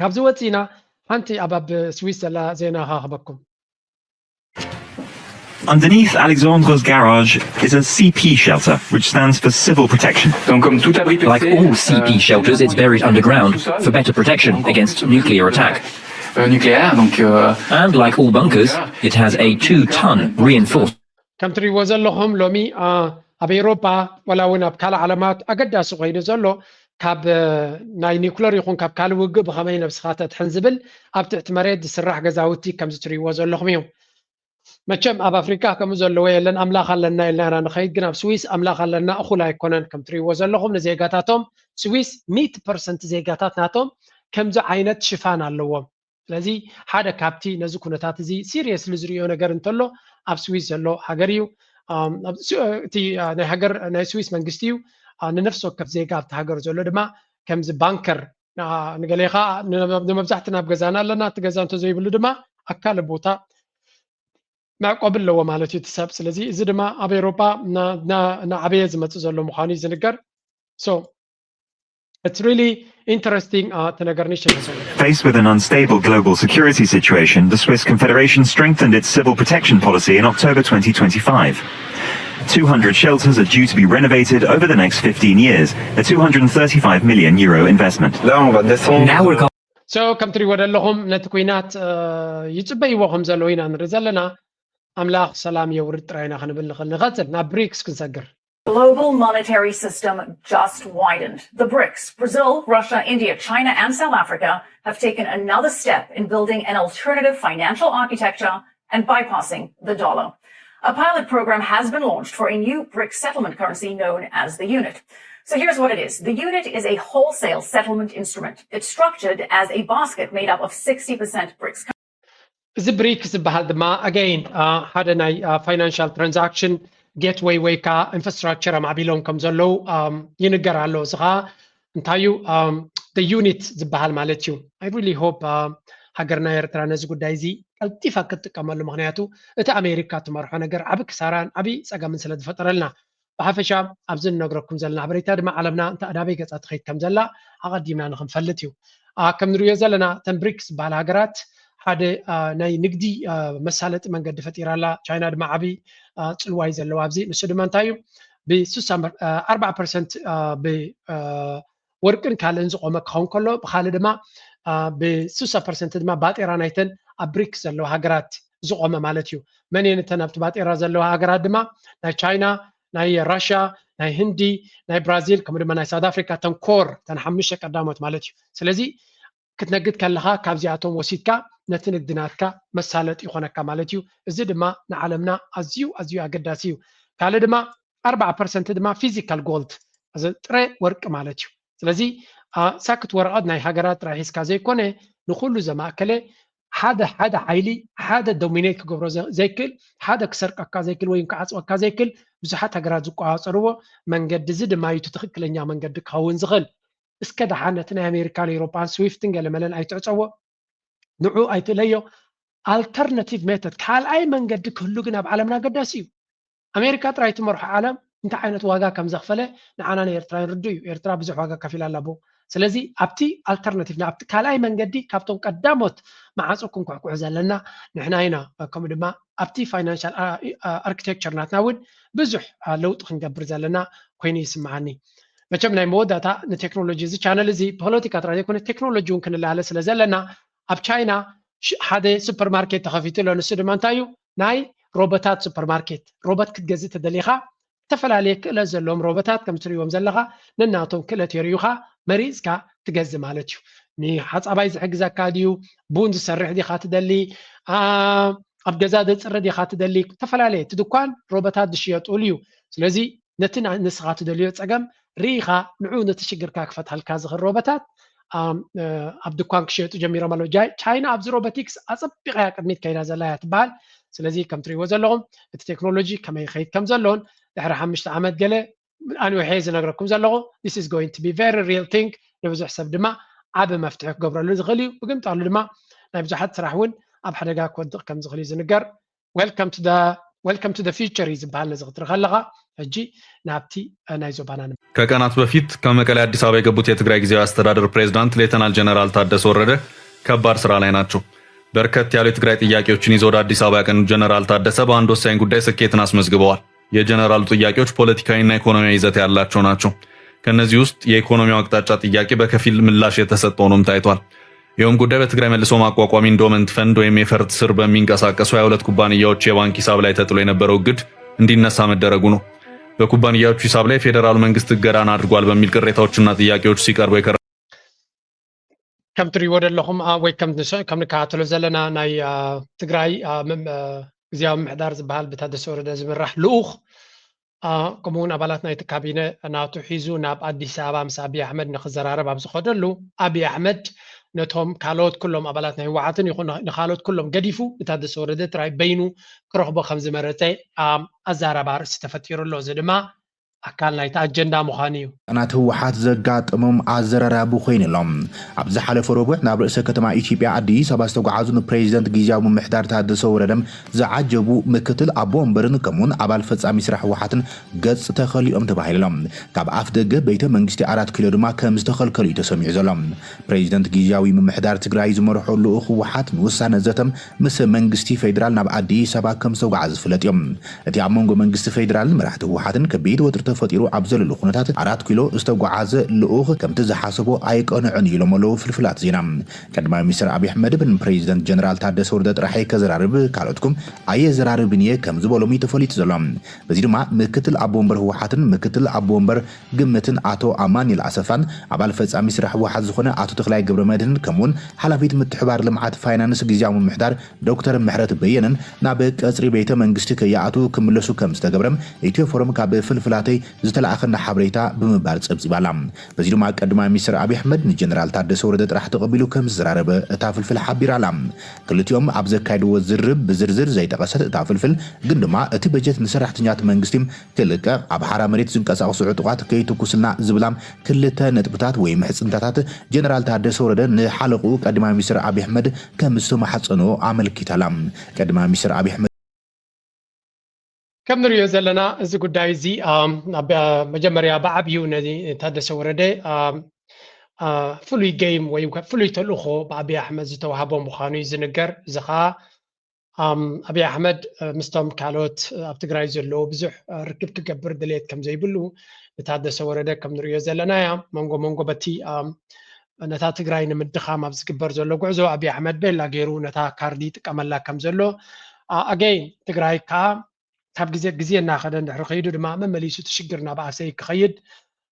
ካብዚ ወፂና ሓንቲ ኣብ ኣብ ስዊስ ዘላ ዜና ክህበኩም። Underneath Alexandre's garage is a C P shelter, which stands for Civil Protection. Donc, comme tout abri Like all C P shelters, it's buried underground for better protection against nuclear attack. Euh, nucléaire, donc. Euh... And like all bunkers, it has a two-ton reinforced. ከም ትሪእዎ ዘለኹም ሎሚ ኣብ ኤውሮፓ ዋላ እውን ኣብ ካልእ ዓለማት ኣገዳሲ ኮይኑ ዘሎ ካብ ናይ ኒኩለር ይኹን ካብ ካልእ ውግእ ብኸመይ ነብስኻ ተድሕን ዝብል ኣብ ትሕቲ መሬት ዝስራሕ ገዛውቲ ከምዚ ትሪእዎ ዘለኹም እዩ። መቸም ኣብ ኣፍሪካ ከምኡ ዘለዎ የለን። ኣምላኽ ኣለና ኢልና ኢና ንኸይድ፣ ግን ኣብ ስዊስ ኣምላኽ ኣለና እኹል ኣይኮነን። ከም ትሪእዎ ዘለኹም ንዜጋታቶም ስዊስ ሚእቲ ፐርሰንት ዜጋታት ናቶም ከምዚ ዓይነት ሽፋን ኣለዎም። ስለዚ ሓደ ካብቲ ነዚ ኩነታት እዚ ሲሪየስሊ ዝሪኦ ነገር እንተሎ ኣብ ስዊስ ዘሎ ሃገር እዩ። እቲ ናይ ሃገር ናይ ስዊስ መንግስቲ እዩ። ንነፍሲ ወከፍ ዜጋ ኣብቲ ሃገር ዘሎ ድማ ከምዚ ባንከር ንገሌኻ ንመብዛሕትና ኣብ ገዛና ኣለና። እቲ ገዛ እንተዘይብሉ ድማ ኣካለ ቦታ መዕቆቢ ኣለዎ ማለት እዩ እቲ ሰብ። ስለዚ እዚ ድማ ኣብ ኤውሮፓ እናዓበየ ዝመፅእ ዘሎ ምዃኑ እዩ ዝንገር። So it's really interesting እቲ ነገር ንሽተሰለ Faced with an unstable global security situation, the Swiss Confederation strengthened its civil protection policy in October twenty twenty-five. Two hundred shelters are due to be renovated over the next fifteen years, a two hundred and thirty-five million euro investment. Là, on va descendre. Now we're So ከም ትሪእዎ ዘለኹም ነቲ ኩናት ይፅበይዎ ከም ዘለዉ ኢና ንርኢ ዘለና። ኣምላኽ ሰላም የውርድ ጥራይ ኢና ክንብል ንኽእል። ንቐፅል ናብ ብሪክስ ክንሰግር። Global monetary system just widened. The BRICS, Brazil, Russia, India, China, and South Africa, have taken another step in building an alternative financial architecture and bypassing the dollar. A pilot program has been launched for a new BRICS settlement currency known as the unit. So here's what it is. The unit is a wholesale settlement instrument. It's structured as a basket made up of sixty percent BRICS. እዚ ብሪክስ ዝበሃል ድማ ኣገይን ሓደ ናይ ፋይናንሻል ትራንዛክሽን ጌትወይ ወይ ከዓ ኢንፍራስትራክቸር ኣማዕቢሎም ከም ዘለዉ ይንገር ኣሎ። እዚ ከዓ እንታይ እዩ? ዩኒት ዝበሃል ማለት እዩ። I really hope ሃገርና ኤርትራ ነዚ ጉዳይ እዚ ቀልጢፋ ክትጥቀመሉ፣ ምክንያቱ እቲ ኣሜሪካ ትመርሖ ነገር ዓቢ ክሳራን ዓቢ ፀገምን ስለ ዝፈጠረልና። ብሓፈሻ ኣብዚ ንነግረኩም ዘለና ሓበሬታ ድማ ዓለምና እንተ ኣዳበይ ገፃ ትኸይድ ከም ዘላ ኣቐዲምና ንክንፈልጥ እዩ። ከም ንሪኦ ዘለና እተን ብሪክስ ዝበሃላ ሃገራት ሓደ ናይ ንግዲ መሳለጢ መንገዲ ፈጢራ ኣላ። ቻይና ድማ ዓብዪ ፅልዋ እዩ ዘለዋ ኣብዚ። ንሱ ድማ እንታይ እዩ? ብ ኣርባዓ ፐርሰንት ብወርቅን ካልእን ዝቆመ ክኸውን ከሎ ብካልእ ድማ ብ ስሳ ፐርሰንት ድማ ባጤራ ናይተን ኣብ ብሪክስ ዘለዋ ሃገራት ዝቆመ ማለት እዩ። መን እየን እተን ኣብቲ ባጤራ ዘለዋ ሃገራት ድማ? ናይ ቻይና፣ ናይ ራሽያ፣ ናይ ህንዲ፣ ናይ ብራዚል ከምኡ ድማ ናይ ሳውት ኣፍሪካ እተን ኮር እተን ሓሙሽተ ቀዳሞት ማለት እዩ። ስለዚ ክትነግድ ከለኻ ካብዚኣቶም ወሲድካ ነቲ ንግዲ ናትካ መሳለጥ ይኾነካ ማለት እዩ። እዚ ድማ ንዓለምና ኣዝዩ ኣዝዩ ኣገዳሲ እዩ። ካልእ ድማ ኣርባዓ ፐርሰንት ድማ ፊዚካል ጎልድ ጥረ ወርቂ ማለት እዩ። ስለዚ ሳክት ወረቐት ናይ ሃገራት ጥራይ ሒዝካ ዘይኮነ ንኩሉ ዘማእከለ ሓደ ሓደ ሓይሊ ሓደ ዶሚኔት ክገብሮ ዘይክእል ሓደ ክሰርቀካ ዘይክእል ወይ ክዓፅወካ ዘይክእል ብዙሓት ሃገራት ዝቆፃፀርዎ መንገዲ እዚ ድማ እዩ ትክክለኛ መንገዲ ክኸውን ዝኽእል። እስከ ደሓን ነቲ ናይ ኣሜሪካን ኤውሮጳን ስዊፍትን ገለመለን ኣይትዕፀዎ፣ ንዑ ኣይትእለዮ። ኣልተርናቲቭ ሜተድ ካልኣይ መንገዲ ክህሉ ግን ኣብ ዓለምና ኣገዳሲ እዩ። ኣሜሪካ ጥራይ ትመርሖ ዓለም እንታይ ዓይነት ዋጋ ከም ዘኽፈለ ንዓና ንኤርትራውያን ርዱእ እዩ። ኤርትራ ብዙሕ ዋጋ ከፊላ ኣላ ብኡ። ስለዚ ኣብቲ ኣልተርናቲቭ ናብቲ ካልኣይ መንገዲ ካብቶም ቀዳሞት መዓጾ ክንኩሕኩሕ ዘለና ንሕና ኢና። ከምኡ ድማ ኣብቲ ፋይናንሻል ኣርኪቴክቸር ናትና እውን ብዙሕ ለውጢ ክንገብር ዘለና ኮይኑ ይስምዓኒ። መቸም ናይ መወዳእታ ንቴክኖሎጂ እዚ ቻነል እዚ ፖለቲካ ጥራይ ዘይኮነ ቴክኖሎጂ እውን ክንለሃለ ስለ ዘለና ኣብ ቻይና ሓደ ሱፐርማርኬት ተኸፊቱ ኣሎ። ንሱ ድማ እንታይ እዩ? ናይ ሮቦታት ሱፐርማርኬት። ሮቦት ክትገዝእ ተደሊኻ፣ ዝተፈላለየ ክእለት ዘለዎም ሮቦታት ከም ትሪእዎም ዘለኻ፣ ነናቶም ክእለት የርእዩኻ፣ መሪፅካ ትገዝእ ማለት እዩ። ንሓፃባይ ዝሕግዘካ ድዩ? ቡን ዝሰርሕ ዲኻ ትደሊ? ኣብ ገዛ ዘፅሪ ዲኻ ትደሊ? ዝተፈላለየ፣ እቲ ድኳን ሮቦታት ዝሽየጡሉ እዩ። ስለዚ ነቲ ንስኻ ትደልዮ ፀገም ርኢኻ፣ ንዑ ነቲ ሽግርካ ክፈትሓልካ ዝኽእል ሮቦታት ኣብ ድኳን ክሸጡ ጀሚሮም ኣለዉ። ቻይና ኣብዚ ሮቦቲክስ ኣፀቢቓ እያ ቅድሚት ከይዳ ዘላ እያ ትበሃል። ስለዚ ከም ትሪእዎ ዘለኹም እቲ ቴክኖሎጂ ከመይ ይኸይድ ከም ዘሎን ድሕሪ ሓሙሽተ ዓመት ገለ ኣንውሐ ዝነግረኩም ዘለኹ፣ this is going to be very real thing፣ ንብዙሕ ሰብ ድማ ዓቢ መፍትሒ ክገብረሉ ዝኽእል እዩ። ብግምጣሉ ድማ ናይ ብዙሓት ስራሕ እውን ኣብ ሓደጋ ክወድቕ ከም ዝኽእል እዩ ዝንገር። Welcome to the future እዩ ዝበሃል። ነዚ ክትርኢ ከለኻ ሕጂ ናብቲ ናይ ዞባና ን ከቀናት በፊት ከመቀሌ አዲስ አበባ የገቡት የትግራይ ጊዜያዊ አስተዳደር ፕሬዝዳንት ሌተናል ጀነራል ታደሰ ወረደ ከባድ ስራ ላይ ናቸው። በርከት ያሉ የትግራይ ጥያቄዎችን ይዘው ወደ አዲስ አበባ ያቀኑት ጀነራል ታደሰ በአንድ ወሳኝ ጉዳይ ስኬትን አስመዝግበዋል። የጀነራሉ ጥያቄዎች ፖለቲካዊና ኢኮኖሚያዊ ይዘት ያላቸው ናቸው። ከእነዚህ ውስጥ የኢኮኖሚው አቅጣጫ ጥያቄ በከፊል ምላሽ የተሰጠ ሆኖም ታይቷል። ይኸውም ጉዳይ በትግራይ መልሶ ማቋቋም ኢንዶመንት ፈንድ ወይም ኤፈርት ስር በሚንቀሳቀሱ ሃያ ሁለት ኩባንያዎች የባንክ ሂሳብ ላይ ተጥሎ የነበረው እግድ እንዲነሳ መደረጉ ነው። በኩባንያዎቹ ሂሳብ ላይ የፌዴራሉ መንግስት እገዳን አድርጓል በሚል ቅሬታዎችና ጥያቄዎች ሲቀርቡ የከረሙ ከም ትሪእዎ ዘለኹም ወይ ከም ንከታተሎ ዘለና ናይ ትግራይ ግዝያዊ ምምሕዳር ዝበሃል ብታደሰ ወረደ ዝምራሕ ልኡኽ ከምኡ እውን ኣባላት ናይቲ ካቢነ ናቱ ሒዙ ናብ ኣዲስ ኣበባ ምስ ኣብይ ኣሕመድ ንክዘራረብ ኣብ ዝኸደሉ ኣብይ ኣሕመድ ነቶም ካልኦት ኩሎም ኣባላት ናይ ህወሓትን ይኹን ንካልኦት ኩሎም ገዲፉ ንታደሰ ወረደ ጥራይ በይኑ ክረኽቦ ከም ዝመረፀ ኣዛራቢ ኣርእስቲ ተፈጢሩ ኣሎ። እዚ ድማ ኣካል ናይቲ ኣጀንዳ ምዃኑ እዩ። ህፃናት ህወሓት ዘጋጠሞም ኣዘራራቢ ኮይኑሎም። ኣብ ዝሓለፈ ረቡዕ ናብ ርእሰ ከተማ ኢትዮጵያ ኣዲስ ኣበባ ዝተጓዓዙ ንፕሬዚደንት ግዝያዊ ምምሕዳር ታደሰ ወረደም ዝዓጀቡ ምክትል ኣቦ ወንበርን ከምኡውን ኣባል ፈፃሚ ስራሕ ህወሓትን ገፅ ተኸሊኦም ተባሂሎም። ካብ ኣፍ ደገ ቤተ መንግስቲ ኣራት ኪሎ ድማ ከም ዝተኸልከሉ እዩ ተሰሚዑ ዘሎ። ፕሬዚደንት ግዝያዊ ምምሕዳር ትግራይ ዝመርሖ ልኡኽ ህወሓት ንውሳነ ዘተም ምስ መንግስቲ ፌዴራል ናብ ኣዲስ ኣበባ ከም ዝተጓዓዙ ዝፍለጥ እዮም። እቲ ኣብ መንጎ መንግስቲ ፌዴራልን መራሕቲ ህወሓትን ከቢድ ወጥሪ ተፈጢሩ ኣብ ዘለሉ ኩነታት ኣራት ኪሎ ዝተጓዓዘ ልኡኽ ከምቲ ዝሓሰቦ ኣይቀንዖን እዩ ኢሎም ኣለዉ ፍልፍላት ዜና። ቀዳማይ ሚኒስትር ኣብይ ኣሕመድ ብን ፕሬዚደንት ጀነራል ታደሰ ወረደ ጥራሕ እየ ከዘራርብ ካልኦትኩም ኣየዘራርብን እየ ከም ዝበሎም እዩ ተፈሊጡ ዘሎ። በዚ ድማ ምክትል ኣቦ ወንበር ህወሓትን ምክትል ኣቦ ወንበር ግምትን ኣቶ ኣማኒል ኣሰፋን ኣባል ፈፃሚ ስራሕ ህወሓት ዝኾነ ኣቶ ተኽላይ ገብረ መድህን ከምኡውን ሓላፊት ምትሕባር ልምዓት ፋይናንስ ግዝያዊ ምምሕዳር ዶክተር ምሕረት በየነን ናብ ቀፅሪ ቤተ መንግስቲ ከይኣትዉ ክምለሱ ከም ዝተገብረ ኢትዮ ፎረም ካብ ፍልፍላተይ ዝተለኣኸና ሓበሬታ ብምባል ፀብፂባ ኣላ። በዚ ድማ ቀዳማይ ሚኒስትር ኣብይ ኣሕመድ ንጀነራል ታደሰ ወረደ ጥራሕ ተቐቢሉ ከም ዝዘራረበ እታ ፍልፍል ሓቢራ ኣላ። ክልቲኦም ኣብ ዘካየድዎ ዝርርብ ብዝርዝር ዘይጠቐሰት እታ ፍልፍል ግን ድማ እቲ በጀት ንሰራሕተኛት መንግስቲ ክልቀቕ ኣብ ሓራ መሬት ዝንቀሳቐሱ ዕጡቓት ከይትኩስልና ዝብላ ክልተ ነጥብታት ወይ ምሕፅንታታት ጀነራል ታደሰ ወረደ ንሓለቕኡ ቀዳማይ ሚኒስትር ኣብይ ኣሕመድ ከም ዝተማሓፀንኦ ኣመልኪታላ። ቀዳማይ ሚኒስትር ኣብይ ኣሕመድ ከም ንሪኦ ዘለና እዚ ጉዳይ እዚ መጀመርያ ብዓብዩ ነዚ ታደሰ ወረደ ፍሉይ ገይም ወይ ፍሉይ ተልእኾ ብኣብይ ኣሕመድ ዝተዋህቦ ምዃኑ እዩ ዝንገር። እዚ ከዓ ኣብይ ኣሕመድ ምስቶም ካልኦት ኣብ ትግራይ ዘለዉ ብዙሕ ርክብ ክገብር ድሌት ከም ዘይብሉ ንታደሰ ወረደ ከም ንሪኦ ዘለናያ መንጎ መንጎ በቲ ነታ ትግራይ ንምድኻም ኣብ ዝግበር ዘሎ ጉዕዞ ኣብይ ኣሕመድ ቤላ ገይሩ ነታ ካርድ ይጥቀመላ ከም ዘሎ ኣገይን ትግራይ ከዓ ካብ ግዜ ግዜ እናኸደ እንድሕሪ ከይዱ ድማ መመሊሱ እቲ ሽግር እናበኣሰ ክኸይድ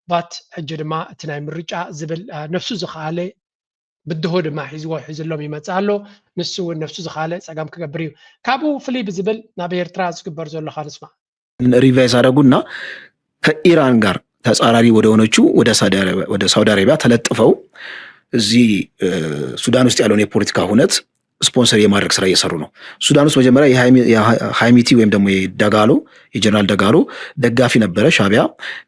ባት ሕጂ ድማ እቲ ናይ ምርጫ ዝብል ነፍሱ ዝኸኣለ ብድሆ ድማ ሒዝዎ ሒዝሎም ይመፅእ ኣሎ። ንሱ እውን ነፍሱ ዝኸኣለ ፀገም ክገብር እዩ። ካብኡ ፍልይ ብዝብል ናብ ኤርትራ ዝግበር ዘሎ ካ ንስማዕ። ሪቫይዝ ኣደረጉና ከኢራን ጋር ተጻራሪ ወደ ሆነችው ወደ ሳውዲ አረቢያ ተለጥፈው እዚህ ሱዳን ውስጥ ያለውን የፖለቲካ ሁነት ስፖንሰር የማድረግ ስራ እየሰሩ ነው። ሱዳን ውስጥ መጀመሪያ የሃይሚቲ ወይም ደግሞ የዳጋሎ የጀነራል ደጋሎ ደጋፊ ነበረ ሻቢያ።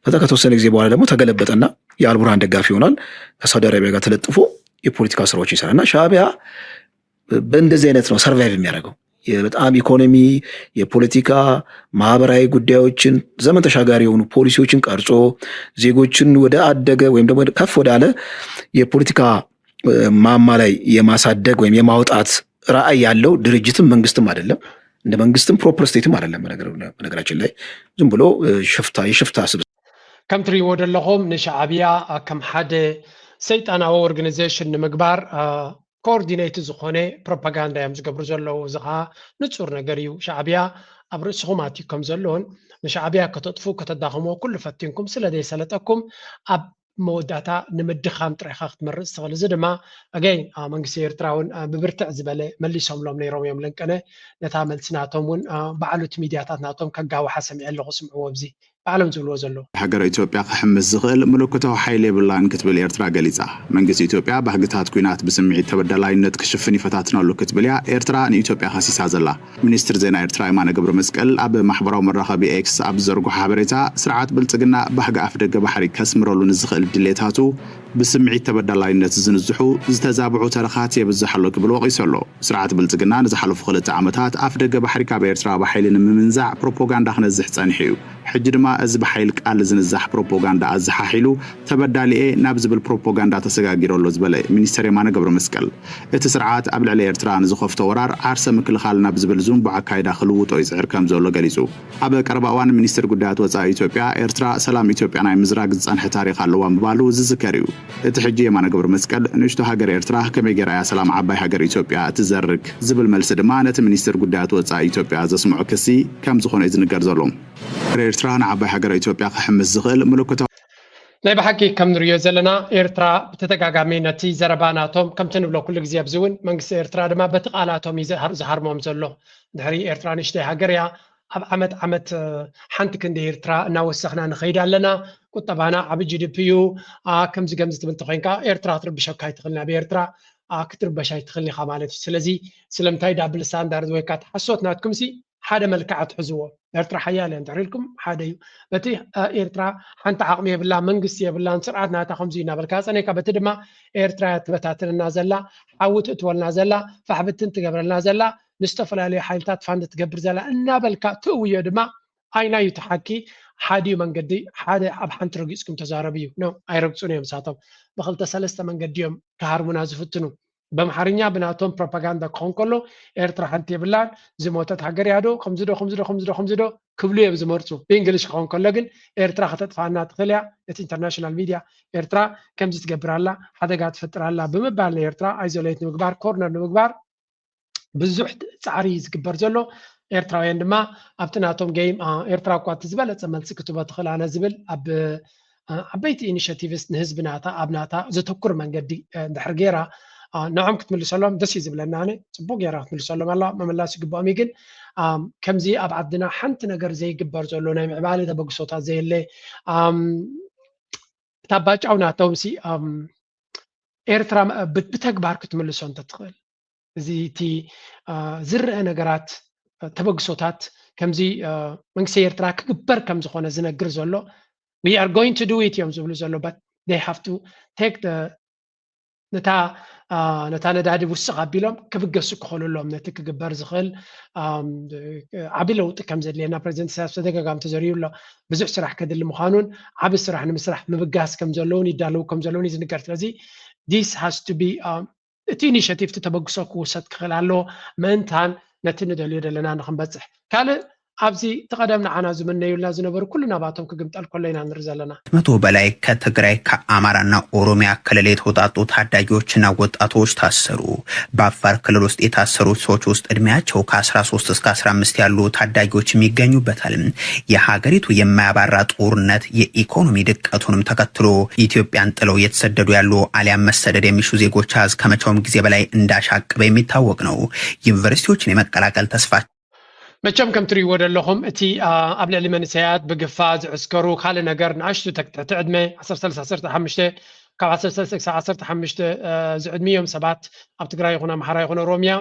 ከዛ ከተወሰነ ጊዜ በኋላ ደግሞ ተገለበጠና የአልቡርሃን ደጋፊ ይሆናል። ከሳውዲ አረቢያ ጋር ተለጥፎ የፖለቲካ ስራዎች ይሰራል እና ሻቢያ በእንደዚህ አይነት ነው ሰርቫይቭ የሚያደርገው። በጣም ኢኮኖሚ፣ የፖለቲካ፣ ማህበራዊ ጉዳዮችን ዘመን ተሻጋሪ የሆኑ ፖሊሲዎችን ቀርጾ ዜጎችን ወደ አደገ ወይም ደግሞ ከፍ ወዳለ የፖለቲካ ማማ ላይ የማሳደግ ወይም የማውጣት ራዕይ ያለው ድርጅትም መንግስትም አይደለም። እንደ መንግስትም ፕሮፐር ስቴትም አይደለም። በነገራችን ላይ ዝም ብሎ ሽፍታ የሽፍታ ስብስብ ከም ትሪእዎ ዘለኹም ንሻዕብያ ከም ሓደ ሰይጣናዊ ኦርጋናይዜሽን ንምግባር ኮኦርዲኔት ዝኾነ ፕሮፓጋንዳ እዮም ዝገብሩ ዘለዉ። እዚ ኸዓ ንጹር ነገር እዩ። ሻዕብያ ኣብ ርእስኹም ኣትዩ ከም ዘለዎን ንሻዕብያ ከተጥፉ ከተዳኽምዎ ኩሉ ፈቲንኩም ስለ ዘይሰለጠኩም ኣብ መወዳእታ ንምድኻም ጥራይ ኢኻ ክትመርጽ ትኽእል። እዚ ድማ ኣገይ መንግስቲ ኤርትራ እውን ብብርትዕ ዝበለ መሊሶምሎም ነይሮም እዮም። ለንቀነ ነታ መልሲ ናቶም እውን ባዕሉ እቲ ሚድያታት ናቶም ከጋውሓ ሰሚዐ ኣለኹ። ስምዕዎ ኣብዚ ባዕሎም ዝብልዎ ዘለዉ። ሃገረ ኢትዮጵያ ክሕምስ ዝኽእል ምልክታዊ ሓይሊ የብላን ክትብል ኤርትራ ገሊጻ። መንግስቲ ኢትዮጵያ ባህግታት ኲናት ብስምዒት ተበዳላይነት ክሽፍን ይፈታትነሉ ክትብል እያ ኤርትራ ንኢትዮጵያ ከሲሳ ዘላ። ሚኒስትር ዜና ኤርትራ የማነ ገብረመስቀል ኣብ ማሕበራዊ መራኸቢ ኤክስ ኣብ ዝዘርግሖ ሓበሬታ፣ ስርዓት ብልጽግና ባህጊ ኣፍደገ ባሕሪ ከስምረሉ ንዝኽእል ድሌታቱ ብስምዒት ተበዳላይነት ዝንዝሑ ዝተዛብዑ ተረኻት የብዝሕ ኣሎ ክብል ወቒሱ ኣሎ። ስርዓት ብልጽግና ንዝሓለፉ ክልተ ዓመታት ኣፍደገ ባሕሪ ካብ ኤርትራ ብሓይሊ ንምምንዛዕ ፕሮፓጋንዳ ክነዝሕ ጸኒሑ እዩ። ሕጂ ድማ እዚ ብሓይል ቃል ዝንዛሕ ፕሮፓጋንዳ ኣዘሓሒሉ ተበዳሊኤ ናብ ዝብል ፕሮፓጋንዳ ተሰጋጊሩ ኣሎ ዝበለ ሚኒስተር የማነ ገብረመስቀል፣ እቲ ስርዓት ኣብ ልዕሊ ኤርትራ ንዝኸፍቶ ወራር ዓርሰ ምክልኻል ናብ ዝብል ዝንቡዕ ኣካይዳ ክልውጦ ይጽዕር ከም ዘሎ ገሊጹ። ኣብ ቀረባ እዋን ሚኒስትር ጉዳያት ወጻኢ ኢትዮጵያ፣ ኤርትራ ሰላም ኢትዮጵያ ናይ ምዝራግ ዝጸንሐ ታሪኽ ኣለዋ ምባሉ ዝዝከር እዩ። እቲ ሕጂ የማነ ገብረመስቀል ንእሽቶ ሃገር ኤርትራ ከመይ ገይራ እያ ሰላም ዓባይ ሃገር ኢትዮጵያ ትዘርግ ዝብል መልሲ ድማ ነቲ ሚኒስትር ጉዳያት ወጻኢ ኢትዮጵያ ዘስምዖ ክሲ ከም ዝኾነ እዩ ዝንገር ዘሎ። ኤርትራ ንዓባይ ሃገር ኢትዮጵያ ክሕምስ ዝኽእል ምልክታዊ ናይ ብሓቂ ከም ንርእዮ ዘለና ኤርትራ ብተደጋጋሚ ነቲ ዘረባ ናቶም ከምቲ ንብሎ ኩሉ ግዜ ኣብዚ እውን መንግስቲ ኤርትራ ድማ በቲ ቃላቶም እዩ ዝሃር- ዝሃርሞም ዘሎ። ድሕሪ ኤርትራ ንእሽተይ ሃገር እያ። ኣብ ዓመት ዓመት እ፣ ሓንቲ ክንዲ ኤርትራ እናወሰኽና ንኸይድ ኣለና። ቁጠባና ዓቢ ጂ ዲ ፒ እዩ። ኣ፣ ከምዚ ከምዚ ትብል ተኾይንካ ኤርትራ ክትርብሸካ ኣይትኽእልን። ኣብ ኤርትራ ኣ፣ ክትርበሽ ኣይትኽእልን ኢኻ ማለት እዩ። ስለዚ ስለምንታይ ዳብል ስታንዳርድ ወይ ከዓ ሓሶት ናትኩምሲ ሓደ መልክዕ ኣትሕዝዎ። ኤርትራ ሓያል እያ እንድሕር ኢልኩም ሓደ እዩ። በቲ እ፣ ኤርትራ ሓንቲ ዓቕሚ የብላ፣ መንግስቲ የብላን፣ ስርዓት ናታ ከምዚ እዩ እናበልካ ጸኒሕካ፣ በቲ ድማ ኤርትራ እያ ትበታትነና ዘላ፣ ሓዊ ትእትወልና ዘላ፣ ፋሕብትን ትገብረልና ዘላ፣ ንዝተፈላለዩ ሓይልታት ፋንድ ትገብር ዘላ እናበልካ ትእውዮ ድማ ኣይናዩ እቲ ሓቂ ሓዲኡ መንገዲ ሓደ ኣብ ሓንቲ ረጊጽኩም ተዛረቡ እዩ። ኖ ኣይረግጹን እዮም። ንሳቶም ብክልተ ሰለስተ መንገዲ እዮም ክሃርሙና ዝፍትኑ። በምሓርኛ ብናቶም ፕሮፓጋንዳ ክኾን ከሎ ኤርትራ ሓንቲ የብላን፣ ዝሞተት ሃገር እያ ዶ ከምዚ ዶ ከምዚ ዶ ከምዚ ዶ ከምዚ ዶ ክብሉ እዮም ዝመርጹ። ብእንግሊሽ ክኾን ከሎ ግን ኤርትራ ከተጥፋና ትኽእል እያ፣ እቲ ኢንተርናሽናል ሚድያ ኤርትራ ከምዚ ትገብር ኣላ፣ ሓደጋ ትፈጥር ኣላ ብምባል ንኤርትራ ኣይዞሌት ንምግባር ኮርነር ንምግባር ብዙሕ ፃዕሪ እዩ ዝግበር ዘሎ። ኤርትራውያን ድማ ኣብቲ ናቶም ጌም አ፣ ኤርትራ እኳ እቲ ዝበለፀ መልሲ ክትህቦ ትኽእል ኣነ ዝብል ኣብ አ፣ ዓበይቲ ኢኒሽቲቭስ ንህዝቢ ናታ ኣብ ናታ ዘተኩር መንገዲ አ፣ እንድሕር ገይራ አ፣ ንዖም ክትምልሰሎም ደስ እዩ ዝብለና። ኣነ ፅቡቅ ገይራ ክትምልሰሎም ኣላ መመላስ ይግባኦም እዩ። ግን ኣም፣ ከምዚ ኣብ ዓድና ሓንቲ ነገር ዘይግበር ዘሎ ናይ ምዕባለ ተበግሶታት ዘየለ ኣም፣ እታ ባጫው ናቶም ሲ ኣም፣ ኤርትራ ብ- ብተግባር ክትምልሶ እንተትኽእል እዚ እቲ ዝረአ ነገራት ተበግሶታት ከምዚ መንግስቲ ኤርትራ ክግበር ከም ዝኾነ ዝነግር ዘሎ we are going to do it እዮም ዝብሉ ዘሎ but they have to take the ነታ ነታ ነዳዲ ውስኽ ኣቢሎም ክብገሱ ክኽእሉ ኣለዎም ነቲ ክግበር ዝኽእል ዓቢ ለውጢ ከም ዘድልየና ፕሬዚደንት ኢሳያስ ተደጋጋሚ ተዘርዩ ኣሎ። ብዙሕ ስራሕ ከድሊ ምዃኑን ዓቢ ስራሕ ንምስራሕ ምብጋስ ከም ዘለውን ይዳለዉ ከም ዘለውን እዩ ዝንገር። ስለዚ this has to be እቲ ኢኒሽቲቭ እቲ ተበግሶ ክውሰድ ክኽእል ኣለዎ ምእንታን ነቲ ንደልዮ ዘለና ንክንበፅሕ። ካልእ ኣብዚ እቲ ቀደም ንዓና ዝምነዩልና ዝነበሩ ኩሉ ናባቶም ክግምጠል ከሎ ኢና ንርኢ ዘለና። መቶ በላይ ከትግራይ ከአማራና ኦሮሚያ ክልል የተውጣጡ ታዳጊዎችና ወጣቶች ታሰሩ። በአፋር ክልል ውስጥ የታሰሩት ሰዎች ውስጥ እድሜያቸው ከአስራ ሶስት እስከ አስራ አምስት ያሉ ታዳጊዎችም ይገኙበታል። የሀገሪቱ የማያባራ ጦርነት የኢኮኖሚ ድቀቱንም ተከትሎ ኢትዮጵያን ጥለው እየተሰደዱ ያሉ አሊያም መሰደድ የሚሹ ዜጎች አሃዝ ከመቼውም ጊዜ በላይ እንዳሻቀበ የሚታወቅ ነው። ዩኒቨርሲቲዎችን የመቀላቀል ተስፋ መቸም ከም ትርእይዎ ዘለኹም እቲ ኣብ ልዕሊ መንእሰያት ብግፋ ዝዕስከሩ ካልእ ነገር ንኣሽቱ ትሕቲ ዕድመ ዓሰርተ ሰለስተ ዓሰርተ ሓሙሽተ ካብ ዓሰርተ ሰለስተ ክሳብ ዓሰርተ ሓሙሽተ ዝዕድሚዮም ሰባት ኣብ ትግራይ ይኹን ኣምሓራ ይኹን ኦሮሚያ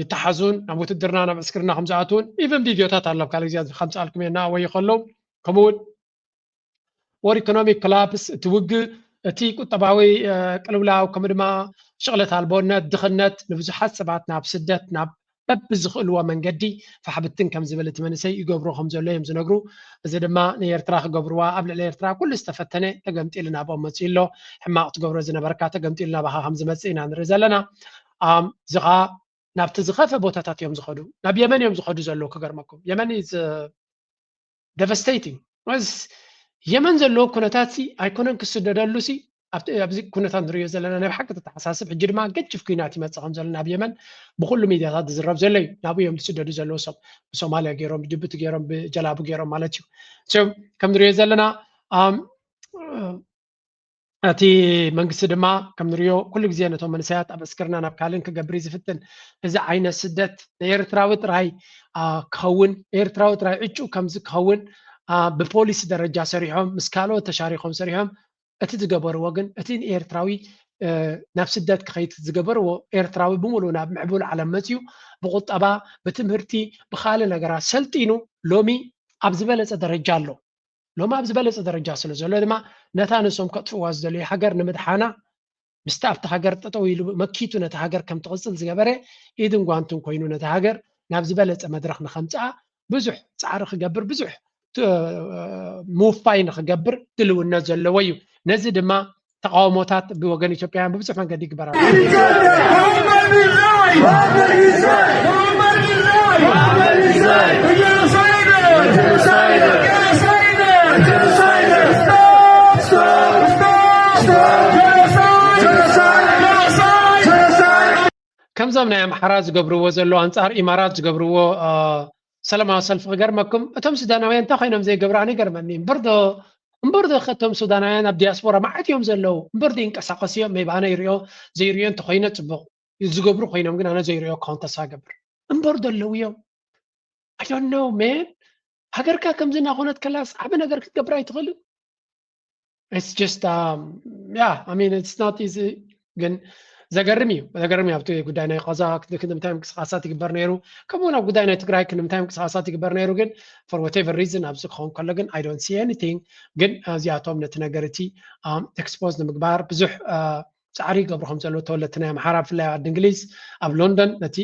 ይተሓዙን ናብ ውትድርና ናብ ዕስክርና ከም ዝኣትውን ኢቨን ቪድዮታት ኣሎ ኣብ ካልእ ግዜ ከምፅኣልኩም እየ እናኣወዩ ከለዉ ከምኡውን ወር ኢኮኖሚክ ኮላፕስ እቲ ውግእ እቲ ቁጠባዊ ቅልውላው ከምኡ ድማ ሽቕለት ኣልቦነት ድኽነት ንብዙሓት ሰባት ናብ ስደት ናብ በብዝኽእልዎ መንገዲ ፋሕብትን ከም ዝብል እቲ መንእሰይ ይገብሮ ከም ዘሎ እዮም ዝነግሩ። እዚ ድማ ንኤርትራ ክገብርዋ ኣብ ልዕሊ ኤርትራ ኩሉ ዝተፈተነ ተገምጢሉ ናብኦም መፅኡ ኣሎ። ሕማቕ ትገብሮ ዝነበርካ ተገምጢሉ ናባኻ ከም ዝመፅእ ኢና ንርኢ ዘለና። እዚ ኸዓ ናብቲ ዝኸፈ ቦታታት እዮም ዝኸዱ። ናብ የመን እዮም ዝኸዱ ዘለዉ ክገርመኩም። የመን is devastating። የመን ዘለዎ ኩነታት ሲ ኣይኮነን ክስደደሉ ሲ ኣብዚ ኩነታት ንሪኦ ዘለና ናይ ብሓቂ ተተሓሳስብ። ሕጂ ድማ ገጅፍ ኩናት ይመፅእ ከም ዘሎ ናብ የመን ብኩሉ ሚድያታት ዝዝረብ ዘሎ እዩ። ናብኡ እዮም ዝስደዱ ዘለዉ ሰብ፣ ብሶማልያ ገይሮም፣ ብጅቡቲ ገይሮም፣ ብጀላቡ ገይሮም ማለት እዩ። ከም ንሪኦ ዘለና እቲ መንግስቲ ድማ ከም ንሪኦ ኩሉ ግዜ ነቶም መንእሰያት ኣብ ዕስክርና ናብ ካልእን ክገብር እዩ ዝፍትን። እዚ ዓይነት ስደት ንኤርትራዊ ጥራይ ክኸውን፣ ኤርትራዊ ጥራይ ዕጩ ከምዚ ክኸውን ብፖሊሲ ደረጃ ሰሪሖም፣ ምስ ካልኦት ተሻሪኾም ሰሪሖም። እቲ ዝገበርዎ ግን፣ እቲ ንኤርትራዊ ናብ ስደት ክኸይድ ዝገበርዎ፣ ኤርትራዊ ብምሉእ ናብ ምዕቡል ዓለም መፅዩ፣ ብቁጠባ፣ ብትምህርቲ፣ ብካልእ ነገራት ሰልጢኑ ሎሚ ኣብ ዝበለፀ ደረጃ ኣሎ። ሎሚ ኣብ ዝበለፀ ደረጃ ስለ ዘሎ ድማ፣ ነታ ንሶም ከጥፍዋ ዝደለዩ ሃገር ንምድሓና፣ ምስቲ ኣብቲ ሃገር ጠጠው ኢሉ መኪቱ ነቲ ሃገር ከም ትቕፅል ዝገበረ፣ ኢድን ጓንትን ኮይኑ ነቲ ሃገር ናብ ዝበለፀ መድረኽ ንኸምፅኣ ብዙሕ ፃዕሪ ክገብር፣ ብዙሕ ምውፋይ ንኽገብር ድልውነት ዘለዎ እዩ። ነዚ ድማ ተቃውሞታት ብወገን ኢትዮጵያውያን ብብዙሕ መንገዲ ይግበር ኣሎ። ከምዞም ናይ ኣምሓራ ዝገብርዎ ዘሎ ኣንጻር ኢማራት ዝገብርዎ ሰላማዊ ሰልፊ ክገርመኩም፣ እቶም ሱዳናውያን እንታይ ኮይኖም ዘይገብሩ ኣነ ይገርመኒ። እምበር ዶ እምበር ዶ ከቶም ሱዳናውያን ኣብ ዲያስፖራ መዓት እዮም ዘለዉ። እምበር ዶ ይንቀሳቀሱ እዮም? ሜቢ ኣነ ይሪኦ ዘይሪኦ እንተኮይነ ጽቡቅ፣ ዝገብሩ ኮይኖም ግን ኣነ ዘይሪኦ ክኸውን ተስፋ ገብር። እምበር ዶ ኣለዉ እዮም? I don't know man። ሃገርካ ከምዚ እናኮነት ከላስ ዓቢ ነገር ክትገብር ኣይትኽእልን። It's just yeah, I mean it's not easy። ግን ዘገርም እዩ፣ ዘገርም እዩ። ኣብቲ ጉዳይ ናይ ቃዛ ክንዲ ምንታይ ምንቅስቃሳት ይግበር ነይሩ፣ ከምኡ እውን ኣብ ጉዳይ ናይ ትግራይ ክንዲ ምንታይ ምንቅስቃሳት ይግበር ነይሩ። ግን for whatever reason ኣብዚ ክኸውን ከሎ ግን I don't see anything። ግን እዚኣቶም ነቲ ነገር እቲ expose ንምግባር ብዙሕ ፃዕሪ ይገብሩ ከም ዘለዉ ተወለድቲ ናይ ኣምሓራ ብፍላይ ኣብ ዓዲ እንግሊዝ ኣብ ሎንደን ነቲ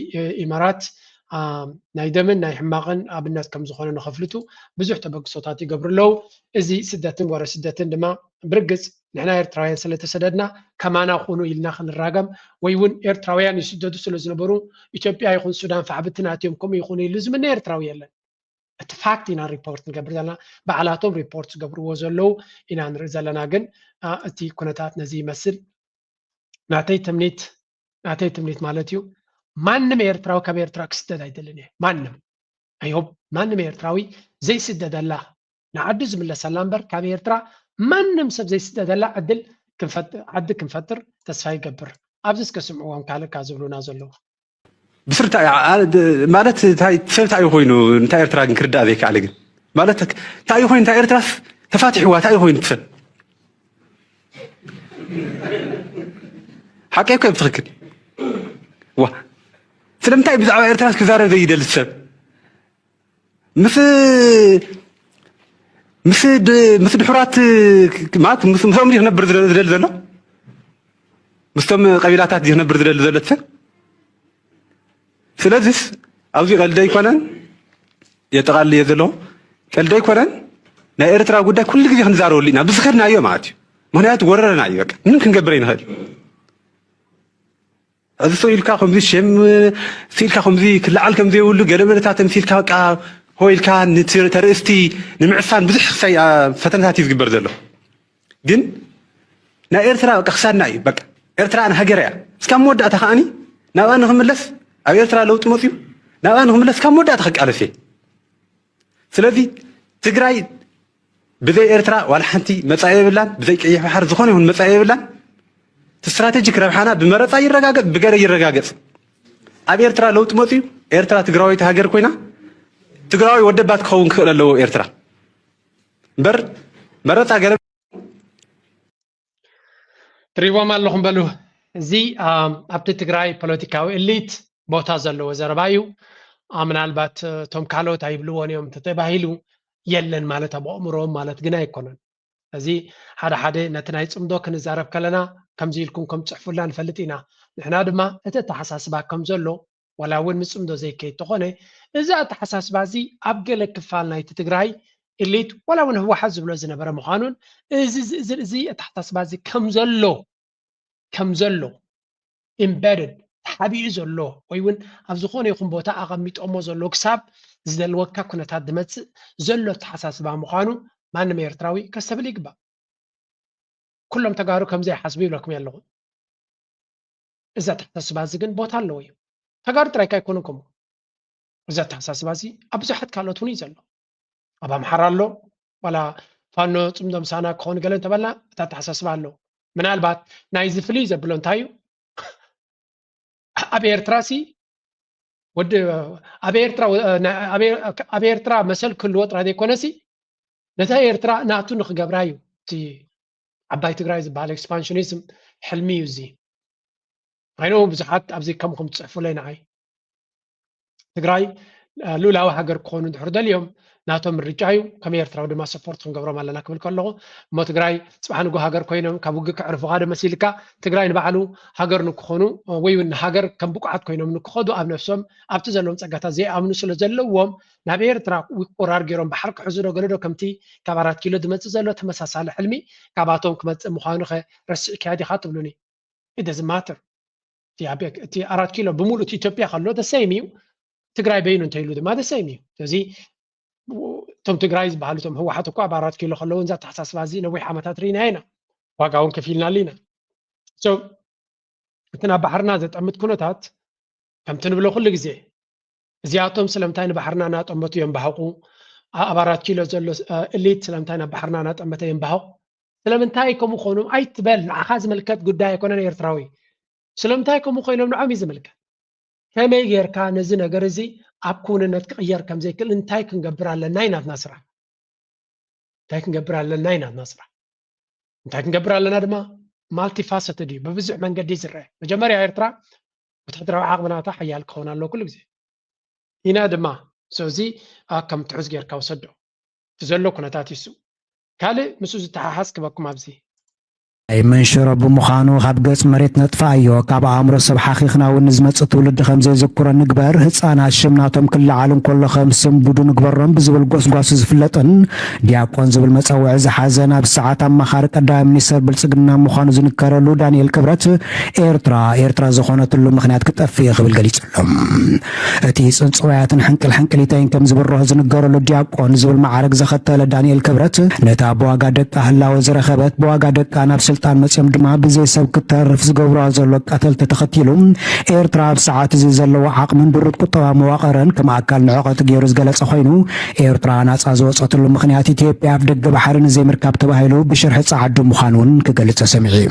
ኢማራት ናይ ደምን ናይ ሕማቕን ኣብነት ከም ዝኾነ ንኸፍልጡ ብዙሕ ተበግሶታት ይገብሩ ኣለዉ። እዚ ስደትን ወረ ስደትን ድማ ብርግፅ ንሕና ኤርትራውያን ስለተሰደድና ከማና ኩኑ ኢልና ክንራገም ወይ እውን ኤርትራውያን ይስደዱ ስለ ዝነበሩ ኢትዮጵያ ይኹን ሱዳን ፋሕብትን ኣትዮም ከምኡ ይኹኑ ኢሉ ዝምነ ኤርትራዊ የለን። እቲ ፋክት ኢና ሪፖርት ንገብር ዘለና፣ ባዕላቶም ሪፖርት ዝገብርዎ ዘለዉ ኢና ንርኢ ዘለና። ግን እቲ ኩነታት ነዚ ይመስል። ናተይ ትምኒት ናተይ ትምኒት ማለት እዩ ማንም ኤርትራዊ ካብ ኤርትራ ክስደድ ኣይደልን እየ። ማንም I hope ማንም ኤርትራዊ ዘይስደደላ ንዓዱ ዝምለሰላ እምበር ካብ ኤርትራ ማንም ሰብ ዘይስደደላ ዕድል ዓዲ ክንፈጥር ተስፋ ይገብር። ኣብዚ እስከ ስምዕዎም ካልእ ካብ ዝብሉና ዘለዉ። ብስርታ ማለት ሰብ እንታይ ኮይኑ እንታይ ኤርትራ ግን ክርዳእ ዘይከኣለ ግን ማለት እንታይ ኮይኑ እንታይ ኤርትራስ ተፋቲሕዋ እንታይ ኮይኑ ትሰብ ሓቀይ እኮ ብትኽክል ዋ ስለምንታይ ብዛዕባ ኤርትራስ ክዛረብ ዘይደሊ ሰብ ምስ ምስ ምስ ድሑራት ማለት ምስኦም ክነብር ዝደሊ ዘሎ ምስቶም ቀቢላታት ክነብር ዝደሊ ዘሎ ሰብ ስለዚስ ኣብዚ ቀልዲ ኣይኮነን የጠቓልል እየ ዘለኹ ቀልዲ ኣይኮነን ናይ ኤርትራ ጉዳይ ኩሉ ግዜ ክንዛረበሉ ኢና ብዝኸድናዮ ማለት እዩ ምክንያቱ ወረረና እዩ በቃ ምንም ክንገብር ኣይንኽእል ሕዚ ሰው ኢልካ ከምዚ ሸም ኢልካ ከምዚ ክለዓል ከም ዘይብሉ ገለ መለታት ተምሲልካ በቃ ሆ ኢልካ ተርእስቲ ንምዕፋን ብዙሕ ክሳይ ፈተነታት እዩ ዝግበር ዘሎ ግን ናይ ኤርትራ በቃ ክሳድና እዩ በቃ ኤርትራ ንሃገር እያ እስካብ መወዳእታ ከዓኒ ናብኣ ንክምለስ ኣብ ኤርትራ ለውጢ መፅዩ ናብኣ ንክምለስ እስካብ መወዳእታ ክቃለስ እየ ስለዚ ትግራይ ብዘይ ኤርትራ ዋላ ሓንቲ መጻኢ የብላን፣ ብዘይ ቀይሕ ባሕሪ ዝኾነ ይኹን መጻኢ የብላን። እቲ ስትራቴጂክ ረብሓና ብመረጻ ይረጋገጽ ብገለ ይረጋገጽ። ኣብ ኤርትራ ለውጢ መጺኡ ኤርትራ ትግራወይቲ ሃገር ኮይና ትግራዋይ ወደባት ክኸውን ክኽእል ኣለዎ ኤርትራ እምበር መረጻ ገለ ትሪእዎም ኣለኹም በሉ። እዚ ኣብቲ ትግራይ ፖለቲካዊ እሊት ቦታ ዘለዎ ዘረባ እዩ። ምናልባት እቶም ካልኦት ኣይብልዎን እዮም እንተተባሂሉ የለን ማለት ኣብ ኣእምሮኦም ማለት ግን ኣይኮነን። እዚ ሓደ ሓደ ነቲ ናይ ፅምዶ ክንዛረብ ከለና ከምዚ ኢልኩም ከም ፅሕፉላ ንፈልጥ ኢና። ንሕና ድማ እቲ ኣተሓሳስባ ከም ዘሎ ዋላ እውን ምፅምዶ ዘይከይድ ተኾነ እዚ ኣተሓሳስባ እዚ ኣብ ገለ ክፋል ናይቲ ትግራይ ኢሊት ዋላ እውን ህወሓት ዝብሎ ዝነበረ ምዃኑን እዚ ዝእዝር እዚ ኣተሓሳስባ እዚ ከም ዘሎ ከም ዘሎ ኢምበድድ ተሓቢኡ ዘሎ ወይ እውን ኣብ ዝኾነ ይኹን ቦታ ኣቐሚጦሞ ዘሎ ክሳብ ዝደልወካ ኩነታት ዝመፅእ ዘሎ ኣተሓሳስባ ምዃኑ ማንም ኤርትራዊ ከስተብል ይግባእ። ኩሎም ተጋሩ ከምዚ ይሓስቡ ይብለኩም ኣለኹ። እዚ ኣተሓሳስባ እዚ ግን ቦታ ኣለዎ እዩ። ተጋሩ ጥራይ ካይኮነ ከምኡ። እዚ ኣተሓሳስባ እዚ ኣብ ብዙሓት ካልኦት እውን እዩ ዘሎ። ኣብ ኣምሓራ ኣሎ፣ ዋላ ፋኖ ጽምዶ ምሳና ክኾኑ ገለ እንተበልና እቲ ኣተሓሳስባ ኣሎ። ምናልባት ናይዚ ፍልይ ዘብሎ እንታይ እዩ? ኣብ ኤርትራ ሲ ወዲ ኣብ ኤርትራ ወ- ና- ኣብ ኤር- ኣብ ኤርትራ መሰል ክህልዎ ጥራይ ዘይኮነሲ ነታ ኤርትራ ናቱ ንክገብራ እዩ እቲ ዓባይ ትግራይ ዝበሃል ኤክስፓንሽኒዝም ሕልሚ እዩ። እዚ ኣይኖ ብዙሓት ኣብዚ ከምኹም ትፅሕፉለይ ንዓይ ትግራይ ልኡላዊ ሃገር ክኾኑ እንድሕር ደልዮም ናቶም ምርጫ እዩ። ከም ኤርትራዊ ድማ ሰፖርት ክንገብሮም ኣለና ክብል ከለኹ እሞ ትግራይ ፅባሕ ንጎ ሃገር ኮይኖም ካብ ውግእ ክዕርፉኻ ዶ መሲልካ? ትግራይ ንባዕሉ ሃገር ንክኾኑ ወይ እውን ንሃገር ከም ብቁዓት ኮይኖም ንክኸዱ ኣብ ነፍሶም ኣብቲ ዘለዎም ፀጋታት ዘይኣምኑ ስለ ዘለዎም ናብ ኤርትራ ወራር ገይሮም ባሕሪ ክሕዙ ዶ ገለ ዶ ከምቲ ካብ ኣራት ኪሎ ዝመፅእ ዘሎ ተመሳሳሊ ሕልሚ ካባቶም ክመፅእ ምዃኑ ከ ረሲዕካዮ ዲኻ ትብሉኒ? It doesn't matter። እቲ ኣራት ኪሎ ብምሉእ እቲ ኢትዮጵያ ከሎ ደሰይም እዩ። ትግራይ በይኑ እንተይሉ ድማ ደሰይም እዩ። ስለዚ እቶም ትግራይ ዝበሃሉ እቶም ህወሓት እኳ ኣብ ኣራት ኪሎ ከለዉ እዚ ኣተሓሳስባ እዚ ነዊሕ ዓመታት ርኢና ኢና። ዋጋ እውን ከፊልናሉ ኢና። So እቲ ናብ ባሕርና ዘጠምት ኩነታት ከምቲ ንብሎ ኩሉ ግዜ እዚኣቶም ስለምንታይ ንባሕርና እናጠመቱ የንባህቑ? ኣብ ኣራት ኪሎ ዘሎ እሊት ስለምንታይ ናብ ባሕርና እናጠመተ የንባህቑ? ስለምንታይ ከምኡ ኾኑ ኣይትበል። ንዓኻ ዝምልከት ጉዳይ ኣይኮነን ኤርትራዊ። ስለምንታይ ከምኡ ኮይኖም ንዖም እዩ ዝምልከት። ከመይ ጌርካ ነዚ ነገር እዚ ኣብ ክውንነት ክቕየር ከም ዘይክእል እንታይ ክንገብር ኣለና እዩ ናትና ስራሕ። እንታይ ክንገብር ኣለና እዩ ናትና ስራሕ። እንታይ ክንገብር ኣለና ድማ ማልቲፋሰትድ እዩ፣ ብብዙሕ መንገዲ እዩ ዝረአ። መጀመርያ ኤርትራ ወታደራዊ ዓቕሚ ናታ ሓያል ክኸውን ኣለዎ ኩሉ ግዜ ኢና ድማ። ስለዚ ከም ትሑዝ ጌርካ ውሰዶ። እቲ ዘሎ ኩነታት ይሱ ካልእ ምስኡ ዝተሓሓዝ ክበኩም ኣብዚ ኣይመንሽሮ ብምዃኑ ካብ ገጽ መሬት ነጥፍኣዮ፣ ካብ ኣእምሮ ሰብ ሓኺኽና እውን ንዝመጽእ ትውልዲ ከም ዘይዝክሮ ንግበር፣ ህጻናት ሽም ናቶም ክለዓል እንከሎ ከም ስንብዱ ንግበሮም ብዝብል ጎስጓሱ ዝፍለጥን ዲያቆን ዝብል መጸውዒ ዝሓዘን ኣብ ሰዓት ኣማኻሪ ቀዳማይ ሚኒስተር ብልጽግና ምዃኑ ዝንከረሉ ዳንኤል ክብረት ኤርትራ ኤርትራ ዝኾነትሉ ምኽንያት ክጠፍእ ክብል ገሊጹ ኣሎ። እቲ ጽንጽዋያትን ሕንቅል ሕንቅሊተይን ከም ዝብርሆ ዝንገረሉ ዲያቆን ዝብል መዓርግ ዘኸተለ ዳንኤል ክብረት ነታ ብዋጋ ደቃ ህላወ ዝረኸበት ብዋጋ ደቃ ናብ ስልጣን መጽዮም ድማ ብዘይ ሰብ ክተርፍ ዝገብርዋ ዘሎ ቀተልቲ ተኸቲሉ ኤርትራ ኣብ ሰዓት እዚ ዘለዎ ዓቕምን ድሩት ቁጠባ መዋቕርን ከም ኣካል ንዕቐት ገይሩ ዝገለጸ ኮይኑ ኤርትራ ናጻ ዝወጸትሉ ምኽንያት ኢትዮጵያ ኣብ ደገ ባሕሪ ንዘይምርካብ ተባሂሉ ብሽርሒ ጸዓዱ ምዃኑ እውን ክገልጽ ተሰሚዑ እዩ።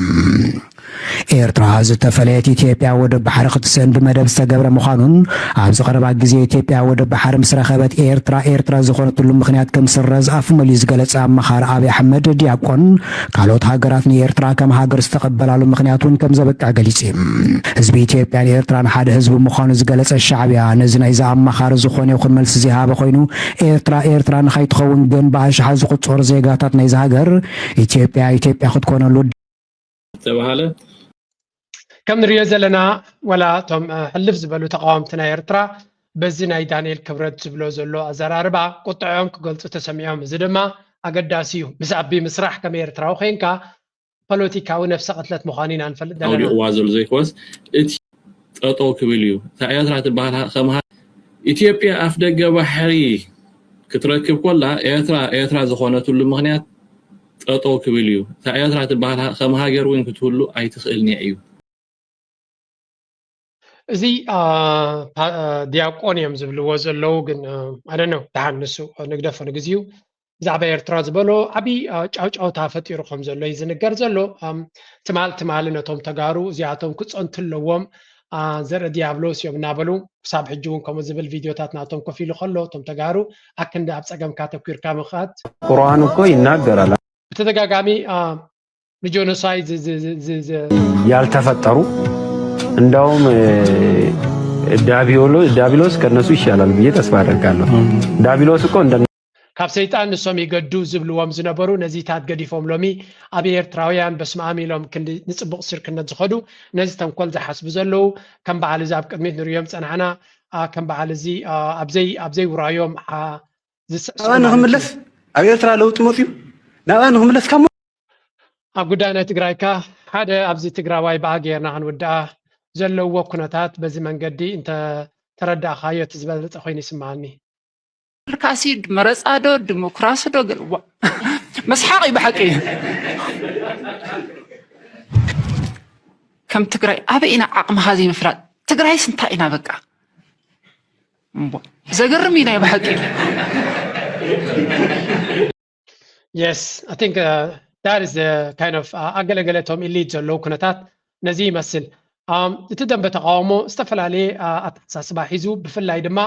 ኤርትራ ዝተፈለየት ኢትዮጵያ ወደብ ባሕሪ ክትስእን ብመደብ ዝተገብረ ምዃኑን ኣብዚ ቀረባ ግዜ ኢትዮጵያ ወደብ ባሕሪ ምስ ረኸበት ኤርትራ ኤርትራ ዝኾነትሉ ምኽንያት ከም ስረዝ ኣፍ መሊኡ ዝገለጸ ኣማኻሪ ኣብይ ኣሕመድ ዲያቆን ካልኦት ሃገራት ንኤርትራ ከም ሃገር ዝተቐበላሉ ምኽንያት እውን ከም ዘበቅዕ ገሊጹ እዩ። ህዝቢ ኢትዮጵያን ኤርትራን ሓደ ህዝቢ ምዃኑ ዝገለጸ ሻዕብያ ነዚ ናይዚ ኣማኻሪ ዝኾነ ይኹን መልሲ ዘይሃበ ኮይኑ ኤርትራ ኤርትራ ንኸይትኸውን ግን ብኣሽሓት ዝቑጸሩ ዜጋታት ናይዚ ሃገር ኢትዮጵያ ኢትዮጵያ ክትኮነሉ ዝተባሃለ ከም ንሪኦ ዘለና ወላ እቶም ሕልፍ ዝበሉ ተቃወምቲ ናይ ኤርትራ በዚ ናይ ዳንኤል ክብረት ዝብሎ ዘሎ ኣዘራርባ ቁጥዖም ክገልፁ ተሰሚዖም። እዚ ድማ ኣገዳሲ እዩ። ምስ ኣቢ ምስራሕ ከም ኤርትራዊ ኮይንካ ፖለቲካዊ ነፍሰ ቅትለት ምዃኑ ኢና ንፈልጥ ዘለና። ኣውዲቕዋ ዘሎ ዘይኮነስ እቲ ጠጠው ክብል እዩ። እታ ኤርትራ ትበሃል ከም ኢትዮጵያ ኣፍ ደገ ባሕሪ ክትረክብ ኮላ ኤርትራ ኤርትራ ዝኾነትሉ ምኽንያት ጠጠው ክብል እዩ። እታ ኤርትራ ትበሃል ከም ሃገር እውን ክትህሉ ኣይትኽእልን እያ እዩ። እዚ ዲያቆን እዮም ዝብልዎ ዘለዉ ግን ኣደነው ደሓን ንሱ ንግደፎ ንግዚኡ ብዛዕባ ኤርትራ ዝበሎ ዓብዪ ጫውጫውታ ፈጢሩ ከም ዘሎ እዩ ዝንገር ዘሎ። ትማል ትማሊ ነቶም ተጋሩ እዚኣቶም ክፀንቱ ኣለዎም ዘርኢ ዲያብሎስ እዮም እናበሉ ክሳብ ሕጂ እውን ከምኡ ዝብል ቪድዮታት ናቶም ኮፍ ኢሉ ከሎ እቶም ተጋሩ ኣክንዲ ኣብ ፀገምካ ተኩርካ ምኽኣት ቁርኣን እኮ ይናገራል። ብተደጋጋሚ ንጆኖሳይድ ያልተፈጠሩ እንዳውም ዳቢሎስ ከነሱ ይሻላል ብዬ ተስፋ አደርጋለሁ። ዳቢሎስ እኮ እንደ ካብ ሰይጣን ንሶም ይገዱ ዝብልዎም ዝነበሩ ነዚታት ገዲፎም ሎሚ ኣብ ኤርትራውያን በስመኣም ኢሎም ክንዲ ንፅቡቕ ስርክነት ዝኸዱ ነዚ ተንኮል ዝሓስቡ ዘለዉ ከም በዓል እዚ ኣብ ቅድሚት ንሪኦም ፀናሕና ከም በዓል እዚ ኣብዘይ ኣብዘይ ውራዮም ዝስዕስዑ ናብኣ ማለት ንኽምለስ እዩ። ኣብ ኤርትራ ለውጢ መፅዩ ናብኣ ንኽምለስ ካብ ኣብ ጉዳይ ናይ ትግራይካ ሓደ ኣብዚ ትግራዋይ ብኣ ጌርና ክንውድኣ ዘለዎ ኩነታት በዚ መንገዲ እንተተረዳእኻዮ እቲ ዝበለፀ ኮይኑ ይስምዓኒ። ዲሞክራሲ መረፃ ዶ ዲሞክራሲ ዶ ገልዋ መስሓቕ እዩ ብሓቂ። ከም ትግራይ ኣበይ ኢና ዓቕምኻ ዘይምፍላጥ? ትግራይስ እንታይ ኢና በቃ? እምቧ፣ ዘገርም እዩ ናይ ብሓቂ። Yes, I think uh, that is the kind of uh, ኣገለገለ እቶም ኢሊት ዘለዉ ኩነታት ነዚ ይመስል። Um, እቲ ደንበ ተቃውሞ ዝተፈላለየ uh, ኣተሓሳስባ ሒዙ፣ ብፍላይ ድማ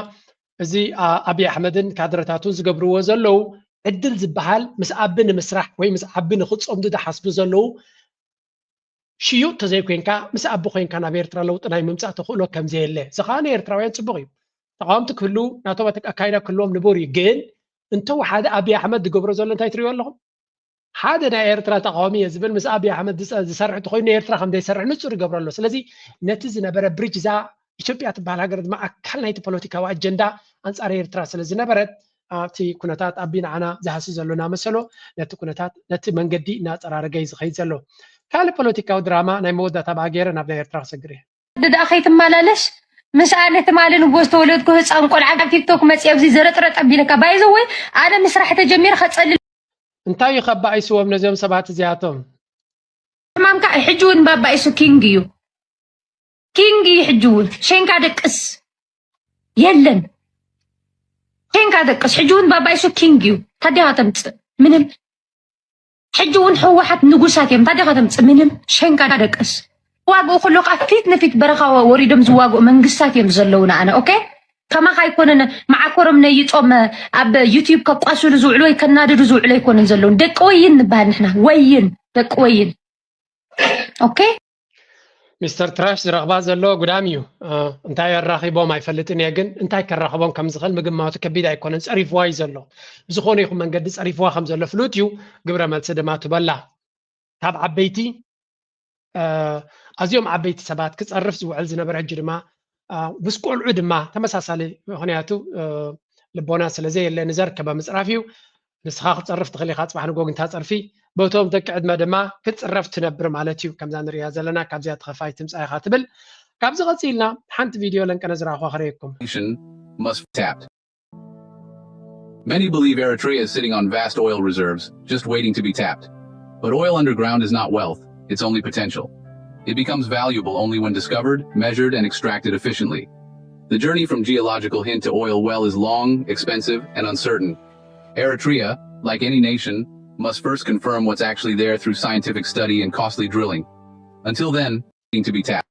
እዚ uh, ኣብይ ኣሕመድን ካድረታቱን ዝገብርዎ ዘለዉ ዕድል ዝበሃል ምስ ኣቢ ንምስራሕ ወይ ምስ ኣቢ ንክፀምዱ ዝሓስቡ ዘለዉ ሽዩጥ ተዘይኮይንካ ምስ ኣቢ ኮይንካ ናብ ኤርትራ ለውጢ ናይ ምምፃእ ተኽእሎ ከምዘየለ፣ እዚ ከዓ ንኤርትራውያን ፅቡቅ እዩ። ተቃወምቲ ክህሉ ናቶም ኣካይዳ ክህልዎም ንቡር እዩ። ግን እንተወሓደ ኣብይ ኣሕመድ ዝገብሮ ዘሎ እንታይ ትሪእዎ ኣለኹም? ሓደ ናይ ኤርትራ ተቃዋሚ እየ ዝብል ምስ ኣብይ ኣሕመድ ዝፀ- ዝሰርሕ እንተኮይኑ ንኤርትራ ከም ዘይሰርሕ ንፁር ይገብሮ ኣሎ። ስለዚ ነቲ ዝነበረ ብሪጅ እዛ ኢትዮጵያ ትበሃል ሃገር ድማ ኣካል ናይቲ ፖለቲካዊ ኣጀንዳ ኣንፃር ኤርትራ ስለ ዝነበረት ኣብቲ ኩነታት ኣቢ ንዓና ዝሃሲ ዘሎ እናመሰሎ ነቲ ኩነታት ነቲ መንገዲ እናፀራረገ እዩ ዝኸይድ ዘሎ። ካልእ ፖለቲካዊ ድራማ ናይ መወዳእታ ብኣ ገይረ ናብ ናይ ኤርትራ ክሰግር እየ። ደኣ ከይትመላለሽ ምስ ኣነ ትማሊ ንጎ ዝተወለድኩ ህፃን ቆልዓ ኣብ ቲክቶክ መፅየ ኣብዚ ዘረጥረጥ ኣቢለካ ባይዘወይ ኣነ ምስራሕ ተጀሚረ ከፀልል እንታይ እዩ ከባኢስዎም ነዚኦም ሰባት እዚኣቶም? ሕማምካ ሕጂ እውን ባባይሱ ኪንግ እዩ ኪንግ እዩ ሕጂ እውን ሸንካ ደቅስ የለን ሸንካ ደቅስ ሕጂ እውን ባባይሱ ኪንግ እዩ ታዲያ ከተምፅእ ምንም ሕጂ እውን ህወሓት ንጉሳት እዮም ታዲያ ከተምፅእ ምንም ሸንካ ደቅስ ዋግኡ ከሎ ከዓ ፊት ንፊት በረኻ ወሪዶም ዝዋግኡ መንግስታት እዮም ዘለውና ኣነ ኦኬ ከማኻ ኣይኮነን መዓኮሮም ነይጦም ኣብ ዩቲዩብ ከቋስሉ ዝውዕሉ ወይ ከናድዱ ዝውዕሉ ኣይኮነን ዘለውን ደቂ ወይን ንበሃል ንሕና ወይን ደቂ ወይን ኦኬ ሚስተር ትራሽ ዝረኽባ ዘሎ ጉዳም እዩ። እንታይ ኣራኺቦም ኣይፈልጥን እየ፣ ግን እንታይ ከራኽቦም ከም ዝኽእል ምግማቱ ከቢድ ኣይኮነን። ጸሪፍዋ እዩ ዘሎ። ብዝኾነ ይኹን መንገዲ ጸሪፍዋ ከም ዘሎ ፍሉጥ እዩ። ግብረ መልሲ ድማ ትበላ። ካብ ዓበይቲ ኣዝዮም ዓበይቲ ሰባት ክጸርፍ ዝውዕል ዝነበረ ሕጂ ድማ ምስ ቆልዑ ድማ ተመሳሳሊ ምኽንያቱ ልቦና ስለ ዘየለ ንዘርከበ ምጽራፍ እዩ። ንስኻ ክትጸርፍ ትኽእል ኢኻ፣ ጽባሕ ንጎ ግን እታ ጸርፊ በቶም ደቂ ዕድመ ድማ ክትጽረፍ ትነብር ማለት እዩ። ከምዛ ንርእያ ዘለና ካብዚኣ ተኸፋይ ትምጻእ ኢኻ ትብል። ካብዚ ቀጺልና ሓንቲ ቪድዮ ለንቀነ ዝረኣኹዋ ክርእየኩም። Nation must be tapped. Many believe Eritrea is sitting on vast oil reserves, just waiting to be tapped. But oil underground is not wealth, it's only potential. It becomes valuable only when discovered, measured, and extracted efficiently. The journey from geological hint to oil well is long, expensive, and uncertain. Eritrea, like any nation, must first confirm what's actually there through scientific study and costly drilling. Until then, waiting to be tapped.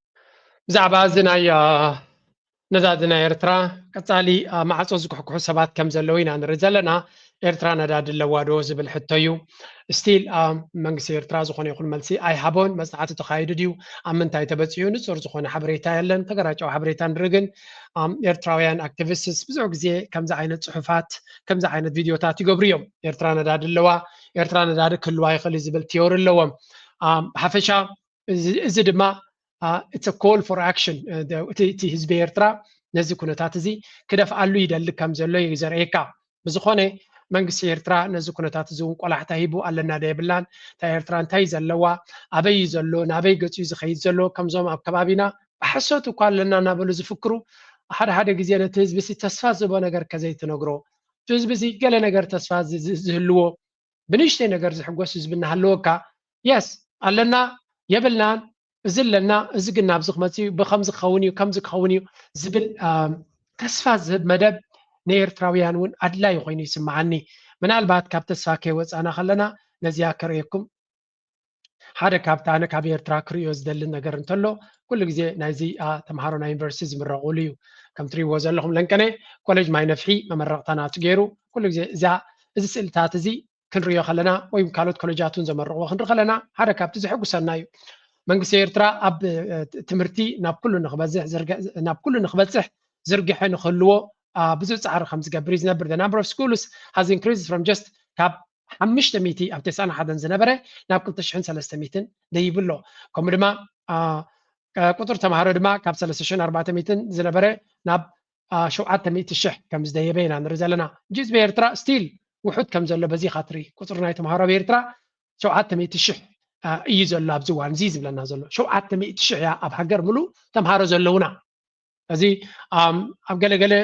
ብዛዕባ እዚ ናይ ነዳዲ ናይ ኤርትራ ቀጻሊ ማዕጾ ዝኩሕኩሑ ሰባት ከም ዘለዉ ኢና ንርኢ ዘለና። ኤርትራ ነዳዲ ኣለዋ ዶ ዝብል ሕቶ እዩ። ስቲል መንግስቲ ኤርትራ ዝኾነ ይኹን መልሲ ኣይሃቦን። መጽናዕቲ ተኻይዱ ድዩ? ኣብ ምንታይ ተበጺሑ? ንጹር ዝኾነ ሓበሬታ የለን። ተገራጫዊ ሓበሬታ ንርኢ ግን ኤርትራውያን ኣክቲቪስትስ ብዙሕ ግዜ ከምዚ ዓይነት ጽሑፋት ከምዚ ዓይነት ቪድዮታት ይገብሩ እዮም። ኤርትራ ነዳዲ ኣለዋ፣ ኤርትራ ነዳዲ ክህልዋ ይኽእል እዩ ዝብል ቲዮሪ ኣለዎም። ብሓፈሻ እዚ ድማ it's a call for action እቲ ህዝቢ ኤርትራ ነዚ ኩነታት እዚ ክደፍኣሉ ይደሊ ከም ዘሎ እዩ ዘርእየካ። ብዝኾነ መንግስቲ ኤርትራ ነዚ ኩነታት እዚ እውን ቆላሕታ ሂቡ ኣለና ዶ የብላን? እታ ኤርትራ እንታይ እዩ ዘለዋ? ኣበይ እዩ ዘሎ? ናበይ ገጹ እዩ ዝኸይድ ዘሎ? ከምዞም ኣብ ከባቢና ብሓሶት እኳ ኣለና እናበሉ ዝፍክሩ ሓደ ሓደ ግዜ ነቲ ህዝቢ ሲ ተስፋ ዝህቦ ነገር ከዘይትነግሮ እቲ ህዝቢ ሲ ገለ ነገር ተስፋ ዝህልዎ ብንእሽተይ ነገር ዝሕጎስ ህዝቢ እናሃለወካ የስ ኣለና የብልናን እዚ ኣለና እዚ ግን ናብዚ ክመፅእ እዩ ብከምዚ ክኸውን እዩ ከምዚ ክኸውን እዩ ዝብል ተስፋ ዝህብ መደብ ንኤርትራውያን እውን ኣድላይ ኮይኑ ይስምዓኒ። ምናልባት ካብ ተስፋ ከይወፃና ከለና ነዚኣ ከርእየኩም ሓደ ካብቲ ኣነ ካብ ኤርትራ ክርእዮ ዝደሊ ነገር እንተሎ ኩሉ ግዜ ናይዚ ተምሃሮ ናይ ዩኒቨርሲቲ ዝምረቑሉ እዩ። ከም ትሪእዎ ዘለኹም ለንቀነ ኮሌጅ ማይ ነፍሒ መመረቕታ ናቱ ገይሩ ኩሉ ግዜ እዛ እዚ ስእልታት እዚ ክንሪኦ ከለና ወይ ካልኦት ኮሌጃት እውን ዘመርቕዎ ክንርኢ ከለና ሓደ ካብቲ ዘሐጉሰና እዩ። መንግስቲ ኤርትራ ኣብ ትምህርቲ ናብ ኩሉ ንክበዝሕ ናብ ኩሉ ንክበፅሕ ዝርግሐ ንክህልዎ ብዙ ፃዕሪ ከም ዝገብር እዩ ዝነብር። The number of schools has increased from just ካብ ሓሙሽተ ሚእቲ ኣብ ተስዓን ሓደን ዝነበረ ናብ ክልተ ሽሕን ሰለስተ ሚእትን ደይቡ ኣሎ። ከምኡ ድማ ቁፅሪ ተምሃሮ ድማ ካብ ሰለስተ ሽሕን ኣርባዕተ ሚእትን ዝነበረ ናብ ሸውዓተ ሚእቲ ሽሕ ከም ዝደየበ ኢና ንርኢ ዘለና። እንጂ ህዝቢ ኤርትራ ስቲል ውሑድ ከም ዘሎ በዚ ኢኻ ትርኢ። ቁፅሪ ናይ ተምሃሮ ኣብ ኤርትራ ሸውዓተ ሚእቲ ሽሕ እዩ ዘሎ ኣብዚ እዋን እዚ ዝብለና ዘሎ ሸውዓተ ሚእቲ ሽሕ እያ ኣብ ሃገር ምሉእ ተምሃሮ ዘለውና። እዚ ኣብ ገለገለ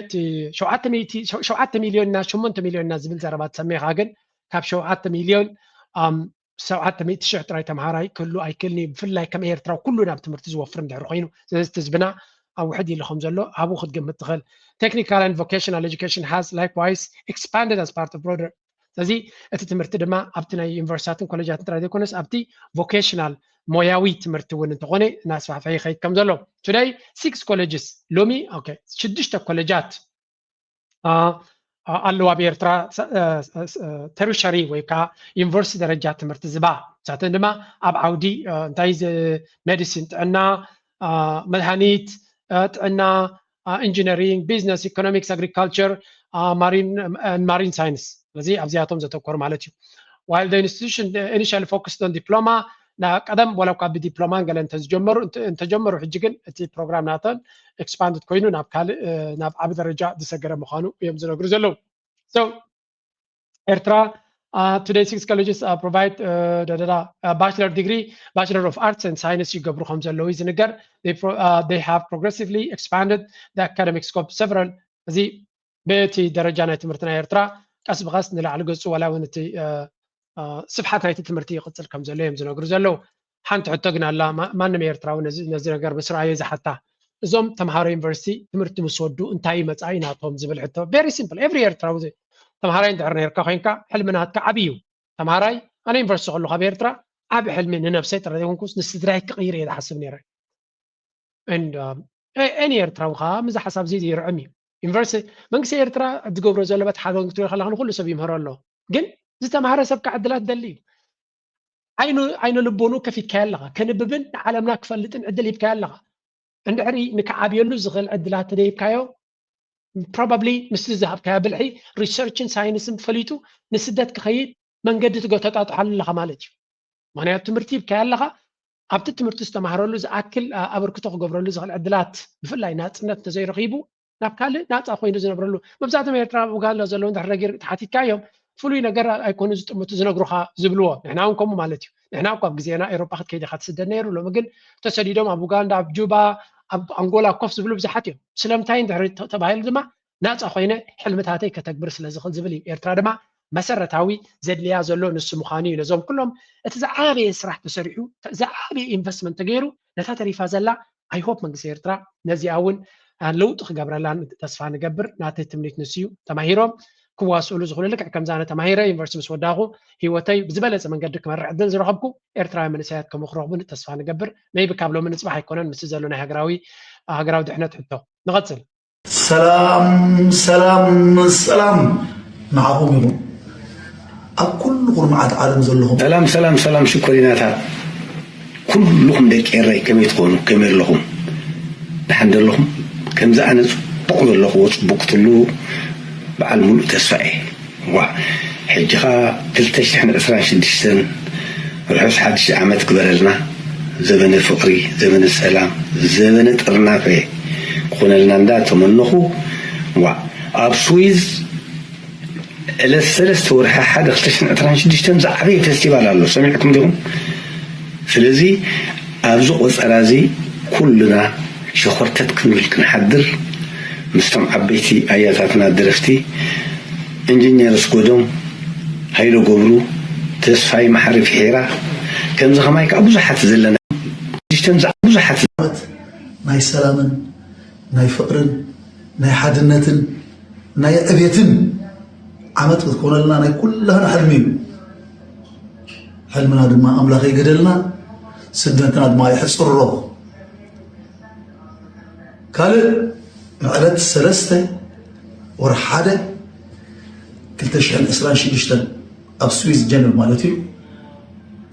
ሸውዓተ ሚልዮን እና ሸሞንተ ሚልዮን እና ዝብል ዘረባ ትሰሚኻ ግን ካብ ሸውዓተ ሚልዮን ሰብዓተ ሚእቲ ሽሕ ጥራይ ተምሃራይ ክህሉ ኣይክእልን እዩ። ብፍላይ ከም ኤርትራ ኩሉ ናብ ትምህርቲ ዝወፍር እንድሕር ኮይኑ፣ ስለዚ እቲ ህዝብና ኣብ ውሕድ ኢሉ ከም ዘሎ ኣብኡ ክትግምት ትኽእል። Technical and vocational education has likewise expanded as part of broader. ስለዚ እቲ ትምህርቲ ድማ ኣብቲ ናይ ዩኒቨርሲታትን ኮሌጃትን ጥራይ ዘይኮነስ ኣብቲ ቮኬሽናል ሞያዊ ትምህርቲ እውን እንተኾነ እናስፋሕፈሐ ይኸይድ ከም ዘሎ። Today six colleges፣ ሎሚ ሽዱሽተ ኮሌጃት ኣለዋ ኣብ ኤርትራ፣ ተሪሸሪ ወይ ከዓ ዩኒቨርሲቲ ደረጃ ትምህርቲ ዝባ። ንሳተን ድማ ኣብ ዓውዲ እንታይ፣ ሜዲሲን፣ ጥዕና፣ መድሃኒት፣ ጥዕና፣ ኢንጂነሪንግ፣ ቢዝነስ፣ ኢኮኖሚክስ፣ ኣግሪካልቸር፣ ማሪን ሳይንስ። ስለዚ ኣብዚኣቶም ዘተኮሩ ማለት እዩ። While the institution initially focused on diploma፣ ቀደም ዋላ እኳ ብዲፕሎማን ገለ እንተዝጀመሩ እንተጀመሩ፣ ሕጂ ግን እቲ ፕሮግራም ናተን ኤክስፓንድድ ኮይኑ ናብ ካልእ ናብ ዓቢ ደረጃ ዝሰገረ ምዃኑ እዮም ዝነግሩ ዘለዉ። So ኤርትራ፣ today six colleges provide ባችለር ዲግሪ፣ ባችለር ኦፍ ኣርትስ ኤንድ ሳይንስ ይገብሩ ከም ዘለዉ እዩ ዝንገር። They have progressively expanded the academic scope several። እዚ በቲ ደረጃ ናይ ትምህርቲ ናይ ኤርትራ ቀስ ብቐስ ንላዕሊ ገጹ ዋላ እውን እቲ ስፍሓት ናይቲ ትምህርቲ ይቕጽል ከም ዘሎ እዮም ዝነግሩ ዘለዉ። ሓንቲ ሕቶ ግን ኣላ፣ ማንም ኤርትራዊ ነዚ ነገር ምስ ረኣዮ ዝሓታ፣ እዞም ተምሃሮ ዩኒቨርሲቲ ትምህርቲ ምስ ወዱ እንታይ መጻኢ ናቶም ዝብል ሕቶ። Very simple። Every ኤርትራዊ ተምሃራይ እንድሕር ነርካ ኮይንካ ሕልሚ ናትካ ዓቢ እዩ። ተምሃራይ ኣነ ዩኒቨርሲቲ ከለኹ ኣብ ኤርትራ ዓቢ ሕልሚ ንነብሰይ ጥራይ ዘይኮንኩስ ንስድራይ ክቕይር እየ ዝሓስብ ነይረ። And any ኤርትራዊ ከዓ ምዚ ሓሳብ እዚ ይርዕም እዩ። ዩኒቨርሲቲ መንግስቲ ኤርትራ ዝገብሮ ዘሎ በቲ ሓደ ወገን ክትሪኦ ከለካ ንኩሉ ሰብ ይምህሮ ኣሎ። ግን ዝተማሃረ ሰብ ከዓ ዕድላት ደሊ እዩ። ዓይኑ ልቦኑ ከፊትካዮ ኣለካ። ከንብብን ንዓለምና ክፈልጥን ዕድል ሂብካዮ ኣለካ። እንድሕሪ ንክዓብየሉ ዝኽእል ዕድላት ተደይብካዮ፣ probably ምስቲ ዝሃብካዮ ብልሒ ሪሰርችን ሳይንስን ፈሊጡ ንስደት ክኸይድ መንገዲ ተጣጥሓሉ ኣለካ ማለት እዩ። ምክንያቱ ትምህርቲ ሂብካዮ ኣለካ፣ ኣብቲ ትምህርቲ ዝተማሃረሉ ዝኣክል ኣበርክቶ ክገብረሉ ዝኽእል ዕድላት፣ ብፍላይ ናፅነት እንተዘይረኺቡ ናብ ካልእ ናፃ ኮይኑ ዝነብረሉ። መብዛሕትኦም ኤርትራ ኣብ ኡጋንዳ ዘለዉ እንድሕር ነጊር ተሓቲትካዮም ፍሉይ ነገር ኣይኮኑ ዝጥምቱ ዝነግሩኻ ዝብልዎ። ንሕና እውን ከምኡ ማለት እዩ። ንሕና እኳ ኣብ ግዜና ኤሮፓ ክትከይድ ኢኻ ትስደድ ነይሩ። ሎሚ ግን ተሰዲዶም ኣብ ኡጋንዳ፣ ኣብ ጁባ፣ ኣብ ኣንጎላ ኮፍ ዝብሉ ብዙሓት እዮም። ስለምንታይ እንድሕር ተባሂሉ ድማ ናፃ ኮይነ ሕልምታተይ ከተግብር ስለ ዝኽእል ዝብል እዩ። ኤርትራ ድማ መሰረታዊ ዘድልያ ዘሎ ንሱ ምዃኑ እዩ። ነዞም ኩሎም እቲ ዝዓበየ ስራሕ ተሰሪሑ፣ ዝዓበየ ኢንቨስትመንት ተገይሩ፣ ነታ ተሪፋ ዘላ I hope መንግስቲ ኤርትራ ነዚኣ እውን ለውጢ ክገብረላ ተስፋ ንገብር። ናተይ ትምኒት ንሱ እዩ። ተማሂሮም ክዋስእሉ ዝኽእሉ ልክዕ ከምዛ ኣነ ተማሂረ ዩኒቨርሲቲ ምስ ወዳኹ ህይወተይ ብዝበለፀ መንገዲ ክመርሕ ዕድል ዝረኸብኩ ኤርትራውያን መንእሰያት ከምኡ ክረኽቡ ተስፋ ንገብር። Maybe ካብ ሎሚ ንፅባሕ ኣይኮነን ምስ ዘሎ ናይ ሃገራዊ ሃገራዊ ድሕነት ሕቶ። ንቐጽል። ሰላም ሰላም ሰላም ንዓኹም ይኹን። ኣብ ኩሉ ኩርናዓት ዓለም ዘለኹም። ሰላም ሰላም ሰላም ሽኮሪናታት ኩልኹም ደቂ ኤረይ ከመይ ትኾኑ ከመይ ኣለኹም ደሓን ደለኹም ከምዚ ኣነ ጽቡቕ ዘለኹዎ ጽቡቕ ክትሉ በዓል ሙሉእ ተስፋ እየ። ዋ ሕጂ ኸኣ ክልተ ሽሕን ዕስራን ሽዱሽተን ርሑስ ሓድሽ ዓመት ግበረልና። ዘበነ ፍቕሪ፣ ዘበነ ሰላም፣ ዘበነ ጥርናፈ ክኾነልና እንዳ ተመነኹ። ዋ ኣብ ስዊዝ ዕለት ሰለስተ ወርሒ ሓደ ክልተ ሽሕን ዕስራን ሽዱሽተን ዝዓበየ ፌስቲቫል ኣሎ ሰሚዕኩም ዲኹም? ስለዚ ኣብዚ ቆጸራ እዚ ኩልና ሸኾርተት ክንብል ክንሓድር ምስቶም ዓበይቲ ኣያታትና ደረፍቲ እንጅነር ኣስጎዶም፣ ሃይለ ገብሩ፣ ተስፋይ መሓሪ ፍሒራ ከምዚ ከማይ ከዓ ብዙሓት ዘለና ሽዱሽተን ብዙሓት ናይ ሰላምን ናይ ፍቕርን ናይ ሓድነትን ናይ ዕቤትን ዓመት ክትኮነልና ናይ ኩላህና ሕልሚ እዩ። ሕልምና ድማ ኣምላኽ ይግደልና፣ ስደትና ድማ ይሕፅሮ። ካልእ ዕለት ሰለስተ ወርሒ ሓደ ክልተ ሽሕን ዕስራን ሽዱሽተን ኣብ ስዊዝ ጀነቭ ማለት እዩ።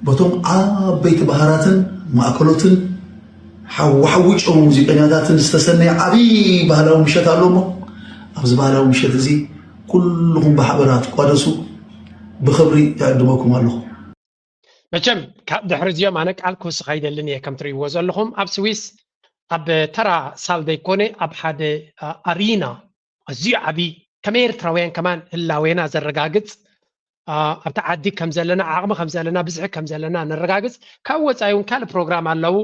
በቶም ዓበይቲ ባህራትን ማእከሎትን ሓዊ ሓዊ ጨው ሙዚቀኛታትን ዝተሰነየ ዓብዪ ባህላዊ ምሸት ኣሎ እሞ ኣብዚ ባህላዊ ምሸት እዚ ኩልኹም ብሓበራ ትቋደሱ ብኽብሪ ይዕድመኩም ኣለኹ። መቸም ድሕሪ እዚኦም ኣነ ቃል ክውስኽ ኣይደልን እየ። ከም ትርእይዎ ዘለኹም ኣብ ስዊስ ኣብ ተራ ሳል ዘይኮነ ኣብ ሓደ ኣሪና ኣዝዩ ዓብዪ ከም ኤርትራውያን ከማን ህላዌና ዘረጋግጽ ኣብቲ ዓዲ ከም ዘለና ዓቕሚ ከም ዘለና ብዝሒ ከም ዘለና ነረጋግጽ። ካብ ወፃኢ እውን ካልእ ፕሮግራም ኣለዉ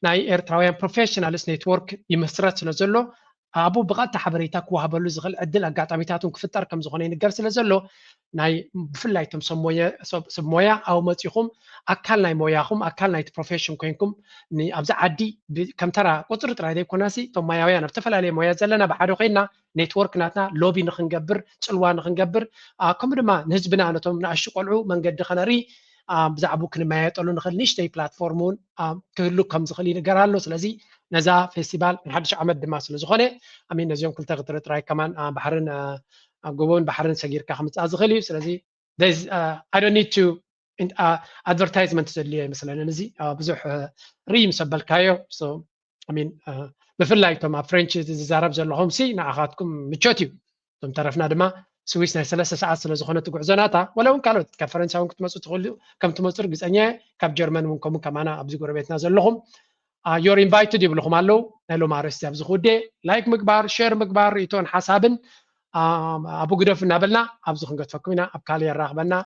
ናይ ኤርትራውያን ፕሮፌሽናልስ ኔትወርክ ይምስረት ስለ ዘሎ ኣብኡ ብቐጥታ ሓበሬታ ክወሃበሉ ዝኽእል ዕድል ኣጋጣሚታት እውን ክፍጠር ከም ዝኾነ ይንገር ስለ ዘሎ ናይ ብፍላይ እቶም ሰብ ሞያ ኣብ መፂኹም ኣካል ናይ ሞያኹም ኣካል ናይቲ ፕሮፌሽን ኮይንኩም ኣብዚ ዓዲ ከም ተራ ቁፅሪ ጥራይ ዘይኮነሲ እቶም ሞያውያን ኣብ ዝተፈላለየ ሞያ ዘለና ብሓደ ኮይንና ኔትወርክ ናትና ሎቢ ንክንገብር ፅልዋ ንክንገብር ከምኡ ድማ ንህዝብና ነቶም ንኣሽቱ ቆልዑ መንገዲ ከነርኢ ብዛዕባኡ ክንመያየጠሉ ንኽእል ንእሽተይ ፕላትፎርም እውን ክህሉ ከም ዝኽእል ይንገር ኣሎ። ስለዚ ነዛ ፌስቲቫል ናይ ሓድሽ ዓመት ድማ ስለ ዝኾነ ኣሚን ነዚኦም ክልተ ክትርኢ ጥራይ ከማን ባሕርን ኣብ ጎቦን ባሕርን ሰጊርካ ክምፃእ ዝኽእል እዩ። ስለዚ ኣይ ዶንት ኒድ ቱ ኣድቨርታይዝመንት ዘድልዮ ኣይመስለንን። እዚ ብዙሕ ርኢ ምስ ኣበልካዮ ሚን ብፍላይ እቶም ኣብ ፍሬንች ዝዛረብ ዘለኹም ሲ ንዓኻትኩም ምቾት እዩ። እቶም ተረፍና ድማ ስዊስ ናይ ሰለስተ ሰዓት ስለ ዝኾነ እቲ ጉዕዞ ናታ ወላ እውን ካልኦት ካብ ፈረንሳ እውን ክትመፁ ትኽእሉ ከም ትመፁ ርግፀኛ እየ። ካብ ጀርመን እውን ከምኡ ከማና ኣብዚ ጎረቤትና ዘለኹም you're invited ይብልኹም ኣለዉ። ናይ ሎም ኣርእስቲ ኣብዚ ክውዴ ላይክ ምግባር ሼር ምግባር ርእይቶን ሓሳብን ኣብኡ ግደፉ እናበልና ኣብዚ ክንገድፈኩም ኢና። ኣብ ካልእ የራኽበና።